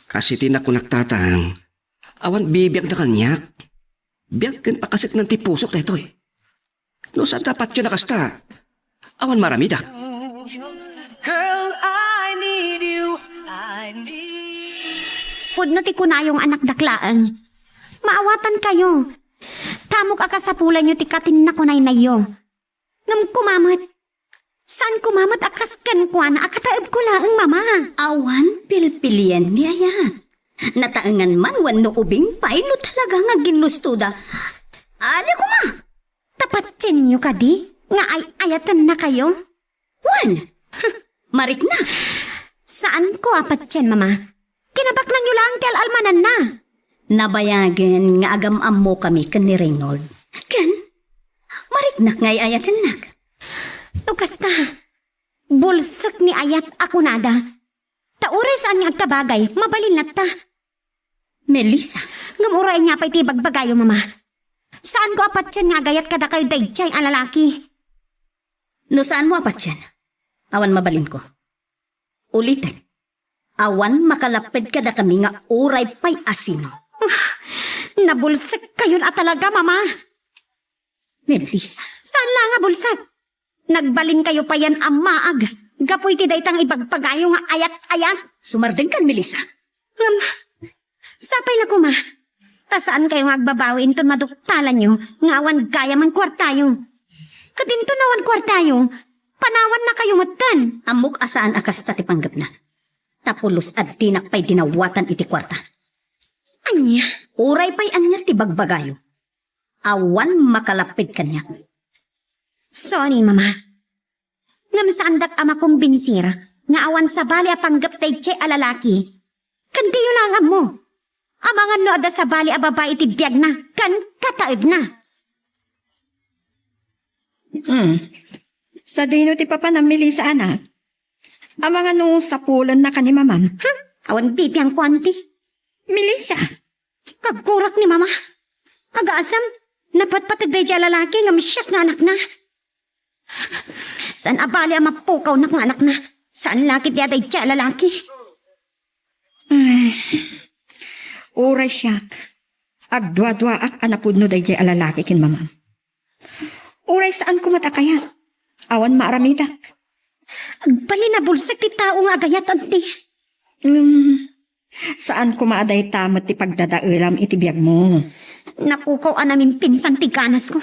Kas iti nakunak, tatang, awan bibiagna kaniak. Biag ken pakaseknan ti pusok daytoy. No saanda a patien a kasta, awan maaramidak. Girl, I need you. I need Pudno ti kunayo nga anakdak laeng. Maawatankayo. Tamok a kasapulanyo ti katinnakunaynayo. Ngem koma met, saan koma met a kas kenkuana a kataebko laeng, Mama. Awan pilpilien ni ayat. Nataengan man wenno ubing pay no talaga nga ginlustoda. Ania koma? Ta patienyo kadi nga ay-ayatennakayo? Wen, marikna. Saanko a patien, Mama. Kinabaknangyo laeng ti al-almananna. Nabayagen nga agam-ammokami ken ni Reynold. Ken, mariknak nga ay-ayatennak. No kasta, bulsek ni ayat a kunada. Ta uray saan nga agkabagay, mabalin latta. Melissa. Ngem uray ania pay ti ibagbagayo, Mama. Saanko a patien nga agayat kadakayo daydiay a lalaki. No saanmo a patien, awan mabalinko. Ulitek, awan makalapped kadakami nga uray pay a sino. Nabulsekkayon a talaga, Mama. Melissa. Saan la nga bulsek? Nagbalinkayo payen a maag gapu iti dayta nga ibagbagayo nga ayat-ayat. Sumardengkan, Melissa. Ngem, sapay la koma. Ta saankayo nga agbabawi inton maduktalanyo nga awan gayam a kuartayo. Ket inton awan kuartayo, panawannakayo metten. Ammok a saan a kasta ti panggepna. Ta pulos a dinak pay dinawatan iti kuarta. Ania? Uray pay ania ti bagbagayo, awan makalapped kaniak. Sorry, Mama. Ngem saandak a makombinsir nga awan sabali a panggep daydiay a lalaki. Ken diyo laeng ammo. Amangan no adda sabali a babai iti biagna ken kataedna. Hmm. Sadino ti papanam, Melissa, anak? Amangan no sapulennaka ni mamam? Hmm? Awan bibiangko, anti. Melissa! Kagkurak ni Mama. Agasam, napatpateg daydiay a lalaki ngem siak nga anakna. Saan a bali a mapukawnak nga anakna. Saan la ketdi a daydiay a lalaki. Ay, uray siak, agduaduaak a napudno daydiay a lalaki ken mamam. Uray saan koma a kayat, awan maaramidak. Agbalin a bulsek ti tao nga agayat, anti. Hmm, saan koma a dayta met ti pagdadaelam iti biagmo. Napukaw a namimpinsan ti ganasko.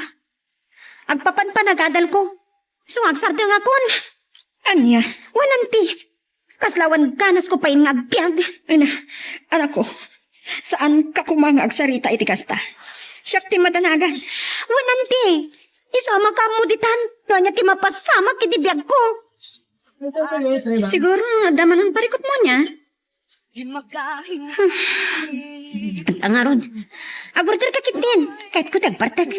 Agpapan panagadalko. Isu nga agsardengakon. Ania? Wen, anti. Kasla awan ganasko pay nga agbiag. Ay na, anakko, saanka koma nga agsarita iti kasta. Siak ti madanagan. Wen, anti. Isu a makaammo ditan no ania ti mapasamak iti biagko. Siguro, adda manen parikutmo ania? Hmm. Anta ngarud. Agorderka ketdin. Kayatko ti agbartek.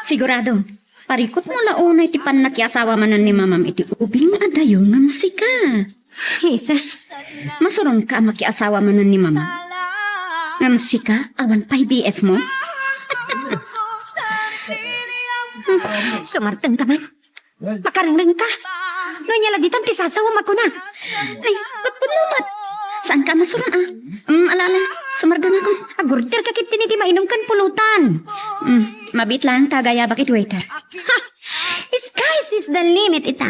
Sigurado, parikutmo la unay ti pannakiasawa manen ni mamam iti ubing a dayo ngem sika. Isa. Masuronka a makiasawa manen ni mamam. Ngem sika, awan pay B F mo? Hmm. Sumardengka man. Makarengrengka. No ania la ditan ti sasawam a kuna. Ay, ket pudno met. Saanka a masuron, a? Mm, ala, ala. Sumardengakon. Agorderka ketdin iti mainum ken pulutan. Mm, mabiit laeng ta agayabak iti waiter. Ha! Sky's the limit ita.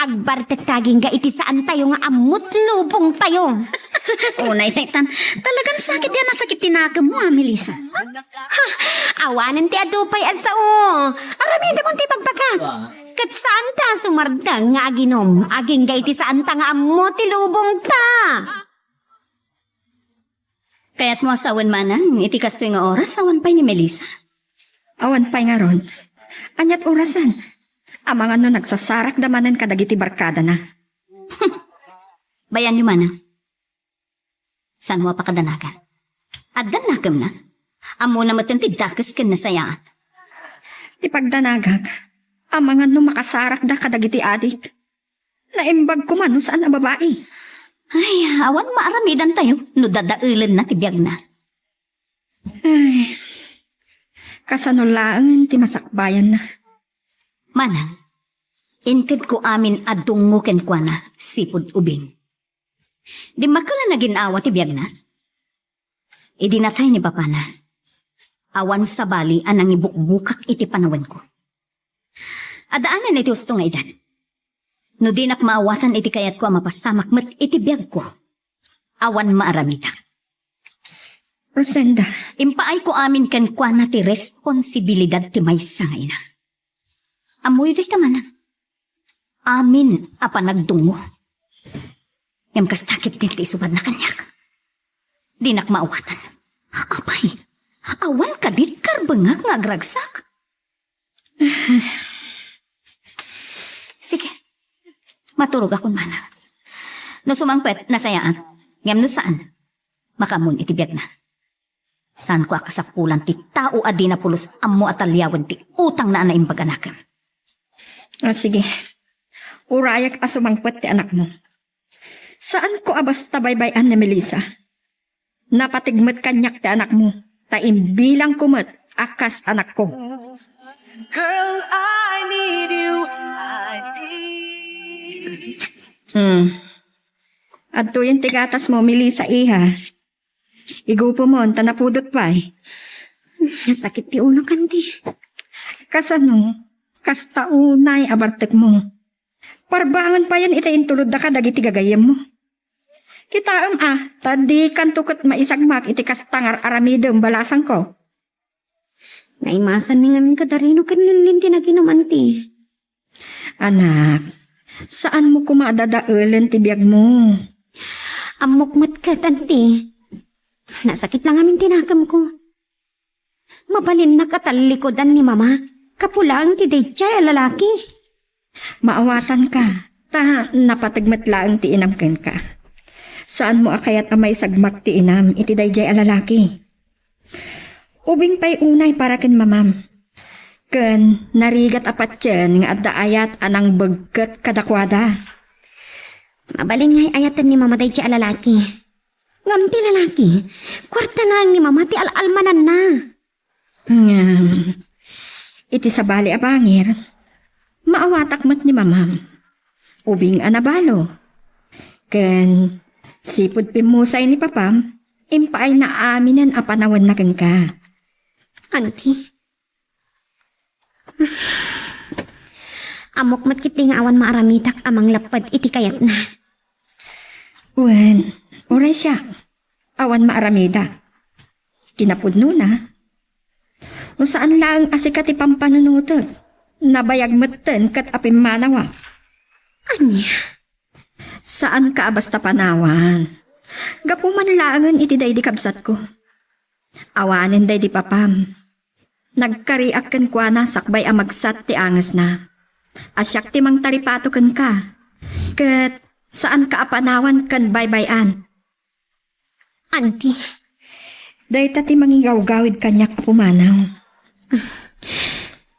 Agbartekta agingga iti saantayo nga ammot lubongtayo. Unay daytan. Talagan sakit a nasakit ti nakemmo, a, Melissa. Ha! Awanen ti adu pay a sao. Aramidem ti ibagbagak. Ket saanta a sumardeng nga aginum agingga iti saanta nga ammo ti lubongta. Kayatmo a sawen manen iti kastoy nga oras awan pay ni Melissa? Awan pay ngarud. Ania't orasen? Amangan no nagsasarakda manen kadagiti barkadana. Bayanyo, manang. Saanmo a pakadanagan? Adda nakemna? Ammona metten ti dakes ken nasayaat. Ti pagdanagak, amangan no makasarakda kadagiti adik. Naimbag koma no saan a babai. Ay, awan maaramidantayo no dadaelenna ti biagna. Ay, kasano laengen ti masakbayanna? Manang, intedko amin a dungngo kenkuana, sipud ubing. Dimmakkel a nagin-awa ti biagna. Idi natay ni papana, awan sabali a nangibukbukak iti panawenko. Addaanan iti husto nga edad. No dinak maawatan iti kayatko a mapasamak met iti biagko, awan maaramidak. Rosenda. Impaayko amin kenkuana ti responsibilidad ti maysa nga ina. Ammoyo dayta, manang. Amin a panagdungngo. Ngem kasta ketdin ti isubadna kaniak. Dinak maawatan. Apay, awan kadit karbengak nga agragsak? Sige, maturogakon, manang. No sumangpet, nasayaat. Ngem no saan, makaammoon iti biagna. Saanko a kasapulan ti tao a dina pulos ammo a taliawen ti utangna a naimbag a nakem. Ah, sige. Urayak a sumangpet ti anakmo. Saanko a basta baybay-an ni Melissa. Napateg met kaniak ti anakmo, ta imbilangko met a kas anakko. Girl, I need you. I need Hmm. Adtoyen ti gatasmo, Melissa, iha. Igupemon ta napudot pay. Nasakit ti ulok, anti. Kasano? Kasta unay a bartekmo. Parbangen payen iti intulodda kadagiti gagayyemmo. Kitaem a, ta dikanto ket maisagmak iti kasta nga ar-aramidem balasangko. Naimasanmi ngamin kadarino ken Linlin ti naginum, anti. Anak, saanmo koma a dadaelen ti biagmo. Ammok met ket, anti. Nasakit la ngamin ti nakemko. Mabalinnak a tallikudan ni Mama, gapu laeng ti daydiay a lalaki. Maawatanka, ta napateg met laeng ti inam kenka. Saanmo a kayat a maisagmak ti inam iti daydiay a lalaki. Ubing pay unay para ken mamam. Ken narigat a patien nga adda ayat a nangbegket kadakuada. Mabalin nga ay-ayaten ni Mama daydiay a lalaki. Ngem ti lalaki, kuarta laeng ni Mama ti al-almananna. Ngem, iti sabali a bangir, maawatak met ni Mamam. Ubing a nabalo. Ken, sipud pimmusay ni Papam, impaayna aminen a panawenna kenka. Anti, Ammok met ketdi nga awan maaramidak a manglapped iti kayatna. Wen, uray siak, awan maaramidak. Kinapudnona, no saan laeng a sika ti pampanunotek, nabayag metten ket a pimmanawak. Ania? Saanka a basta panawan. Gapu man laengen iti daydi kabsatko. Awanen daydi papam. Nagkariak kenkuana sakbay a magsat ti angesna. A siak ti mangtaripato kenka. Ket saanka a panawan ken baybay-an. Anti. Dayta ti mangigawgawid kaniak a pumanaw.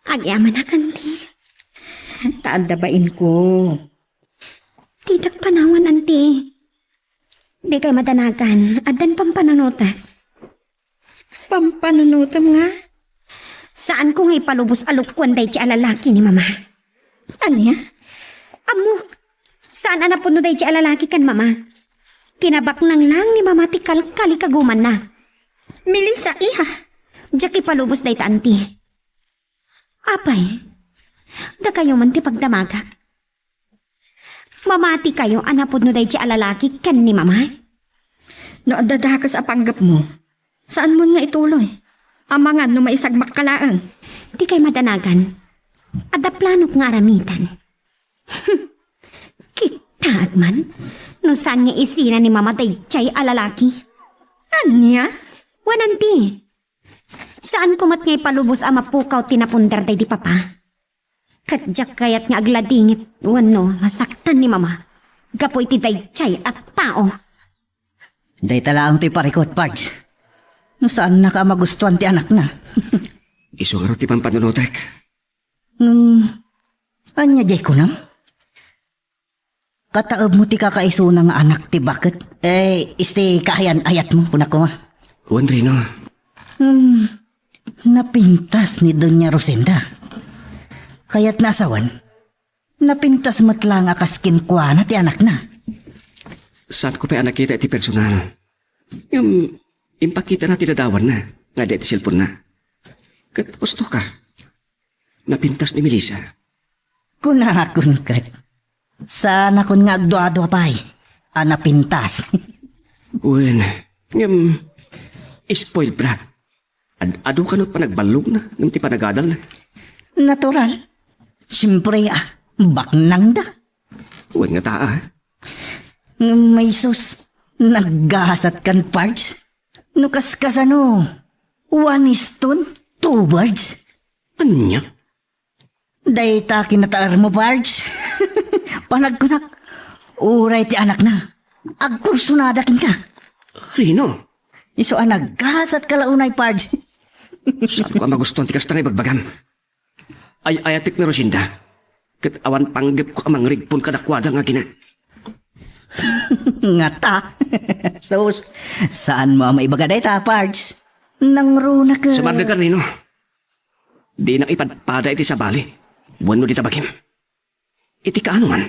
Agyamanak, anti. Ta adda bainko. Didak panawan, anti. Dikay madanagan, addan pampanunotak. Pampanunotem nga? Saanko nga ipalubos a lukkuan daydi a lalaki ni Mama. Ania? Ammok, saan a napudno daydi a lalaki ken Mama. Kinabaknang lang ni Mama ti kalkalikagumanna. Melissa, iha. Diak ipalubos dayta, anti. Apay, dakayo man ti pagdamagak. Mamatikayo a napudno daydi a lalaki ken ni Mama? No adda dakes a panggepmo, saanmon nga ituloy. Amangan no maisagmakka laeng. Dikay madanagan. Adda planok nga aramidan. Kitaek man, no saan nga isina ni Mama daydiay a lalaki. Ania? Wen, anti. Saanko met nga ipalubos a mapukaw ti naponder daydi papa. Ket diak kayat nga agladingit wenno masaktan ni Mama gapu iti daydiay a tao. Dayta laeng toy parikut, Pards. No saannaka a magustuan ti anakna. Isu ngarud ti pampanunotek. Ngem, ania diay kunam? Kataebmo ti kakaisuna nga anak ti baket. Eh, isti kaayan-ayatmo, kunak koma. Wen, Rino. Hmm, napintas ni Doña Rosenda. Kayatna a sawen, napintas met laeng a kas kenkuana ti anakna. Saanko pay a nakita iti personal. Ngem, impakitana ti ladawanna nga adda iti cellphone-na. Ket gustoka. Napintas ni Melissa. Kunakon ket, saanakon nga agduadua pay a napintas. Wen, ngem, spoiled brat. Ad-adu kano ti panagballogna ngem ti panagadalna. Natural. Siempre, ah, baknangda. Wen ngata, ah. Ngem, ay sus, naggasat kan, Pards. No kaskasano, one stone, two birds. Ania? Dayta kinataermo, Pards. Panagkunak, uray ti anakna, agkursunada kenka. Rino? Isu a naggasat ka la unay, Pards. Saanko a magustuan ti kasta nga ibagbagam. Ay-ayatek ni Rosenda. Ket awan panggepko a mangrigpon kadakuada nga agina. Ngata. Sus, saanmo a maibaga dayta, Pards? Nangruna ket. Sumarnakan, Rino. Dinak ipadpada iti sabali wenno dita bagim. Iti kaano man,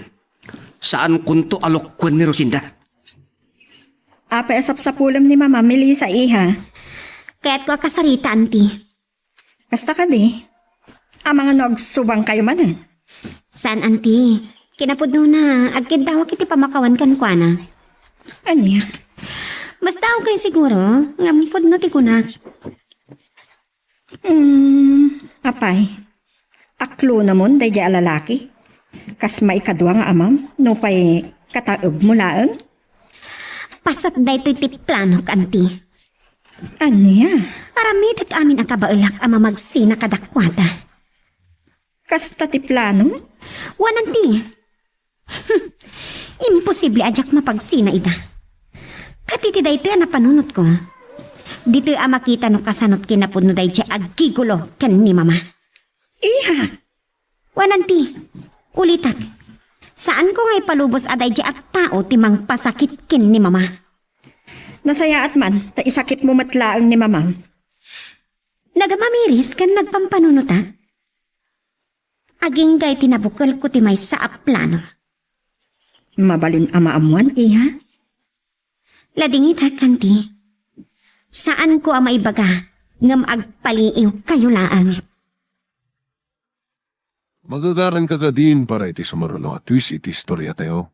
saankonto a lokuen ni Rosenda. Apay a sapsapulem ni Mama, Melissa, iha? Kayatko a kasarita, Auntie. Kasta kadi, amangan no agsubangkayo manen? Saan, Auntie. Kinapudnona, agkiddawak iti pammakawan kenkuana. Ania? Mas daawkayo siguro, ngem pudno ti kuna. Hmm, apay, aklonamon daydiay a lalaki? Kas maikadua nga amam, nupay kataebmo laeng? Paset daytoy ti planok, Auntie. Ania? Aramidek amin a kabaelak a mamagsina kadakuada. Kasta ti plano? Wen, Auntie. Imposible a diak mapagsina ida. Ket iti daytoy a napanunotko, ditoy a makita no kasano ti kinapudno daydiay a gigolo ken ni Mama. Iha! Wen, Auntie, ulitek. Saanko nga ipalubos a daydiay a tao ti mangpasakit ken ni Mama. Nasayaat man, ta isakitmo met laeng ni Mamam. Nagmamiris ken nagpampanunotak. Agingga iti nabukelko ti maysa a plano. Mabalin a maammoan, iha? Ladingitek, Auntie. Saanko a maibaga, ngem agpaliiwkayo laeng. Magagaranka kadin para iti sumaruno a twist iti istoriatayo.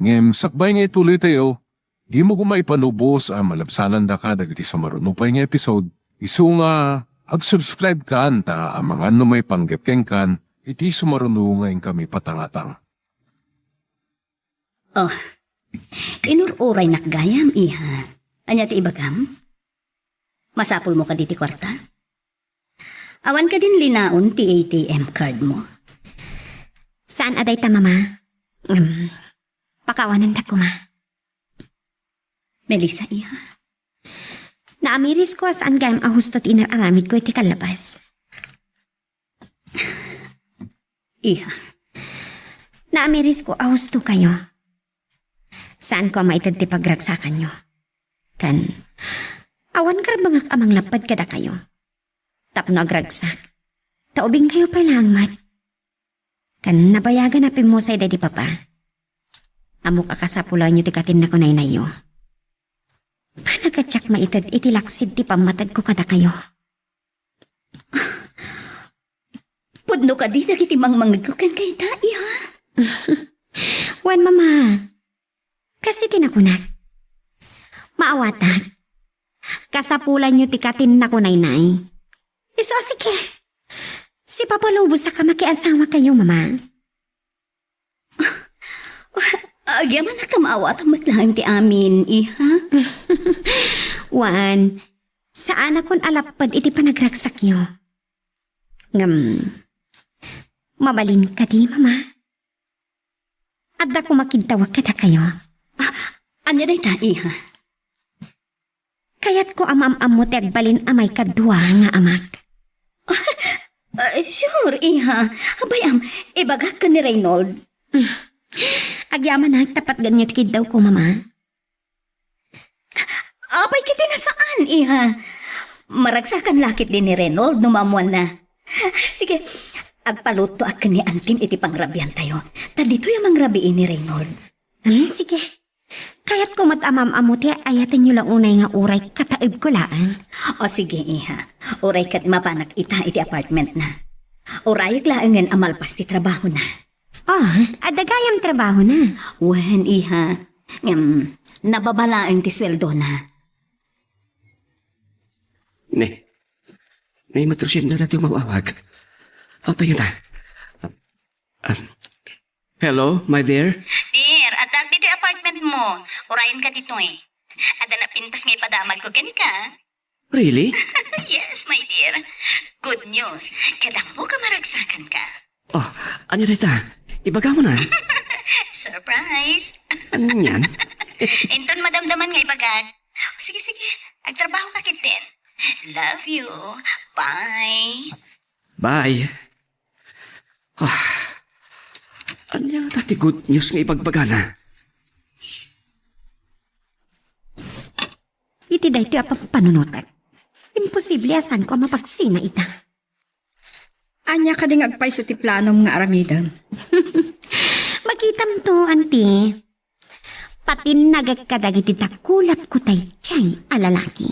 Ngem sakbay nga ituloytayo, dimo koma ipalubos a malabsanandaka dagiti sumaruno pay nga episode, isu nga ag-subscribe kan ta amangan no maipanggep kenkan iti sumaruno nga inkami patangatang. Oh, inur-uraynak gayam, iha. Ania ti ibagam? Masapulmo kadi ti kuarta? Awan kadin linaon ti A T M card mo? Saan a dayta, Mama. Ngem, pakawanandak koma. Melissa, iha. Naamirisko a saan gayam a husto ti inar-aramidko iti kallabas. Iha. Naamirisko a hustokayo. Saanko a maited ti pagragsakanyo. Ken, awan karbengak a manglapped kadakayo. Tapno agragsak, ta ubingkayo pay laeng met. Ken nabayagan a pimmusay daydi Papa. Ammok a kasapulanyo ti katinnakunaynayyo. Panagadiak maited iti laksid ti pammatedko kadakayo. Pudno kadi dagiti mangmangngegko kenka ita, iha? Wen, Mama. Kas iti nakunak, maawatak. Kasapulanyo ti katinnakunaynay. Isu a sige. Sipapalubosak a makiasawakayo, Mama. Agyamanak a maawatam met laeng ti amin, iha. Wen, saanakon a lapped iti panagragsakyo. Ngem, Mabalin kadi, Mama? Adda koma kiddawek kadakayo. Ah, ania dayta, iha? Kayatko a maam-ammo ti agbalin a maikadua nga amak. Ah, sure, iha. Bay-am, ibagak ken ni Reynold. Agyamanak ta patganyo ti kiddawko, Mama. Apay ketdi a saan, iha? Maragsakan la ketdi ni Reynold no maammoanna. Sige, agpalutoak ken ni Antim iti pangrabiantayo. Ta ditoy a mangrabii ni Reynold. Hmm, sige. Kayatko met a maam-ammo ti ay-ayatenyo la unay nga uray kataebko laeng. O sige, iha. Uray ket mapanak ita iti apartmentna. Urayek laengen a malpas ti trabahona. Ah, adda gayam trabahona. Wen, iha. Ngem, nababa laeng ti sueldona. Ne. Ne, matrusenda na ti umawawag. Apay ta? Ah, hello, my dear? Dear, addaak ditoy apartment mo. Urayenka ditoy. Adda napintas nga ipadamagko kenka. Really? Yes, my dear. Good news. Ket ammok a maragsakanka. Oh, ania dayta? Ibagam na. Surprise! Anian? Inton madamdaman nga ibagak. O, sige, sige. Agtrabahoka ketdin. Love you. Bye. Bye. Ah, ania ngata ti good news nga ibagbagana? Iti daytoy a pampanunotek, imposible a saanko a mapagsina ita. Ania kadi nga agpayso ti planom nga aramidem? Makitamto, anti. Patinnagek kadagiti dakulapko daydiay a lalaki.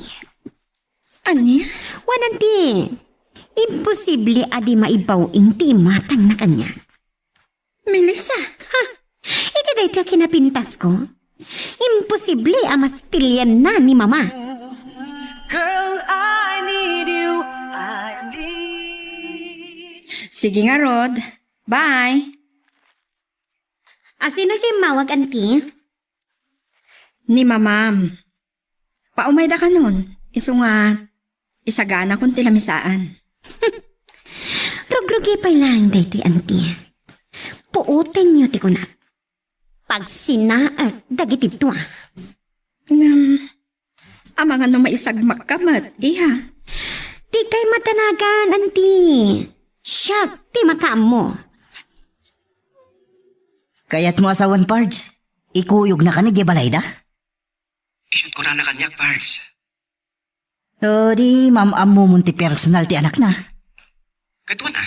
Ania? Wen, anti, imposible a di maibaw-in ti imatangna kaniak. Melissa! Ha! Iti daytoy a kinapintasko, imposible a maspilianna ni Mama. Girl, I need you. I need. Sige ngarud. Bye. A, sino ti immawag, anti? Ni Mamam. Paumayda kanon, isu nga isaganakon ti lamisaan. Rugrugi pay laeng daytoy, anti. Puotenyo ti kunak. Pagsinaek dagiti dua. Ngem, amangan no maisagmakka met, iha. Dikay madanagan, anti. Siak ti makaammo. Kayatmo a sawen, Pards? Ikuyogna kano idiay balayda? Isu't kunana kaniak, Pards. O di, maam-ammomon ti personal ti anakna. Ket wen a?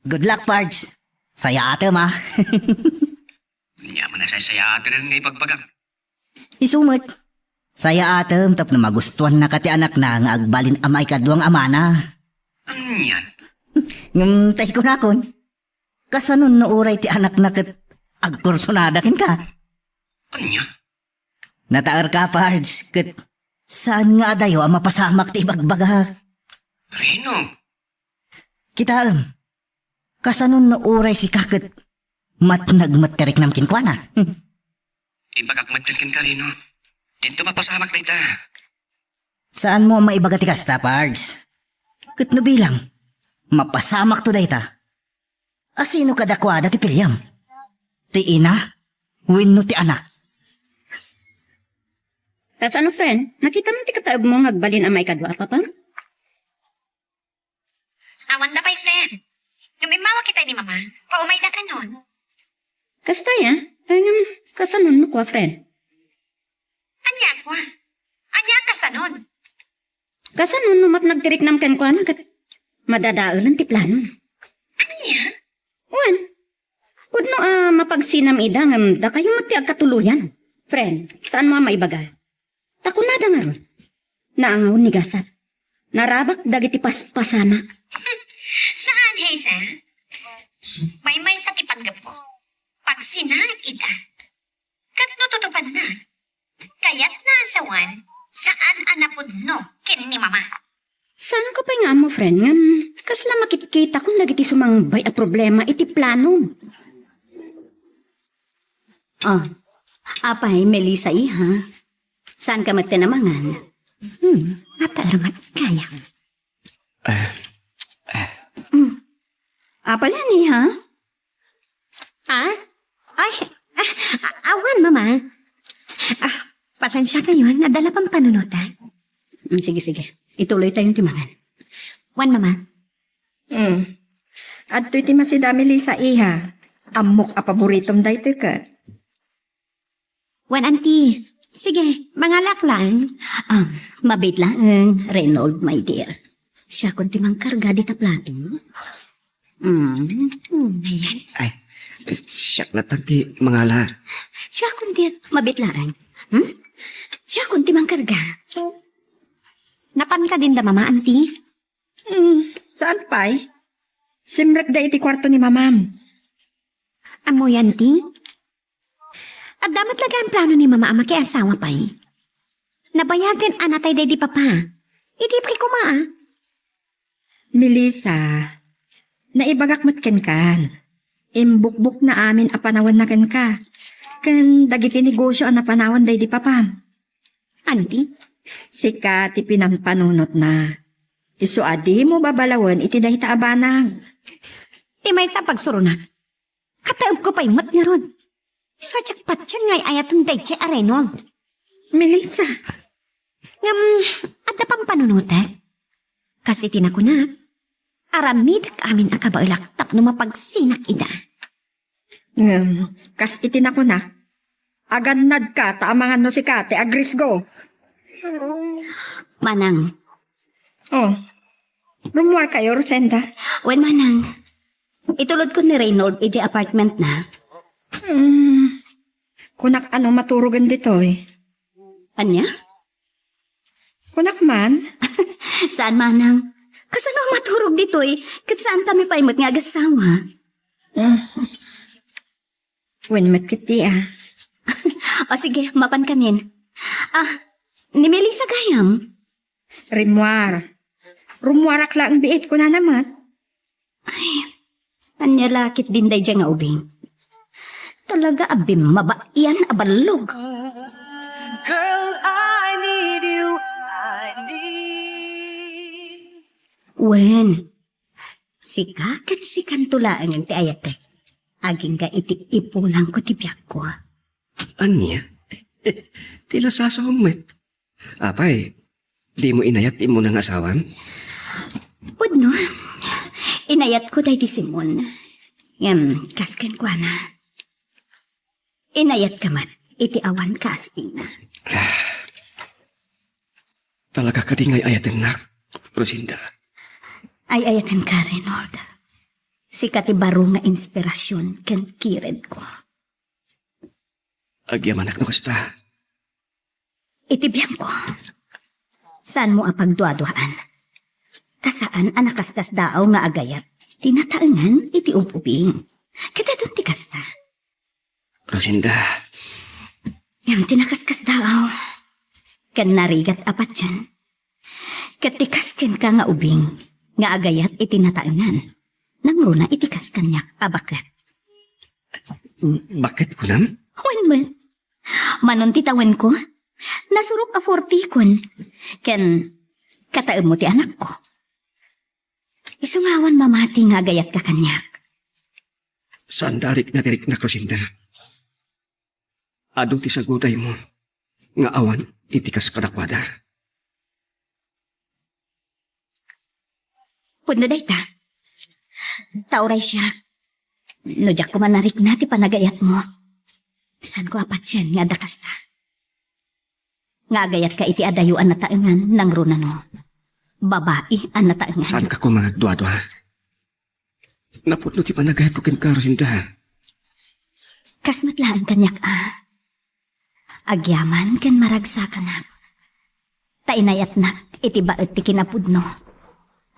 Good luck, Pards. Sayaatem, a. Ania man a saysayaaten nga ibagbagam? Isu met. Sayaatem tapno magustuannaka ti anakna nga agbalin a maikadua nga amana. Anian? Ngem tay kunakon, kasanon no uray ti anakna ket agkursunada kenka? Ania? Nataerka, Pards, ket saan nga adayo a mapasamak ti ibagbagak. Reno? Kitaem, kasanon no uray sika ket matnag met ti riknam kenkuana? Ibagak met kenka, Reno. Dinto mapasamak dayta. Saanmo a maibaga ti kasta, Pards. Ket no bilang, mapasamakto dayta. Asino kadakuada ti piliem? Ti ina wenno ti anak? Kasano, friend? Nakitam ti kataebmo nga agbalin a maikadua a papa? Awan da pay, friend. Ngem immawa kita ni Mama. Paumayda kanon. Kasta, a? Ay, ngem, kasanon no kua, friend? Ania kua? Ania kasanon? Kasanon no matnag ti riknam kenkuana ket madadaelen ti plano? Ania? Wen, pudno a mapagsinam ida ngem dakayo met ti agkatuloyan. Friend, saanmo a maibaga? Ta kunada ngarud, naangaw ni gasat. Narabak dagiti paspasamak. Saan, Hazel? Maymaysa ti panggepko. Pagsinaek ida. Ket no tutupanna, kayatna a sawen, saan a napudno ken ni Mama. Saanko pay nga ammo, friend, ngem kasla makitkitakon dagiti sumangbay a problema iti planom. Ah, apay, Melissa, iha? Saanka met ti namangan? Hmm, mataer met gayam. Ah, ah. Hmm. Apalani, ha? Ah? Ay, ah, a-, awan, Mama. Ah, pasensiakayon, adda la pampanunotak. Mm, sige, sige. Ituloytayon ti mangan. Wen, Mama. Mm. Adtoy ti masida, Melissa, iha. Ammok a paboritom daytoy ket. Wen, Auntie. Sige, mangalak laeng. Ah, mabiit laeng, Reynold, my dear. Siakon ti mangkarga dita plato. Mm. Mm, ayan. Ay, siak latta ti mangala. Siakon ti, mabiit laeng. Hmm? Siakon ti mangkarga. Napan kadin da Mama, Auntie? Hmm, saan pay? Simrekda iti kuarto ni Mamam. Ammoyo, Auntie? Adda met laeng plano ni Mama a makiasawa pay. Nabayagen a natay daydi Papa. Idi pay koma, ah. Melissa, naibagak met kenka. Imbukbokna amin a panawanna kenka. Ken dagiti negosio a napanawan daydi Papa. Auntie? Sika ti pinampanunotna. Isu a dimo babalawen iti dayta a banag. Ti maysa a pagsuronak. Kataebko pay met ngarud. Isu a diak patien nga ay-ayaten daydiay a Reynold. Melissa. Ngem, adda pampanunotek. Kas iti nakunak, aramidek amin a kabaelak tapno mapagsinak ida. Ngem, kas iti nakunak, agannadka ta amangan no sika ti agrisgo. Manang. Oh, rumuarkayo, Rosenda? Wen, Manang. Itulodkon ni Reynold idiay apartmentna. Hmm. Kunak a no maturogen ditoy. Ania? Kunak man. Saan, Manang. Kasano a maturog ditoy? Ket saankami pay met nga agassawa. Mm. Wen met ketdi, ah. O sige, mapankamin. Ah, ni Melissa gayam? Rimmuar. Rummuarak laeng biit, kunana met. Ay, ania la ketdin daydiay nga ubing? Talaga a bimmabaian a ballog. Girl, I need you. I need. Wen, sika ket sikanto laengen ti ayatek. Agingga iti ipulangko ti biagko. Ania? Ti lasasawem met. Apay, dimo inayat ti immuna nga asawam? Pudno, inayatko daydi Simon. Ngem, kas kenkuana, inayatka met iti awan kaaspingna. Talaga kadi nga ay-ayatennak, Rosenda? Ay-ayatenka, Reynold. Sika ti baro nga inspirasion ken kiredko. Agyamanak no kasta. Iti biangko, saanmo a pagduaduaan. Ta saan a nakaskasdaaw nga agayat ti nataengan iti ub-ubing. Ket adun ti kasta. Rosenda. Ngem ti nakaskasdaaw ken narigat a patien. Ket ti kas kenka nga ubing nga agayat iti nataengan, nangruna iti kas kaniak a baket. Baket kunam? Wen met. Manon ti tawenko, nasurok a fortikon, ken kataemmo ti anakko. Isu nga awan mamati nga agayatka kaniak. Saan da a rikna ti riknak, Rosenda. Adu ti sagudaymo nga awan iti kas kadakuada. Pudno dayta. Ta uray siak, no diak koma narikna ti panagayatmo, saanko a patien nga adda kasta. Nga agayatka iti adayo a nataengan nangruna no babai a nataengan. Saanka koma nga agduadua? Napudno ti panagayatko kenka, Rosenda. Kas met laeng kaniak a. Agyaman ken maragsakanak. Ta inayatnak iti baet ti kinapudno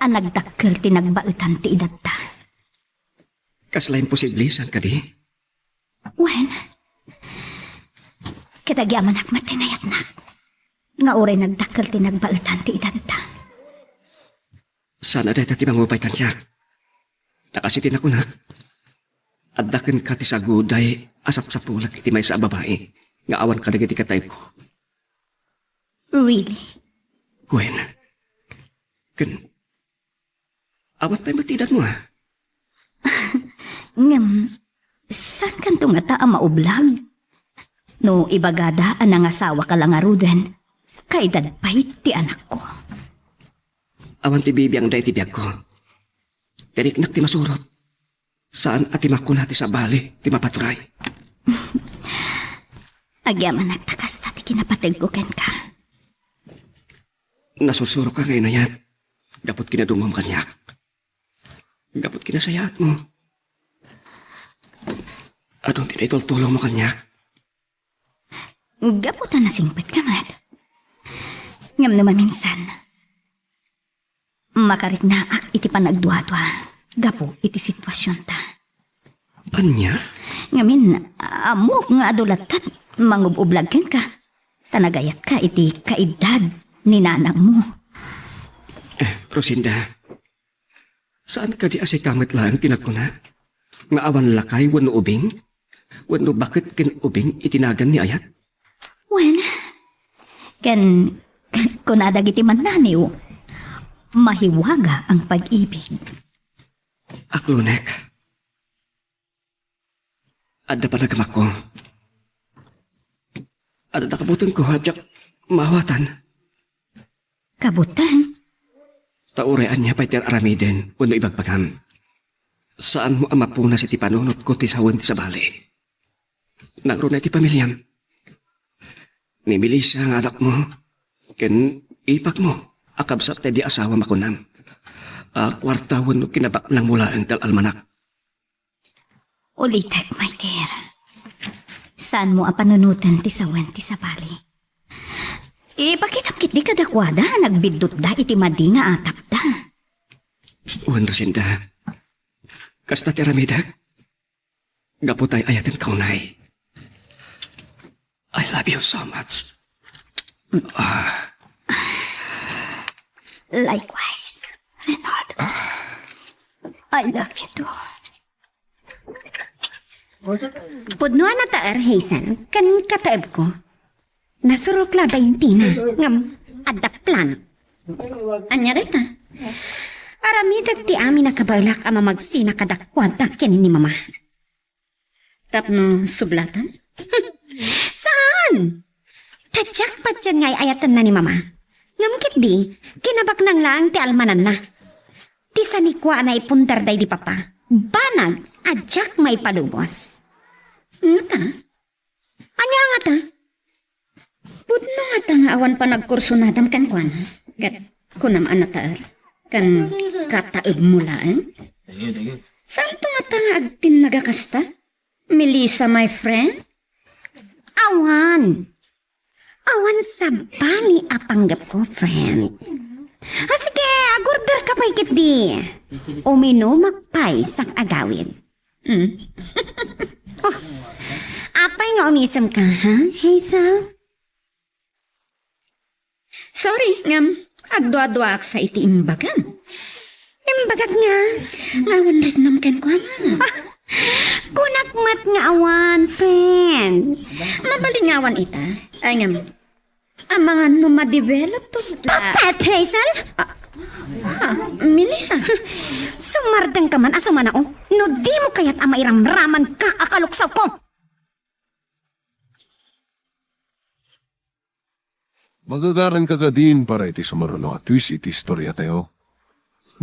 a nagdakkel ti nagbaetan ti edadta. Kasla imposible, saan kadi? Wen, ket agyamanak met ti inayatnak nga uray nagdakkel ti nagbaetan ti edadta. Saan a dayta ti mangupay kaniak. Ta kas iti nakunak, adda kenka ti saguday a sapsapulak iti maysa a babai nga awan kadagiti kataemko. Really? Wen. Ken, awan pay met ti edadmo, a? Ngem, saankanto ngata a maublag? No ibagada a nangasawaka la ngaruden, kaedad pay ti anakko. Awan ti bibiangda iti biagko. Ti riknak ti masurot. Saan a ti makuna ti sabali ti mapaturay. Agyamanak ta kasta ti kinapategko kenka. Nasursuroka nga inayat gapu ti kinadumom kaniak. Gapu ti kinasayaatmo. Adun ti naitultulongmo kaniak. Gapu ta nasingpetka met. Ngem no maminsan, makariknaak iti panagduadua gapu iti situasionta. Ania? Ngamin, ammok nga adu latta ti mangub-ublag kenka. Ta nagayatka iti kaedad ni nanangmo. Eh, Rosinda, saan kadi a sika met laeng ti nagkuna nga awan lakay wenno ubing? Wenno baket ken ubing iti nagan ni ayat? Wen, ken kuna dagiti mannaniw, mahiwaga ang pag-ibig. Aklonek. Adda panagamakko. Adda kabutengko a diak maawatan. Kabuteng? Ta uray ania pay ti aramiden wenno ibagbagam, saanmo a mapunas iti panunotko ti sawen ti sabali. Nangruna iti pamiliam. Ni Melissa nga anakmo, ken ipakmo a kabsat daydi asawa makunam a kuarta wenno kinabaknangmo laeng ti al-almanak. Ulitek, my dear. Saanmo a panunoten ti sawen ti sabali. Ipakitam ketdi kadakuada a nagbiddutda iti madi nga atapda. Wen, Rosinda. Kasta ti aramidek. Gapu ta ay-ayatenka unay. I love you so much. Ah. Likewise, Reynald. I love you too. Pudno a nataer, Hazel, ken kataebko. Nasurok la baintina, ngem adda plano. Ania dayta? Aramidek ti amin a kabaelak a mamagsina kadakuada ken ni Mama. Tapno sublatan? Saan? Ta diak patien nga ay-ayatenna ni Mama. Ngem ketdi, kinabaknang laeng ti almananna. Ti sanikua a naipundar daydi Papa, banag a diak maipalubos. Ngata? Ania ngata? Pudno ngata nga awan panagkursunadam kenkuana? Ket kunam a nataer ken kataebmo laeng? Saanto ngata nga agtinnaga kasta? Melissa, my friend? Awan. Awan sabali a panggepko, friend. Ah, sige, agorder ka pay ketdi. Uminumak pay sa agawid. Hmm. Oh, apay nga umisemka, ha, Hazel? Sorry, ngem agduaduaak sa iti imbagam. Imbagak nga, nga awan riknam kenkuana. Ah, kunak met nga awan, friend. Mabalin nga awan ita. Ay, ngem, amangan no ma-develop to. Stop it, Hazel! Ah, ah, Melissa. Sumardengka man a sumanao, no dimo kayat a mairamramanka a kaluksawko. Magagaranka kadin para iti sumaruno a twist iti istoriatayo.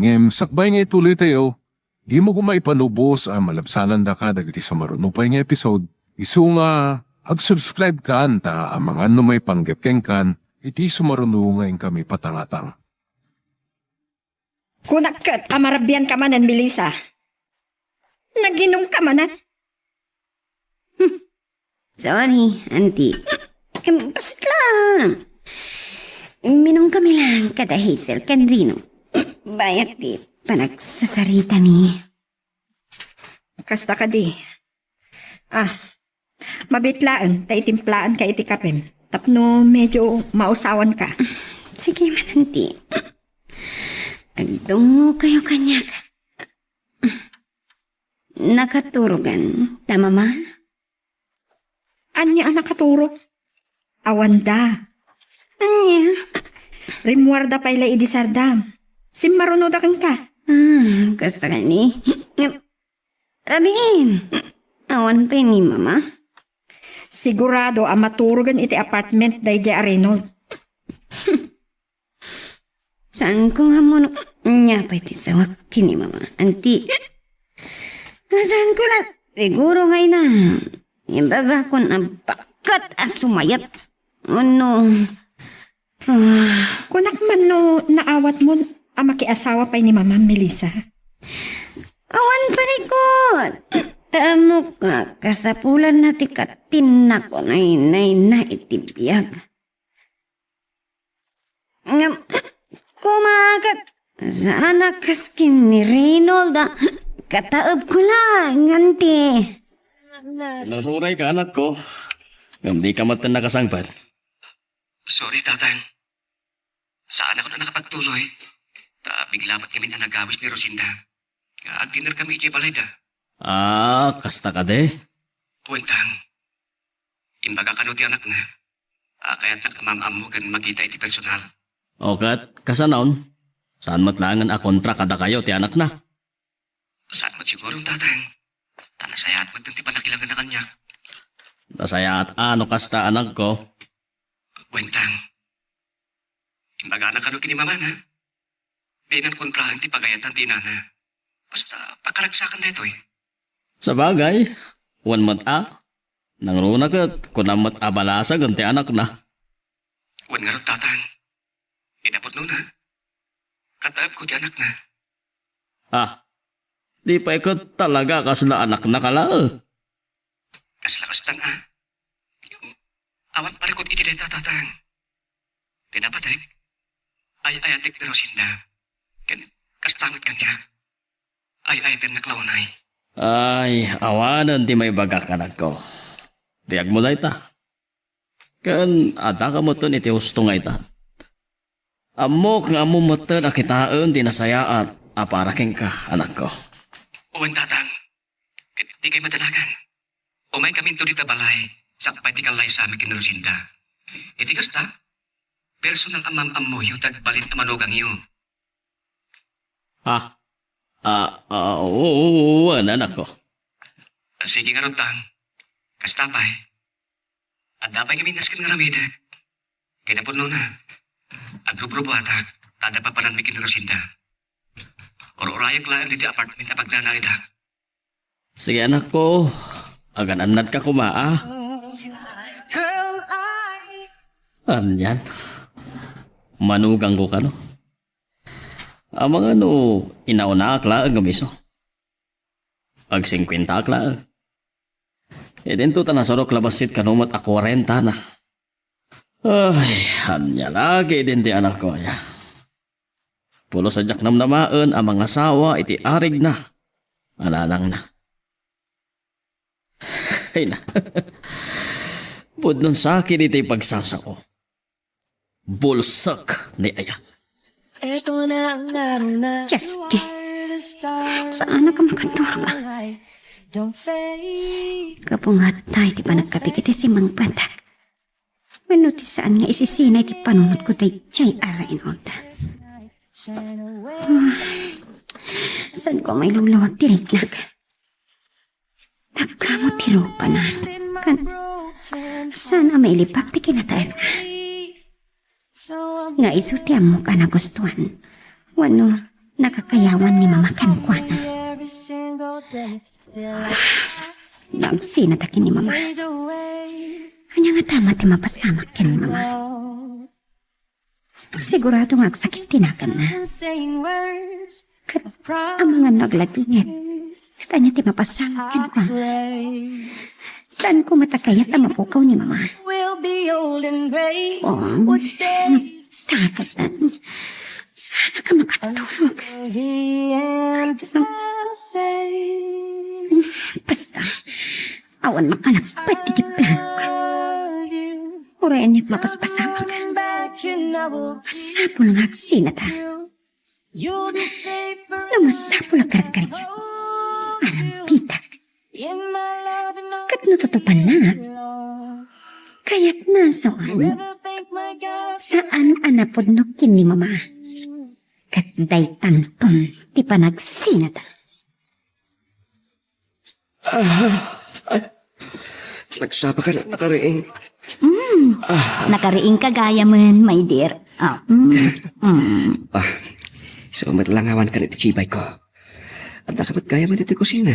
Ngem sakbay nga ituloytayo, dimo koma ipalubos a malabsanandaka dagiti sumaruno pay nga episode, isu nga ag-subscribe kan ta amangan no maipanggep kenkan iti sumaruno nga inkami patangatang. Kunak ket a marabianka manen, Melissa. Naginumka manen. Hmm. Sorry, auntie. Em, basit lang. Minum kami lang kada Hazel ken Rino. Bayat ti panagsasaritami. Kasta kadi. Ah, mabit laeng ta itimplaanka iti kapem tapno medyo mausawanka. Sige man, auntie. Agdungngokayo kaniak. Nakaturogan ta, Mama? Ania a nakaturog? Awanda. Ania? Rimmuarda pay la idi sardam. Simmarunoda kenka. Ah, kasta kani. Ngem, Amin! Awan pay ni Mama. Sigurado a maturogen iti apartment daydiay a Reynold. Saanko nga ammo no ania pay ti sawak ken ni Mama. Anti, saanko la siguro nga ina. Imbagakon a bakkat a sumayat. Ono? Ah. Kunak man no naawatmo a makiasawa pay ni Mama, Melissa. Awan parikot. Ta ammok a kasapulanna ti katinnak unay nay na iti biag. Ngem, kumakat, saan a kas ken ni Reynold a kataebko laeng, anti. Naruray ka, anakko. Ngem di ka met nakasangpet. Sorry, Tatang. Saan ako na nakapagtuloy. Ta bigla met ngamin a nagawis ni Rosinda. Nga agdinner kami idiay balayda. Ah, kasta kadi? Wen, Tang. Imbaga kano ti anakna a kayatnak a maam-ammo ken makita iti personal. O ket, kasano? Saan met laengen a kontra kadakayo ti anakna? Saan met siguro, Tatang. Ta nasayaat met ti pannakilangenna kaniak. Nasayaat a no kasta, anakko. Wen, Tang. Imbagana kano ken ni Mamana. Dinan kontraen ti pagayatan ti inana. Basta, pakaragsakan daytoy. Sabagay, wen met a. Nangruna ket kunam met a balasagen ti anakna. Wen ngarud, Tatang. Kinapudnona, kataebko ti anakna. Ah, di pay ket talaga kasla anakna ka laeng. Kasla kastan a. Awan parikot iti dayta, Tatang. Ti napatek, ay-ayatek ni Rosinda. Ken kasta met kaniak. Ay-ayatennak la unay. Ay, awanen ti maibagak, anakko. Biagmo dayta. Ken addaka metten iti husto nga ita. Ammok nga ammom metten a kitaen ti nasayaat a para kenka, anakko. Wen, Tatang. Ket dikay madanagan. Umaykaminto dita balay, sakbay ti kallaysami ken ni Rosinda. Iti kasta, personal a maam-ammoyo ti agbalin a manugangyo. Ah, ah, ah, oo, oo, oo, anakko. Sige ngarud, Tang. Kasta pay. Adda pay ngamin nasken nga aramidek. Kinapudnona, agrubrubuatak, ta adda papananmi ken ni Rosinda. Ur-urayek laeng ditoy apartment a pagnanaedak. Sige, anakko, agan-annadka koma, a? Anian? Manugangko kano? Amangan no inaunaak laeng ngem isu. Agsingkuentaak laeng. Idinto ta nasurok la bassit kano met a kuarenta na. Ay, ania la ketdin ti anakko aya. Pulos a diak namnamaen a mangasawa iti arigna a nanangna. Ay na. Pudnon sakit iti pagsasao. Bulsek ni aya. Dios, ke. Saan ka makatulog? Kapungat tayo ti panagkapigit iti simangpatak. Wenno ti saan nga isisina iti panunotko daydiay a Reynold? Ay, saan ko mailawlawag ti riknak? Nagkamo ti rupana. Kan, saan a mailibak ti kinataetna? Nga isu ti ammok a nagustuan. Wenno, nakakayawan ni Mama kenkuana. Nagsinata ken ni Mama. Ania nga tama ti mapasamak ken ni Mama? Sigurado nga agsakit ti naganna. Ket amangan no agladingit. Ket ania ti mapasamak kenkuana? Saan ko met a kayat a mapukaw ni Mama? Oh, takasan. Saan ka makatulog? Basta, awan makalapad iti planok. Uray aniat mapaspasamak. Masapul nga agsinata. No masapul a karkarigak, aramidek. Ket no tutupannak, kayatna a saan, saan a napudno ken ni Mama. Ket daytanton ti panagsinata. Ah, ay, nagsapa ka na, nakariing. Mm. Ah. Nakariing ka gayam, my dear. Ah, mm, mm. Ah, so, met langawan ka iti sibay ko. At nakamat gayam iti kusina.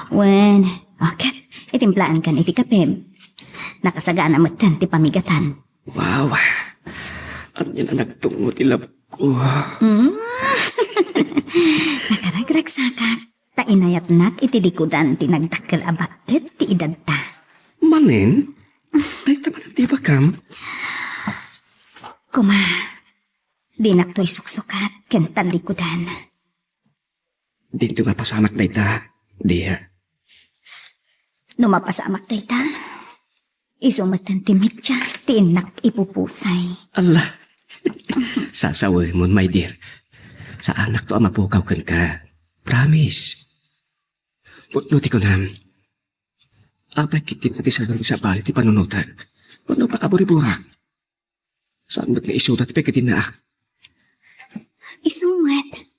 Wen, okay. Itimplaankan iti kapem. Nakasagana metten ti pamigatan. Wow! Ania a nagtungngo ti labko. Mm. Nakaragragsakak, ta inayatnak iti likudan ti nagdakkel a baet ti edadta. Manen? Dayta manen ti ibagam? Kuma, dinak to isuksukat ken tallikudan. Dinto mapasamak dayta, dear. No mapasamak dayta, isu metten ti media ti innak ipupusay. Allah! Sasawemon, my dear. Saanakto a mapukaw kenka. Promise. Pudno ti kunam. Apay ketdi ti sabali ti panunotek. Pudno pakaburiburak. Saan met nga isuda ti pagkadinnaak? Isu met.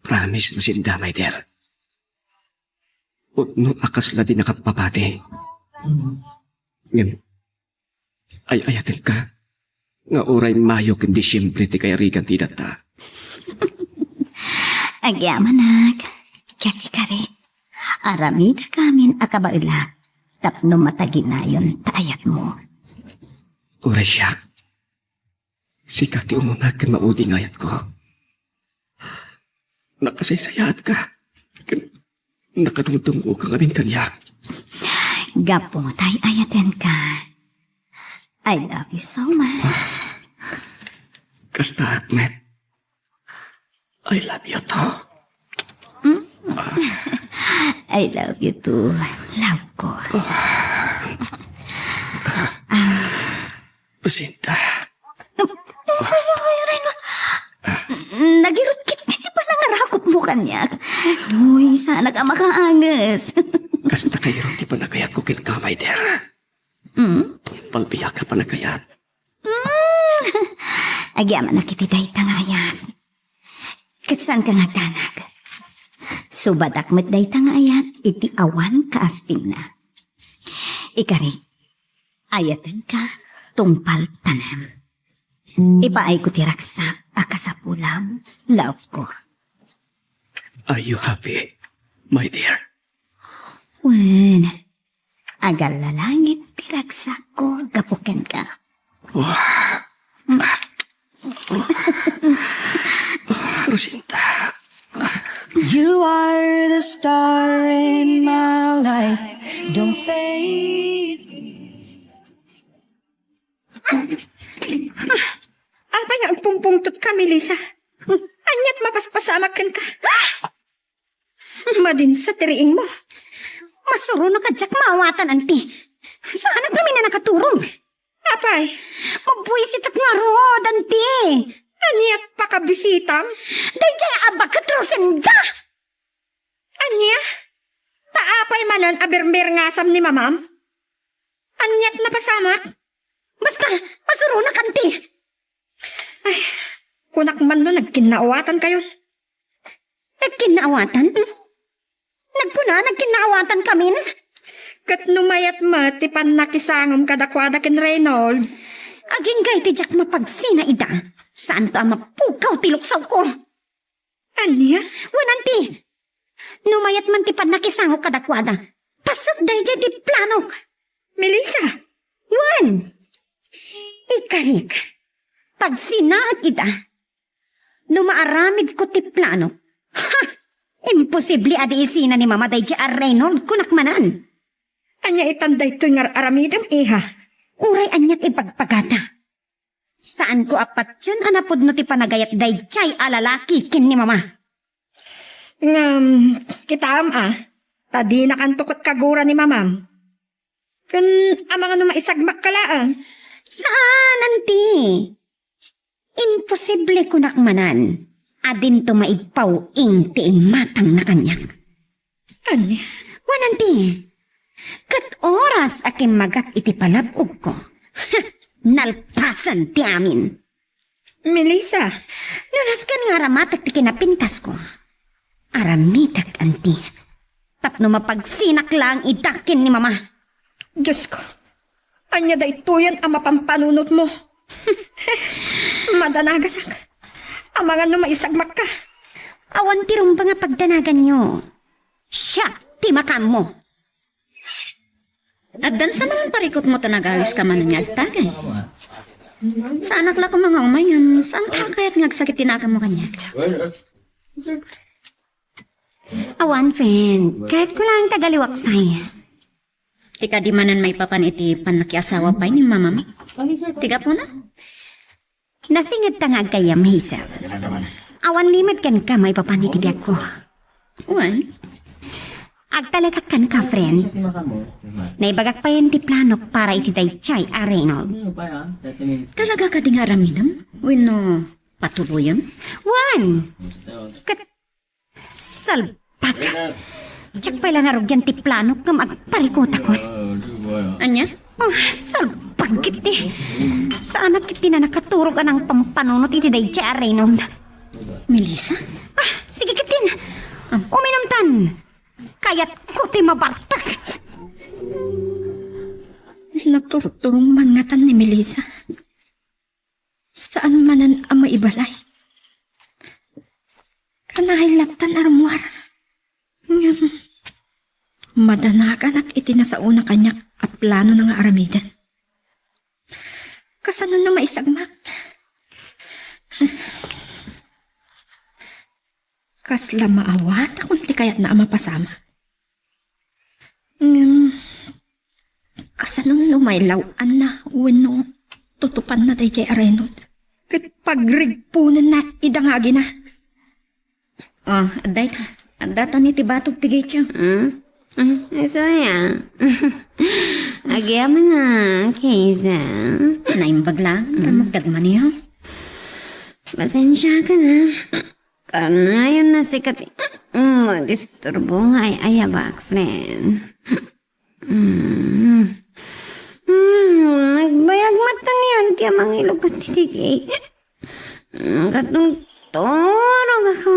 Promise, Lucinda, my dear. Pudno a kasla dinaka mapati. Ngem, ay-ayatenka nga uray Mayo ken Disiembre ti kayarigan ti edadta. Agyamanak, ket ikarik, aramidek amin a kabaelak tapno mataginayon ta ayatmo. Uray siak, sika ti umuna ken maudi nga ayatko. Nakasaysayaatka ken nakadungdungngoka ngamin kaniak. Gapu ta ay-ayatenka. I love you so much. Kasta, Ahmed. I love you too. Hmm? I love you too, love ko. Jacinta. Uy, Reno. Nagirut ketdi ti panangarakupmo kaniak. Uy, saanak a makaanges. Kasta kayat ti panagayatko kenka, my dear. Mm? Tungpal biag a panagayat. Mm. Agyamanak iti dayta nga ayat. Ket saanka nga agdanag. Subadak met dayta nga ayat iti awan kaaspingna. Ikarik, ayatenka tungpal tanem. Ipaayko ti ragsak a kasapulam, love ko. Are you happy, my dear? Wen, agallalangit ti ragsakko gapu kenka. Wah. Ah. Jacinta. You are the star in my life. Don't fade. Apay nga agpungpungtotka, Melissa? Aniat mapaspasamak kenka? Madinsa ti riingmo. Masuronak a diak maawatan, anti. Saanak ngamin a nakaturog. Apay? Mabuisitak ngarud, anti. Aniat pakabisitam? Daydiay a baket, Rosenda! Ania? Ta apay manen a birmirngasam ni mamam? Aniat napasamak? Basta, masuronak, anti. Ay, kunak man no nagkinnaawatan kayon. Nagkinnaawatan? Hmm? Nagkuna, nagkinnaawatan kamin? Ket no mayat met ti pannakisangom kadakuada ken Reynold. Agingga iti diak mapagsina ida. Saanto a mapukaw ti luksawko. Ania? Wen, anti. No mayat man ti pannakisangok kadakuada, paset daydiay ti planok. Melissa! Wen! Ikarik, pagsinaek ida. No maaramidko ti planok, ha! Imposible a di isina ni Mama daydiay a Reynold, kunak manen. Ania itan daytoy nga ar-aramidem, iha? Uray aniat ibagbagada. Saanko a patien a napudno ti panagayat daydiay a lalaki ken ni Mama. Ngem, kitaem a, ta dinakanto ket kagura ni Mamam. Ken amangan no maisagmakka laeng? Saan, anti. Imposible, kunak manen, a dinto maigpaw-ing ti imatangna kaniak. Ania? Wen, anti, ket oras a kimmagak iti palab-ogko, nalpasen ti amin. Melissa! No nasken nga aramatek ti kinapintasko, aramidek, anti. Tapno mapagsinak laeng ida ken ni Mama. Diosko, ania daytoyen a mapampanunotmo? Madanaganak. Amangan no maisagmakka. Awan ti rumbeng a pagdanaganyo. Siak ti makaammo. Addan sa manen parikutmo ta nagawiska manen nga agtagay. Saanak la koma nga umay ngem, saanka kayat nga agsakit ti naganmo kaniak? Awan, friend. Kayatko laeng ti agaliwaksay. Ti kadi manen maipapan iti pannakiasawa pay ni mamam? Ti gapuna? Nasingedta nga aggayyem, Hazel. Awan ni met kenka maipapan iti biagko. Wen? Agtalekak kenka, friend. Naibagak payen ti planok para iti daydiay a Reynold. Talaga kadi nga aramidem? Wenno patuloyem? Wen! Ket salbag. Diak pay la narugian ti planok ngem agparikutakon. Ania? Oh, salbag ketdi. Saanak ketdi a nakaturog a nangpampanunot iti daydiay a Reynold. Melissa? Ah, sige ketdin. Uminumtan. Kayatko ti mabartek. Naturturong man ngatan ni Melissa. Saan manen a maibalay. Kanayon lattan a rummuar. Ngem, madanaganak iti nasaona kaniak a planona nga aramiden. Kasano no maisagmak? Kasla maawatakon ti kayatna a mapasamak. Ngem, kasano no mailaw-anna wenno tutupanna daydiay a Reynold? Ket pagrigponenna ida nga agina. Oh, adda ita. Adda ta ni ti batog ti gayam. Hmm? Hmm, isu aya. Agyamanak, Hazel. Naimbag laeng ta magdagmaneho. Pasensiakan, a. Kanayon a sika ti madisturbo nga ay-ayabak, friend. Mm. Mm, nagbayag met ni Auntie a mangilog iti gate. Nakatungtungog ako.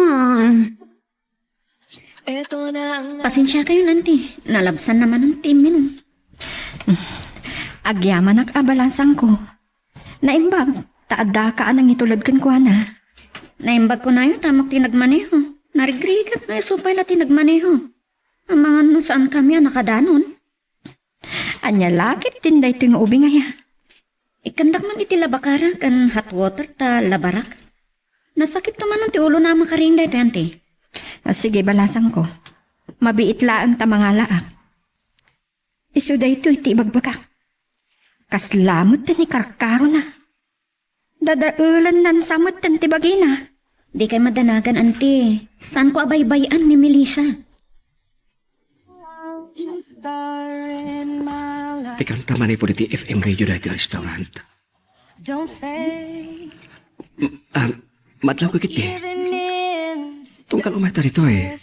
Pasensiakayon, Auntie. Nalabsan naman ti imminum. Agyamanak a balasangko. Naimbag, ta addaka a nangitulod kenkuana. Naimbag kunayo ta ammok ti nagmaneho. Narigrigat no isu pay la ti nagmaneho. Amangan no saankami a nakadanon. Ania la ketdin daytoy nga ubing aya? Ikkandak man iti labakara ken hot water ta labarak. Nasakit to manen ti ulona a makaring daytoy, Auntie. Ah, sige, balasangko. Mabiit laeng ta mangalaak. Isu daytoy ti ibagbagak. Kasla met ti karkarona. Dadaelennan sa met ti bagina. Dikay madanagan, Auntie. Saanko a baybay-an ni Melissa? Ti kanta manipud iti F M radio daytoy a restaurant. Ah, madlawko ketdi. Tunggal umayta ditoy.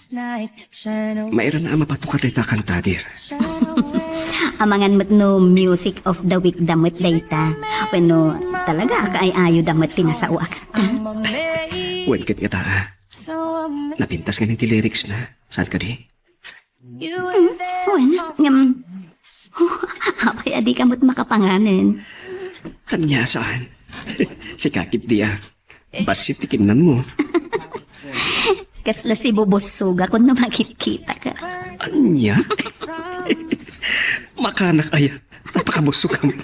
Mairana a mapatukar dayta a kanta, dear. Amangan met no music of the week da met dayta. Wenno, talaga a kaay-ayoda met ti nasao a kanta. Wen ket ngata, a. Napintas ngamin ti lyrics na. Saan kadi? Hmm, wen, ngem, apay a dika met makapanganen? Ania, saan? Sika ketdi a. Bassit ti kinnanmo. Kasla sibubussogakon no makitkitaka. Ania? Makanak aya? Napakabussogam.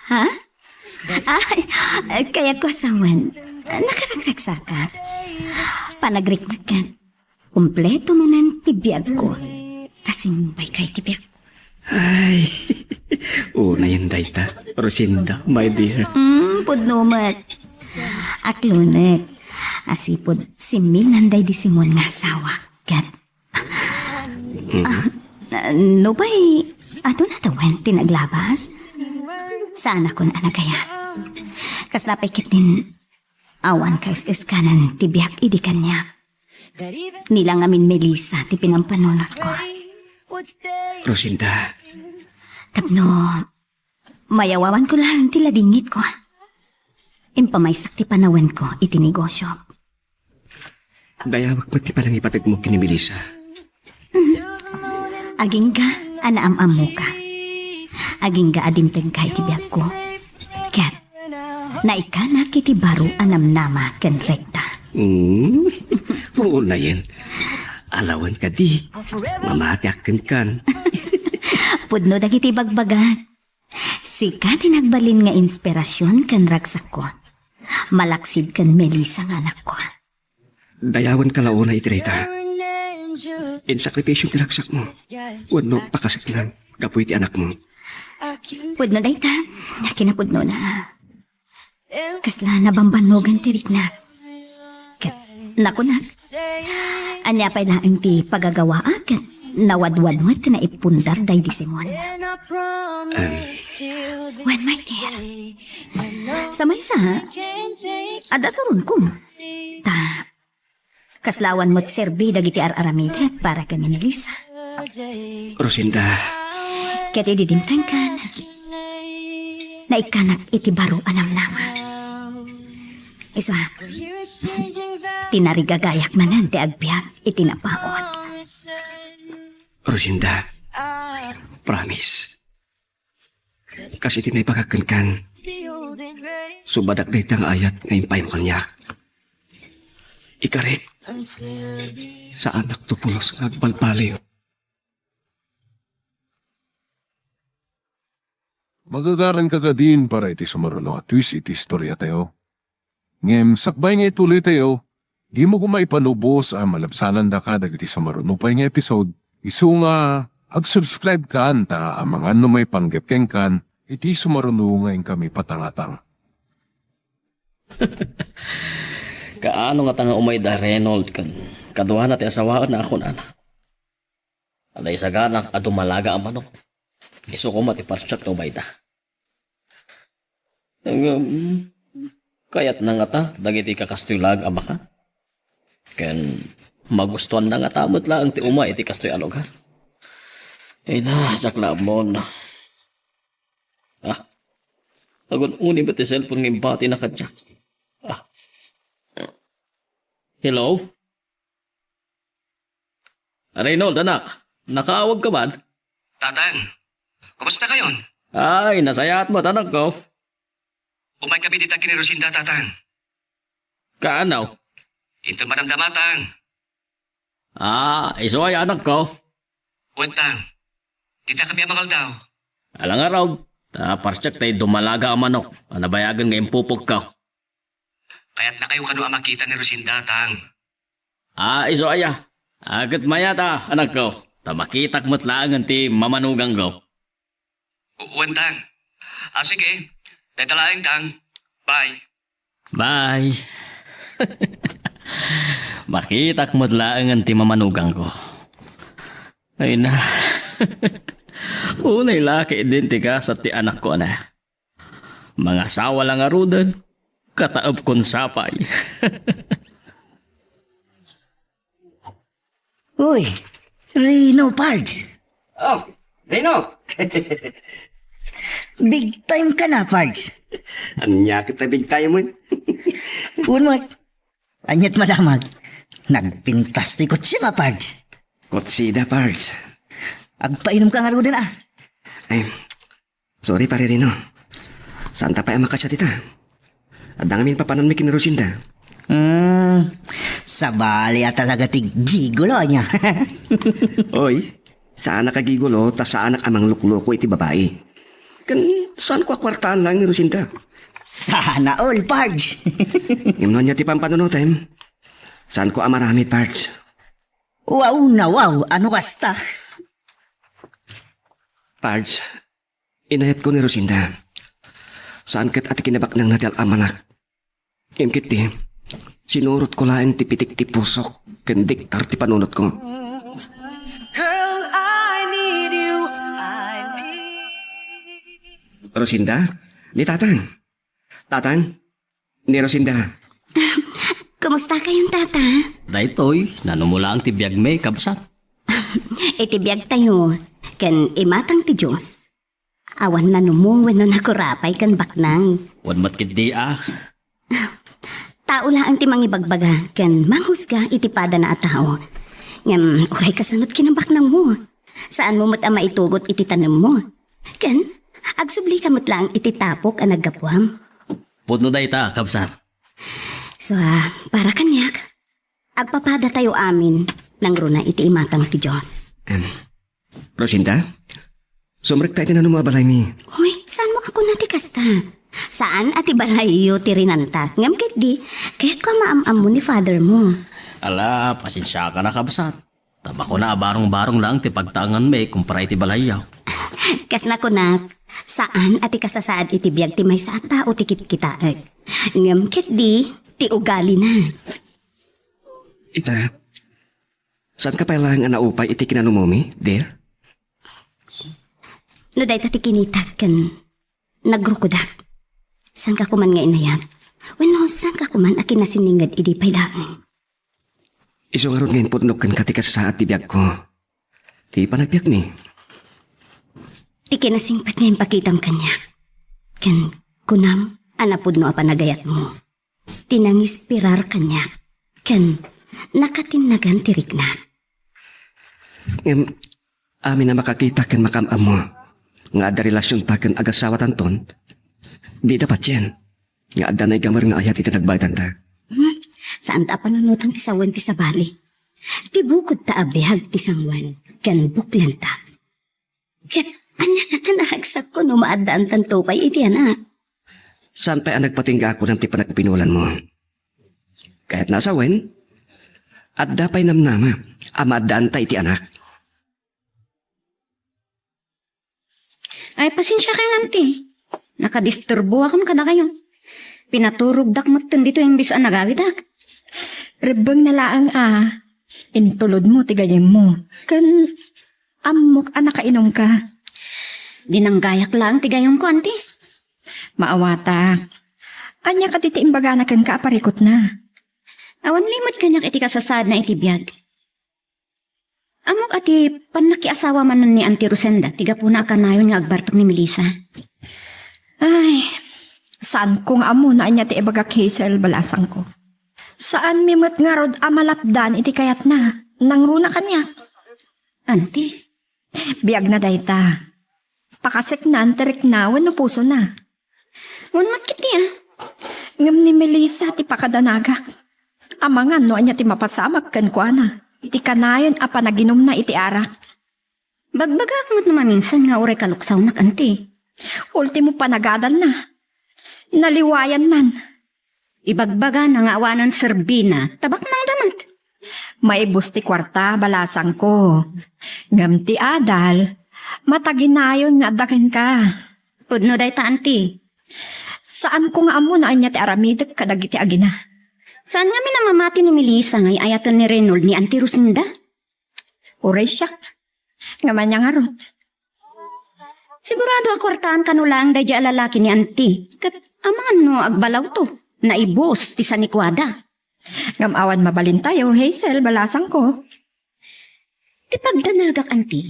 Ha? Ay, kayatko a sawen. Nakaragragsaka. Panagriknak ken. Kompleto manen ti biagko. Kasin baykay ti biagko. Ay, unayen dayta, Rosinda, my dear. Hmm, pudno met. Aklonek. Asipud simminan daydi Simon nga asawak. Ket, ah, nupay, adu na tawen ti naglabas? Saanakon a nagayat. Kasla pay ketdin awan kaes-eskanen ti biag idi kaniak. Ni la ngamin Melissa ti pinampanunotko. Rosinda. Tapno mayawawanko laeng ti ladingitko. Impamaysak ti panawenko iti negosio. Dayawak met ti panangipategmo ken ni Melissa. Agingga a naam-ammoka. Agingga a dimtengka iti biagko. Ket naikkanak iti baro a namnama ken rekta. Mm. Unayen. Alawan kadi. Mamatiak kenkan. Pudno dagiti bagbaga. Sika ti nagbalin nga inspirasion ken ragsakko. Malaksid ken Melissa nga anakko. Dayawen ka la unay iti dayta. Insakripisyo ti ragsakmo. Wenno pakaseknam gapu iti anakmo. Pudno dayta, kinapudnona. Kasla nabambannogan ti rikna. Ket nakunak, ania pay laeng ti pagagawaak ket nawadwad met ti naipundar daydi Simon. Em. Wen, my dear. Sa maysa, adda suronko. Ta, kasla awan met serbi dagiti ar-aramidet para ken ni Melissa. Rosinda. Ket idi dimtengkan, naikkanak iti baro a namnama. Isu a, tinarigagayak manen ti agbiag iti napaut. Rosinda, promise. Kas iti naibagak kenkan, subadak dayta nga ayat nga impaymo kaniak. Ikarik, saanakto pulos nga agbalbaliw. Magagaranka kadin para iti sumaruno a twist iti istoriatayo. Ngem sakbay nga ituloytayo, dimo koma ipanubos a malabsanandaka dagiti sumaruno pay nga episode, isu nga ag-subscribe kan ta amangan no maipanggep kenkan iti sumaruno nga inkami patangatang. Kaano ngata nga umay da Reynold ken kaduana ti asawaenna a kunana? Naisaganak a dumalaga a manok. Isu koma ti parsiak no umayda. Ngem, kayatna ngata dagiti kakastoy laeng a baka? Ken magustuanna ngata met laeng ti umay iti kastoy a lugar. Ay na, diak la ammon. Ah, agun-uni met ti cellphone nga imbatina kadiak. Ah. Hello? Reynold, anak, nakaawag ka man? Tatang, kumusta kayon? Ay, nasayaat met, anakko. Umay kami dita ken ni Rosinda, Tatang. Kaano? Inton madamdama, Tang. Ah, isu aya, anakko? Wen, Tang. Dita kami a mangaldaw. Ala ngarud, ta parsiak tay dumalaga a manok a nabayagen nga impupogko. Kayatnakayo kano a makita ni Rosinda, Tang. Ah, isu aya. Ah, ket mayat a, anakko. Ta makitak met laengen ti mamanugangko. Wen, Tang. Ah, sige. Dayta laeng, Tang. Bye. Bye. Makitak met laengen ti mamanugangko. Ay na. Unay la ketdin ti gasat ti anakko, ana. Mangasawa la ngaruden, kataepkon sapay. Uy, Rino, Pards. Oh, Rino! Big time ka na, Pards. Ania ket a big time, eh? Wen met, ania't madamag? Nagpintas ti kotsem a, Pards. Kotseda, Pards. Agpainom ka ngaruden, ah. Ay, sorry, Pare Rino. Saanta pay a makasiat ita. Adda ngamin papananmi ken ni Rosinda. Hmm, sabali a talaga ti gigolo, ania? Oy, saanak a gigolo ta saanak a manglukloko iti babai. Ken saanko a kuartaan laeng ni Rosinda. Sana all, Pards! Ngem no ania ti pampanunotem, saanko a maramid, Pards. Wow na wow, ano kasta? Pards, inayatko ni Rosinda. Saan ket a ti kinabaknangna ti al-amanak. Ngem ket ti, sinurotko laeng ti pitik ti pusok ken dekkar ti panunotko. Girl, I need you. I need Rosinda? Ni Tatang? Tatang? Ni Rosinda? Kumusta kayon, Tata? Daytoy, nanumo laeng ti biagmi, kabsat. Iti biagtayo, ken imatang ti Dios. Awan nanumo wenno nakurapay ken baknang. Wen met ketdi a. Tao laeng ti mangibagbaga ken manghusga iti padana a tao. Ngem uray kasano't kinabaknangmo. Saanmo met a maitugot iti tanemmo. Ken, agsublika met laeng iti tapok a naggapuam. Pudno dayta, kabsat. So, ah, para kaniak, agpapadatayo amin, nangruna iti imatang ti Dios. Em, Rosinda, sumrekta iti nanumo a balaymi. Uy, saanmo a kuna ti kasta? Saan a ti balayyo ti rinantak, ngem ketdi, kayatko a maam-ammo ni father mo. Ala, pasensiakan a kabsat. Ta makuna a barong-barong laeng ti pagtaenganmi kumpara iti balayyo. Kas nakunak, saan a ti kasasaad iti biag ti maysa a tao ti kitkitaek. Ngem ketdi, ti ugalina. Ita, saanka pay laeng a naupay iti kinanumomi, dear? No dayta ti kinitak ken nagrukodak, saanka koman nga inayat? Wenno saanka koman a kinasinninged idi pay laeng? Isu ngarud nga impudnok kenka ti kasasaad ti biagko, ti panagbiagmi. Ti kinasingpet nga impakitam kaniak, ken kunam a napudno a panagayatmo. Ti nangispirar kaniak, ken nakatinnagan ti rikna. Ngem, amin a makakita ken makaam-ammo nga adda relasionta ken agasawatanton, dida patien nga adda naigamer nga ayat iti nagbaetanta. Hmm, saanta a panunotan ti sawen ti sabali. Ti bukodta a biag ti sanguen ken buklenta. Ket ania ngata naragsakko no maaddaantanto pay iti anak? Saan pay a nagpatingga a kunam ti panagpinolanmo? Kayatna a sawen, adda pay namnama a maaddaanta iti anak. Ay, pasensiakayon, anti. Nakadisturboakon kadakayo. Pinaturogdak metten ditoy imbes a nagawidak. Rebbengna laeng a intulodmo ti gayyemmo. Ken ammok a nakainumka. Dinanggayak laeng ti gayyemko, anti. Maawatak. Ania kadi ti imbagana kenka a parikutna? Awan limed kaniak iti kasasaadna iti biag. Ammok a ti pannakiasawa manen ni Auntie Rosenda ti gapuna a kanayon nga agbartek ni Melissa. Ay, saanko nga ammo no ania ti ibagak, Hazel, balasangko. Saanmi met ngarud a malapdan iti kayatna. Nangruna kaniak. Auntie, biagna dayta. Pakaseknan ti rikna wenno pusona. Wen met ketdi, a. Ngem ni Melissa ti pakadanagak. Amangan no ania ti mapasamak kenkuana iti kanayon a panaginumna iti arak. Bagbagaak met no maminsan nga uray kaluksawnak, anti. Ultimo panagadanna. Naliwayannan. Ibagbagana nga awanen serbina, tabaknangda met. Maibus ti kuarta, balasangko. Ngem ti adal, mataginayon nga adda kenka. Pudno dayta, anti. Saanko nga ammo no ania ti aramidek kadagiti agina. Saan ngamin a mamati ni Melissa nga ay-ayaten ni Reynold ni Auntie Rosenda? Uray siak. Ngem ania ngarud? Sigurado a kuartaan kano laeng daydiay a lalaki ni Auntie. Ket amangan no agbalawto, naibus ti sanikuada. Ngem awan mabalintayo, Hazel, balasangko. Ti pagdanagak, anti.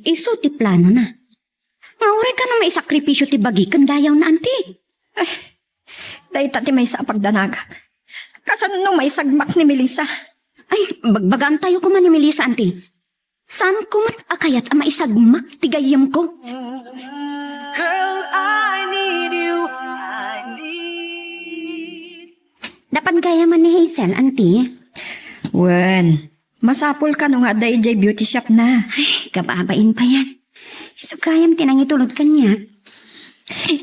Isu ti planona. Nga uray kano maisakripisio ti bagi ken dayawna, anti. Ay, dayta ti maysa a pagdanagak. Kasano no maisagmak ni Melissa? Ay, bagbagaantayo koma ni Melissa, anti. Saanko met a kayat a maisagmak ti gayyemko. Girl, I need you. Napan gayam ni Hazel, anti? Wen, masapul kano nga adda idiay beauty shop na. Ay, kababain payen. Isu gayam ti nangitulod kaniak.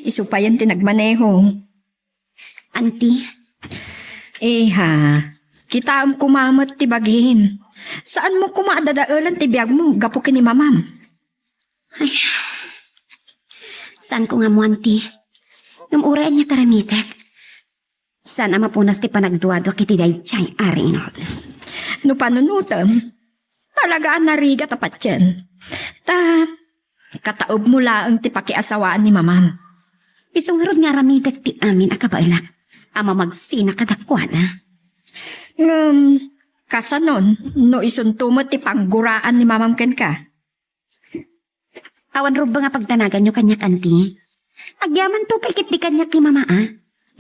Isu payen ti nagmaneho. Anti? Iha, kitaem koma met ti bagim. Saanmo koma a dadaelen ti biagmo gapu ken ni mamam. Ay, saanko nga ammo, anti. Ngem uray ania ti aramidek, saan a mapunas ti panagduaduak iti daydiay a Reynold. No panunotem, talaga a narigat a patien. Ta, kataebmo laeng ti pakiasawaan ni mamam. Isu ngarud nga aramidek ti amin a kabaelak a mamagsina kadakuada. Ngem, kasanon, no isunto met ti pangguraan ni mamam kenka? Awan rubbeng a pagdanaganyo kaniak, anti. Agyamanto pay ketdi kaniak ni mama, a.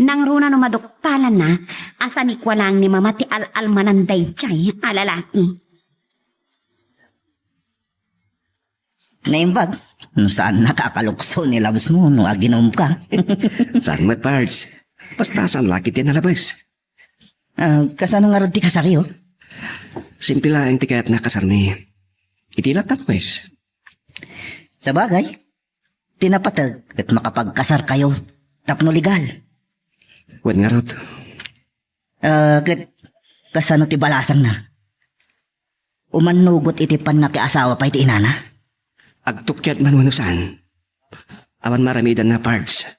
Nangruna no maduktalanna a sanikua laeng ni mama ti al-almanan daydiay a lalaki. Naimbag, no saan nakakalukso ni labes mo no aginom ka. Saan met, Pards. Basta saan laki ti nalabes. Ah, kasano ngarud ti kasaryo? Simple laeng ti kayatna kasarmi. Iti lattan, wes. Sabagay, ti napateg ket makapagkasarkayo tapno legal. Wen ngarud. Ah, ket kasano ti balasangna? Umannugot iti pannakiasawa pay ti inana? Agtukyat man wenno saan. Awan maaramidanna, Pards.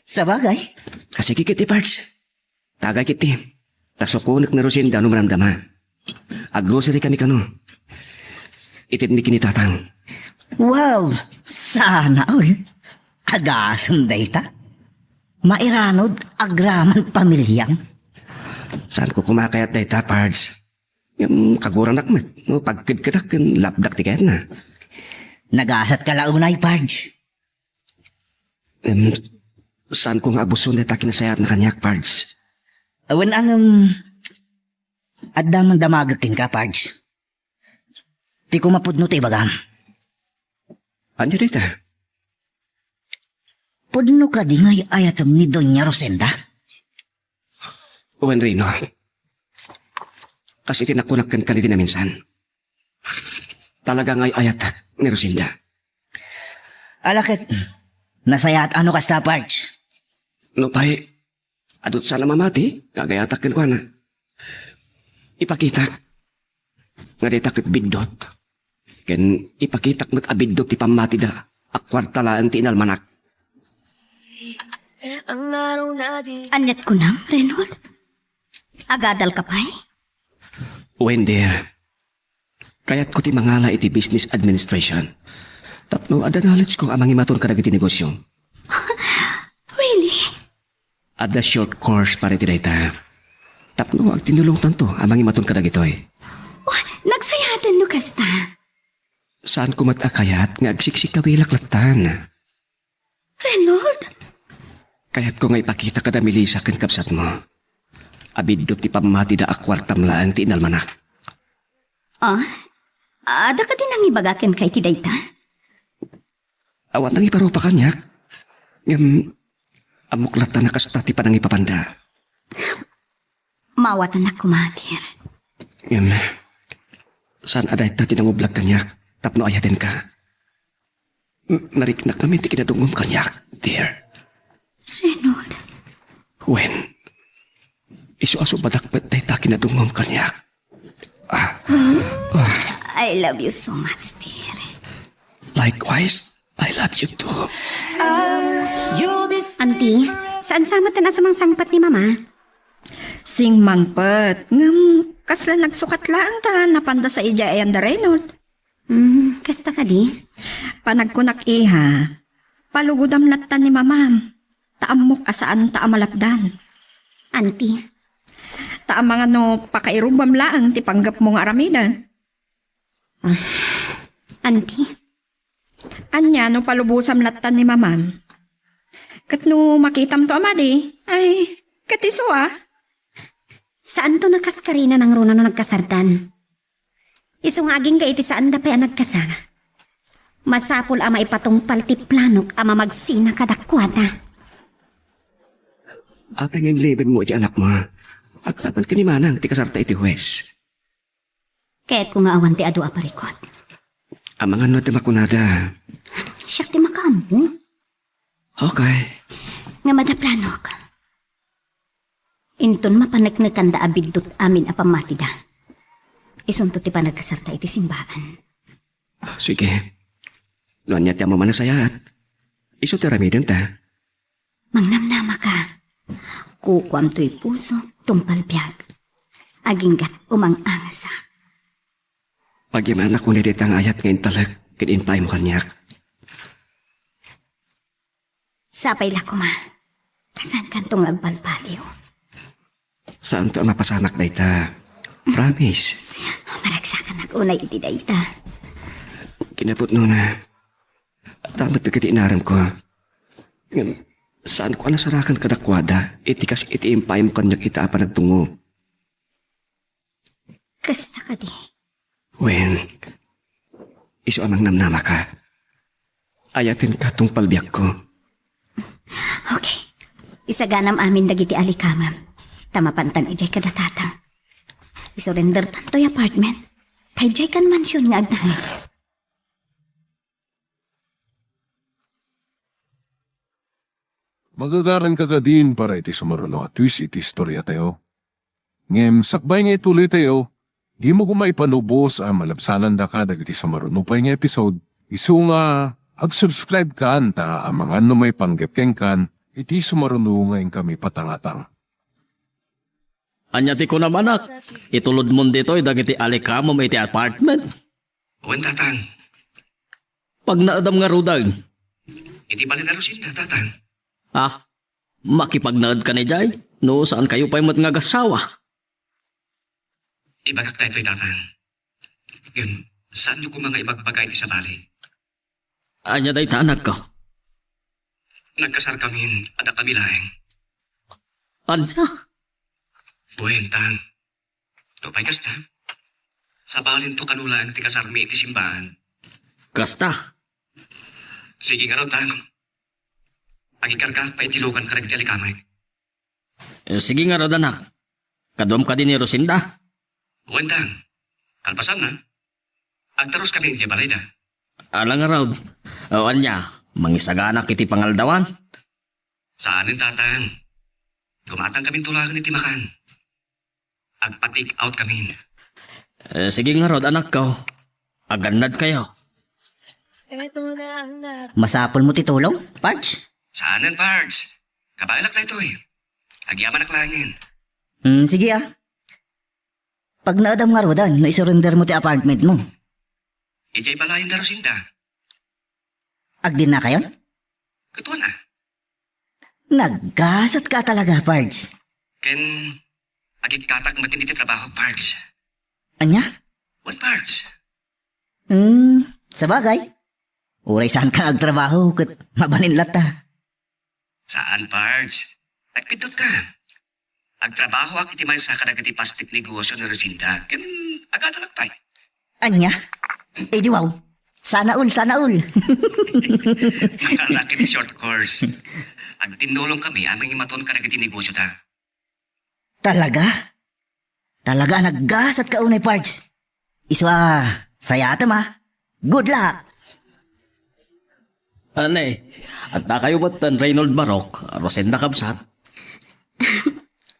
Sabagay. Ah, sige ketdi, Pards. Tagay ketdi. Ta sukonek ni Rosinda no maramdama. Ag-grocery kami kano. Itedmi ken ni tatang. Wow! Sana all. Agasem dayta. Mairanod agraman pamiliam. Saanko koma a kayat dayta, Pards. Ngem kaguranak met no pagkedkedak ken lapdak ti kayatna. Nagasatka la unay, Pards. Em, saanko nga abuson dayta kinasayaatna kaniak, Pards. Awan angem, adda man damagek kenka, Pards. Ti kumapudno ti ibagam. Ania dayta? Pudno kadi nga ay-ayatem ni Doña Rosenda? Wen, Reno. Kas iti nakunak kenka idi naminsan. Talaga nga ay-ayatek ni Rosinda. Ala ket, nasayaat ano kasta, Pards? Nupay, adu ti saan a mamati, nga ag-ayatak kenkuana. Ipakitak nga dayta ket biddut. Ken ipakitak met a biddut ti pammatida a kuarta laeng ti inalmanak. Aniat kunam, Reynold? Agadalka pay? Wen, dear. Kayatko ti mangala iti business administration. Tapno adda knowledge ko a mangimaton kadagiti negosyo. Really? Adda short course para iti dayta. Tapno agtinulongtanto a mangimaton kadagitoy. Oh, nagsayaaten no kasta. Saanko met a kayat nga agsiksikawilak lattan. Reynold? Kayatko nga ipakita kada Melissa ken kabsatmo a biddut ti pammatida a kuartam laeng ti inalmanak. Ah? Adda kadi nangibaga kenka iti dayta? Awan nangibarupa kaniak. Ngem, ammok latta a kasta ti panangipapanda. Maawatanak koma, dear. Ngem, saan a dayta ti nangublag kaniak tapno ayatenka? N-, nariknak ngamin ti kinadungngom kaniak, dear. Reynold. Wen, isu a subadak met dayta kinadungngom kaniak. Ah. Ah. I love you so much, dear. Likewise, I love you too. Auntie, saan sa met a sumangsangpet ni Mama? Simmangpet, ngem kasla nagsukat laeng ta napanda sa idiay ayanda Reynold. Hmm, kasta kadi? Panagkunak, iha, palugodam lattan ni Mamam, ta ammok a saanta a malapdan. Auntie. Ta amangan no pakairubam laeng ti panggepmo nga aramiden. Ah, Auntie. Ania no palubosam lattan ni Mamam? Ket no makitamto a madi, ay, ket isu a. Saanto a kaskarina nangruna no nagkasartan. Isu nga agingga iti saanda pay a nagkasar. Masapul a maipatungpal ti planok a mamagsina kadakuada. Apay nga inlibem mo iti anakmo? Aglaban ken ni Manang ti kasarta iti huwes. Kayatko nga awan ti adu a parikut. Amangan no adda makunada. Siak ti makaammo. Okay. Ngem adda planok. Inton mapaneknekanda a biddut amin a pammatida, isunto ti panagkasarta iti simbaan. Sige. No ania ti ammo a nasayaat, isu ti aramidenta. Mangnamnamaka. Kukuam toy pusok, tungpal biag. Aginggat umang-angasa. Pagyamanak unay dayta nga ayat nga intalek ken impaaymo kaniak. Sapay la koma. Ta saankanto nga agbalbaliw. Saanto a mapasamak dayta. Promise. Maragsakanak unay iti dayta. Kinapudnona, adda met dagiti inaremko. Ngem, saanko a nasarakan kadakuada iti kas iti impaaymo kaniak ita a panagtungod. Kasta kadi. Wen, isu a nangnamnamaka. Ayatenka tungpal biagko. Okay. Isaganam amin dagiti alikamem. Ta mapantan idiay kada tatang. Isurrendertan toy apartment. Kay diay kan mansion nga agnaed. Magagaranka kadin para iti sumaruno a twist iti istoriatayo. Ngem sakbay nga ituloytayo, dimo koma ipanubos a malabsanandaka dagiti sumaruno pay nga episode, isu nga ag-subscribe kan ta amangan no maipanggep kenkan iti sumaruno nga inkami patangatang. Ania ti kunam, anak? Itulodmon ditoy dagiti alikamem iti apartment? Wen, tatang. Pagnaedam ngaruden? Iti balay da Lucinda, tatang. Ah, makipagnaedkan idiay? No, saankayo pay met nga agassawa? Ibagak daytoy, tatang. Ngem, saanyo koma nga ibagbaga iti sabali? Ania dayta, anakko? Nagkasarkamin, adda kami laeng. Ania? Wen, tang. Nupay kasta, sabalinto kano laeng ti kasarmi iti simbaan. Kasta? Sige ngarud, tang. Agikkargaak pay iti lugan kadagiti alikamek. Eh, sige ngarud, anak. Kaduam kadi ni Lucinda? Wen, tang. Kalpasanna, agtaruskami idiay balayda. Ala ngarud. O, ania, mangisaganak iti pangaldawan? Saanen, tatang. Gumatangkaminto laeng iti makan. Agpa-take out kamin. Eh, sige ngarud, anakko. Agannadkayo. Masapulmo ti tulong, Pards? Saanen, Pards. Kabaelak daytoy. Agyamanak laengen. Hmm, sige, ah. Pagnaedam ngaruden no isurrendermo ti apartmentmo. Idiay balayen da Lucinda. Agdinakayon? Kuana. Naggasatka talaga, Pards. Ken agikkatak met iti trabahok, Pards. Ania? Wen, Pards. Hmm, sabagay. Uray saanka nga agtrabaho ket mabalin latta. Saan, Pards. Nagpiddotka. Agtrabahoak iti maysa kadagiti pastik negosyo ni Lucinda, ken agadalak pay. Ania? Idi wow. Sana all, sana all. Nakarrak iti short course. Agtinnulongkami a mangimaton kadagiti negosyoda. Talaga? Talaga a naggasatka unay, Pards. Isu a, sayatem a. Good luck! Anay, adda kayo met tan Reynold Marok, Rosenda kabsat?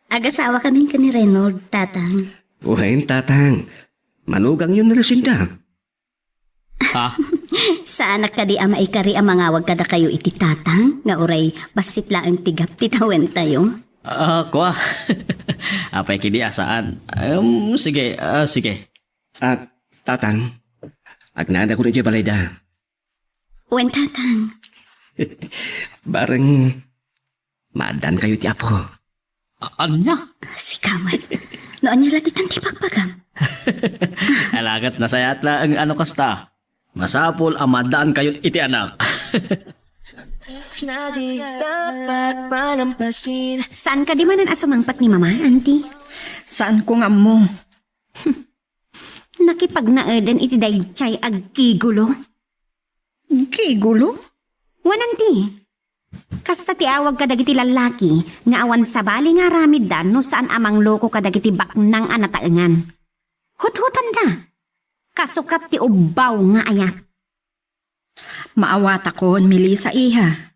Agasawa kamin ken ni Reynold, tatang. Wen, tatang. Manugangyo ni Rosenda. Ha? Saanak kadi a maikari a mangawag kadakayo iti tatang nga uray bassit laeng ti gap ti tawentayo? Ah, kua. Apay kidi a saan? Em, sige, ah, sige. Ah, tatang, agnaedak idiay balayda. Wen, tatang. Bareng maaddaankayo ti Apo. A-, ania? Sika met. No ania la ditan ti bagbagam? Alagad nasayaat laeng no kasta. Masapul a maaddaankayon iti anak. Saan kadi manen a sumangpet ni Mama, Auntie? Saanko nga ammo. Nakipagnaeden iti daydiay a gigolo. Gigolo? Wen, Auntie. Kasta ti awag kadagiti lallaki nga awan sabali nga aramidda no saan a mangloko kadagiti baknang a nataengan. Huthutanda. Kasukat ti ubbaw nga ayat. Maawatakon, Melissa, iha.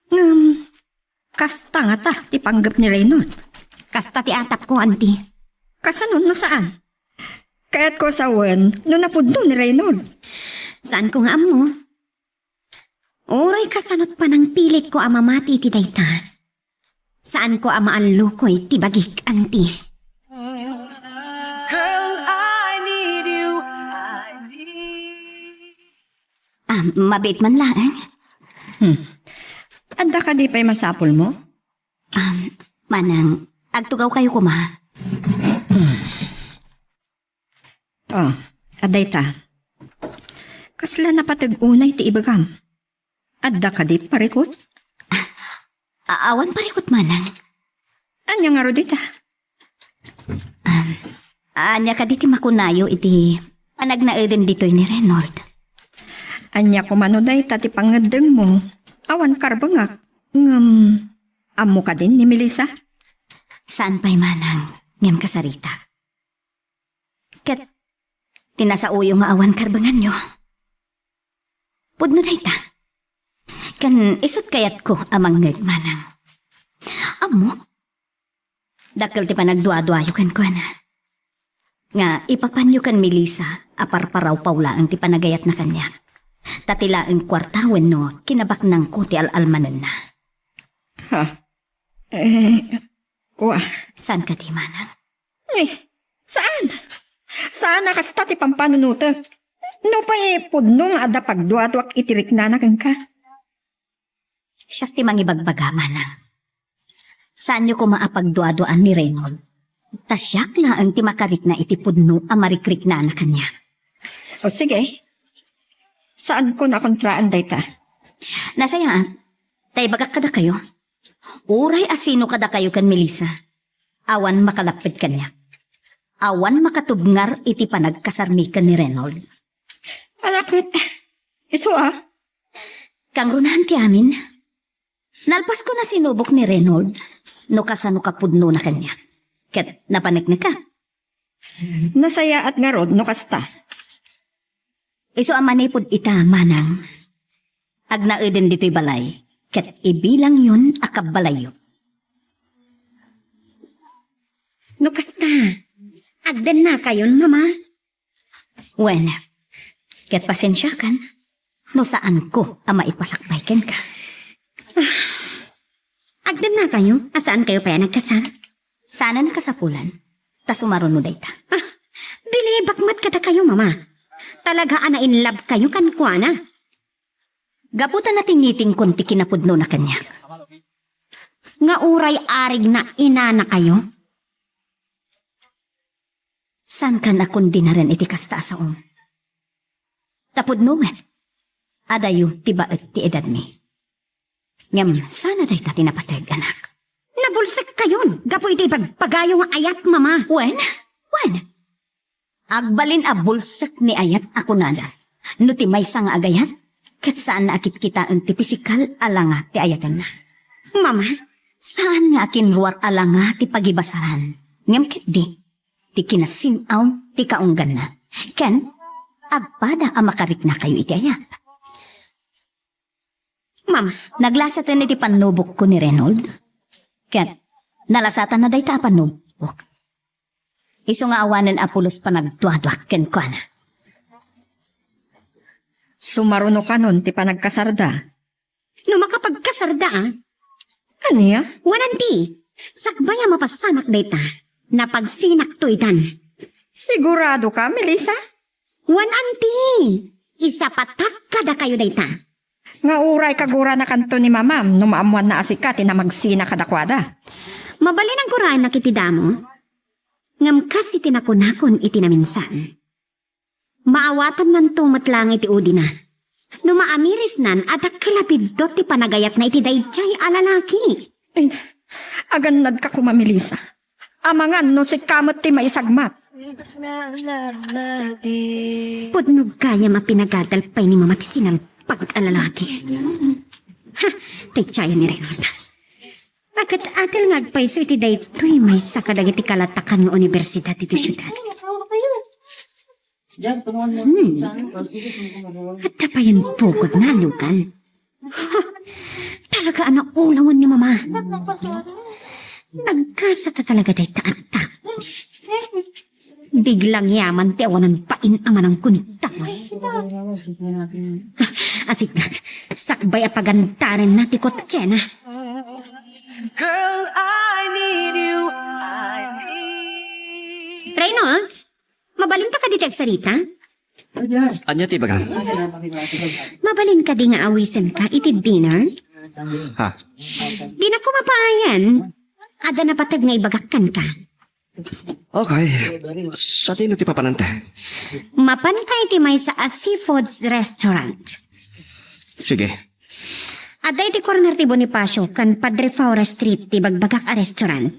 Ngem, kasta ngata ti panggep ni Reynold. Kasta ti atapko, Auntie. Kasano no saan? Kayatko a sawen no napudno ni Reynold. Saanko nga ammo. Uray kasano ti panangpilitko a mamati iti dayta. Saanko a maallukoy ti bagik, Auntie. Girl, I need you. Ah, mabiit man laeng. Hmm. Adda kadi pay masapulmo? Um, manang, agtugawkayo koma. Oh, adda ita. Kasla napateg unay ti ibagam? Adda kadi parikut? A-, awan parikut manang. Ania ngarud ita? Um, ania kadi ti makunayo iti panagnaeden ditoy ni Reynold? Ania koma no dayta ti pangngeddengmo? Awan karbengak. Ngem, ammo kadin ni Melissa? Saan pay manang, ngem kasaritak. Ket ti nasaoyo nga awan karbenganyo. Pudno dayta. Ken isut' kayatko a mangngeg, manang. Ammok, dakkel ti panagduaduayo kenkuana. Nga ipapanyo ken Melissa a parparawpaw laeng ti panagayatna kaniak. Ta ti laeng kuarta wenno kinabaknangko ti al-almanenna. Ha? Eh, kua. Saan kadi, manang? Eh, saan? Saan a kasta ti pampanunotek? Nupay pudno nga adda pagduaduak iti riknana kenka. Siak ti mangibagbaga, manang. Saanyo koma a pagduaduaan ni Reynold. Ta siak laeng ti makarikna iti pudno a marikriknana kaniak. O sige. Saanko a kontraan dayta. Nasayaat. Ta ibagak kadakayo. Uray a sino kadakayo ken Melissa, awan makalapped kaniak. Awan makatubngar iti panagkasarmi ken ni Reynold. Ala ket, isu a? Kangrunaen ti amin. Nalpasko a sinubok ni Reynold no kasano kapudnona kaniak. Ket napaneknekak. Nasayaat ngarud no kasta. Isu a manipud ita, manang, agnaeden ditoy balay, ket ibilangyon a kabbalayyo. No kasta, agdennakayon, Mama? Wen, ket pasensiakan no saanko a maipasakbay kenka. Agdennakayo a saankayo pay a nagkasar? Saan a nakasapulan, ta sumaruno dayta. Ah, bilibak met kadakayo, Mama. Talaga a na-in love kayo kenkuana. Gapu ta natingitingkon ti kinapudnona kaniak. Nga uray arigna inanakayo? Saankan a kondinaren iti kasta a saom. Ta pudno met, adayo ti baet ti edadmi. Ngem saan a dayta ti napateg, anak. Nabulsekkayon gapu iti ibagbagayo nga ayat, Mama. Wen? Wen? Agbalin a bulsek ni ayat a kunada. No ti maysa nga agayat, ket saan a kitkitaen ti pisikal a langa ti ayatenna. Mama? Saan nga akinruar a langa ti pagibasaran, ngem ketdi ti kinasin-aw ti kaungganna. Ken agpada a makariknakayo iti ayat. Mama. Naglasaten iti pannubokko ni Reynold. Ket nalasatanna dayta a pannubok. Isu nga awanen a pulos panagduaduak kenkuana. Sumarunokanon ti panagkasarda. No makapagkasarda, a? Ania? Wen, anti. Sakbay a mapasamak dayta, napagsinakto itan. Siguradoka, Melissa? Wen, anti. Isapatak kadakayo dayta. Nga uray kaguranakanto ni Mamam no maammoanna a sika ti namagsina kadakuada. Mabalin a guranak iti damo. Ngem kas iti nakunakon iti naminsan, maawatannanto met laeng iti udina. No maamirisnan a dakkel a biddut ti panagayatna iti daydiay a lalaki. Ay, agannadka koma, Melissa. Amangan no sika met ti maisagmap. Pudno gayam a pinagadal pay ni Mama ti sinalpag a lalaki. Ha, daydiay ni Reynold. Agat-atel nga agpayso iti daytoy maysa kadagiti kalatakan nga universidad iti siudad. Hmm. Adda payen pukod nga anugan. Talaga a naulawan ni Mama. Nagkasata talaga dayta atta. Biglang yaman ti awanan pain a manangkuntaw. Asignak, sakbay a pagandarenna ti kotsena. Girl, I need you. Reynold, mabalinka kadi ti agsarita? Ania ti ibagam? Mabalin kadi nga awisenka iti dinner? Ha? Dinak koma paayan. Adda napateg nga ibagak kenka. Okay. Sadino ti papananta? Mapanta iti maysa a seafoods restaurant. Sige. Adda iti corner ti Bonifacio ken Padre Faura Street ti bagbagak a restaurant.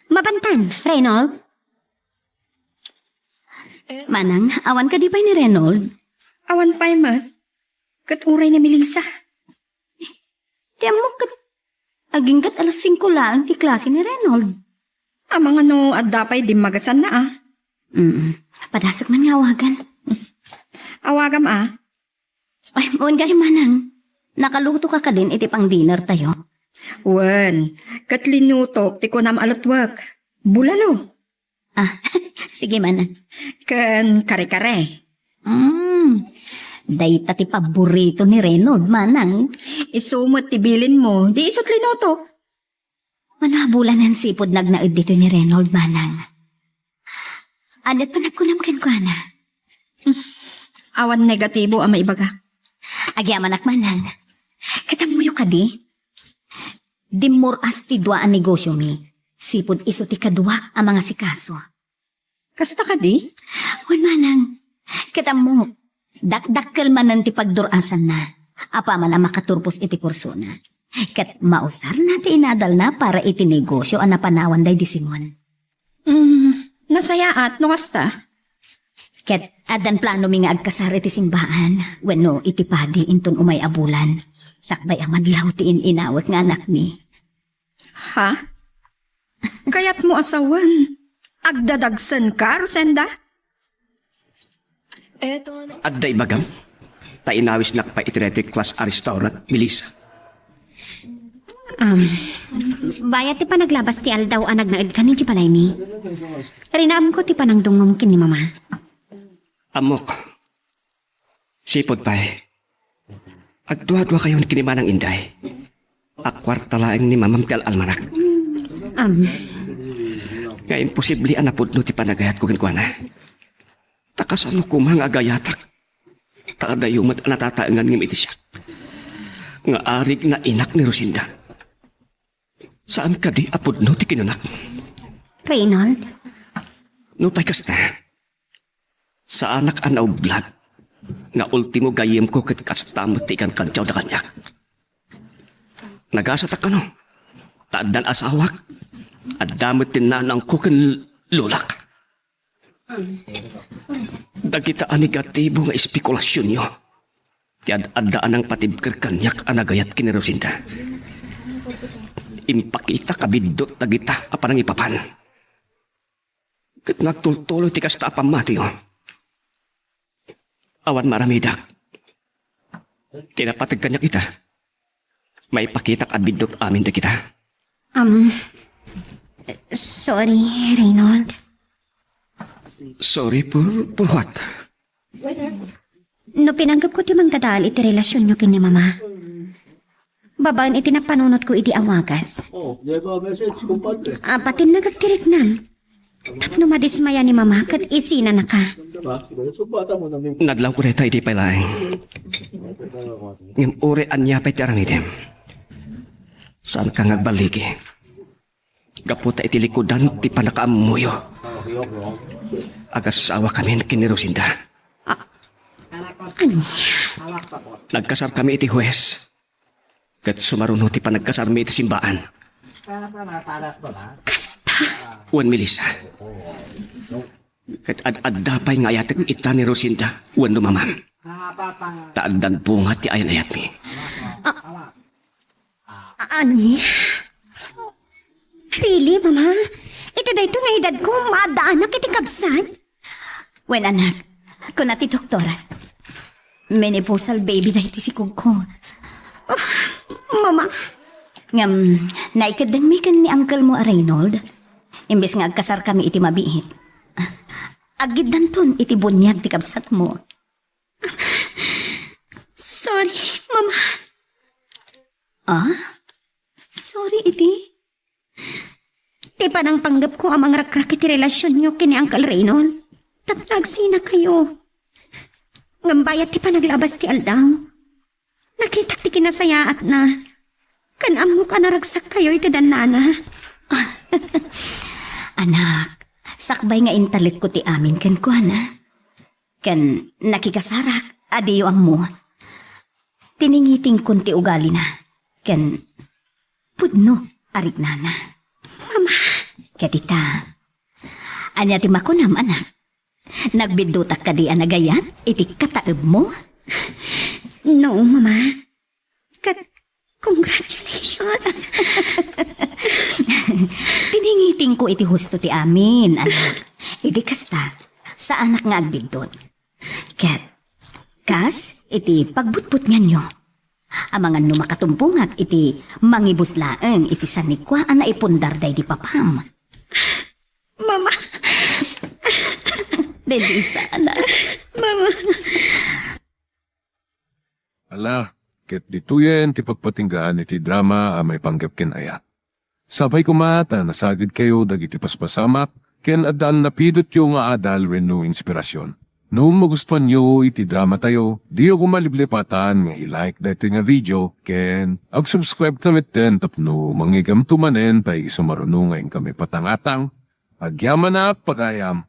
Mapantan, Reynold? Manang, awan kadi pay ni Reynold? Awan pay met. Ket uray ni Melissa. Ti ammok ket agingga't alas singko laeng ti klase ni Reynold. Amangan no adda pay dimmagasanna, a. Mm. Padasek man nga awagan. Awagam, a. Ay, wen gayam, manang. Nakaluto ka kadin iti pang-dinner tayo? Wen, ket linutok ti kunam a lutwek. Bulalo. Ah, sige, manang. Ken kare-kare. Mm. Dayta ti paborito ni Reynold, manang. Isu met ti bilinmo, di isut linutok. Mano a bulanen sipud nagnaed ditoy ni Reynold, manang? Ania't panagkunam kenkuana? Awan negatibo a maibaga. Agyamanak, manang. Ket ammoyo kadi? Dimmur-as ti dua a negosiomi, sipud isu ti kaduak a mangasikaso. Kasta kadi? Wen, manang. Ket ammok, dakdakkel manen ti pagdur-asanna, apaman a makaturpos iti kursona. Ket mausarna ti inadalna para iti negosio a napanawan daydi Simon. Mm, nasayaat no kasta. Ket addan planomi nga agkasar iti simbaan wenno iti padi inton umay a bulan, sakbay a madlaw ti in-inawek nga anakmi. Ha? Kayatmo a sawen, agdadagsenka, Rosenda? Adda ibagam? Ta inawisnak pay iti daytoy class a restaurant, Melissa. Um, bayat ti panaglabas ti aldaw a nagnaedkan idiay balaymi, rinaemko ti panangdungngom ken ni Mama. Ammok. Sipud pay, agduaduakayon ken ni Manang Inday. A kuarta laeng ni Mamam ti al-almanak. Am. Nga imposible a napudno ti panagayatko kenkuana. Ta kasano koma nga agayatak? Ta adayo met a natataengan ngem iti siak nga arigna inak ni Rosenda. Saan kadi a pudno ti kinunak? Reynold? Nupay kasta, saanak a naublat nga ultimo gayyemko ket kasta met ti ikankantiawda kaniak. Nagasatak kano, ta addan asawak, adda met ti nanangko ken lolak. Dagita a negatibo nga espekulasionyo ti ad-adda a nangpatibker kaniak a nagayat ken ni Rosenda. Impakitak a biddut dagita a panangipapan. Ket no agtultuloy ti kasta a pammatiyo, awan maaramidak. Ti napateg kaniak ita, maipakitak a biddut amin dagita. Um, sorry, Reynold. Sorry for, for what? No pinanggepko ti mangdadael iti relasionyo ken ni Mama, babaen iti napanunotko idi a wagas, apatin nagagtiriknam tapno madismaya ni Mama ket isinanaka. Nadlawko dayta idi pay laeng. Ngem uray ania pay ti aramidem, saanka nga agballigi. Gapu ta iti likudan ti pannakaammoyo, agasawakamin ken ni Rosenda. Ania? Nagkasarkami iti hues, ket sumaruno ti panagkasarmi iti simbaan. Kasta? Wen, Melissa. Ket ad-adda pay nga ayatek ita ni Rosenda wenno Mamam. Ta addan bunga ti ayan-ayatmi. Ani? Really, Mama? Iti daytoy nga edadko, maaddaanak iti kabsat? Wen, anak, kuna ti doktor, menopausal baby daytoy sikogko. Ah, Mama. Ngem, naikeddengmi ken ni uncle mo a Reynold. Imbes nga agkasarkami iti mabiit, aggiddanton iti buniag ti kabsatmo. Sorry, Mama. Ah? Sorry iti? Ti panangpanggepko a mangrakrak iti relasionyo ken ni Uncle Reynold, tapno agsinakayo. Ngem bayat ti panaglabas ti aldaw, nakitak ti kinasayaatna, ken ammok a naragsakkayo iti dannana. Anak, sakbay nga intalekko ti amin kenkuana, ken nakikasarak a diyo ammo, tiningitingkon ti ugalina, ken pudno a riknana. Mama! Ket ita, ania ti makunam, anak? Nagbiddutak kadi a nagayat iti kataebmo? No, Mama. Kat, congratulations! Tiningitingko iti husto ti amin, anak. Idi kasta, saanak nga agbiddut. Ket, kas iti pagbutbutnganyo. Amangan no makatumpongak iti mangibus laeng iti sannikua a naipundar daydi papam. Mama! Daydi sana. Mama! Ala, ket ditoyen ti pagpatinggaan iti drama a maipanggep ken ayat. Sapay koma ta nasagidkayo dagiti paspasamak ken addan napidotyo nga adal wenno inspirasyon. No magustuanyo iti dramatayo, diyo koma liplipatan nga i-like daytoy nga video ken ag-subscribe ta metten tapno mangigamto manen ta isu maruno nga inkami patangatang. Agyamanak, pagayam.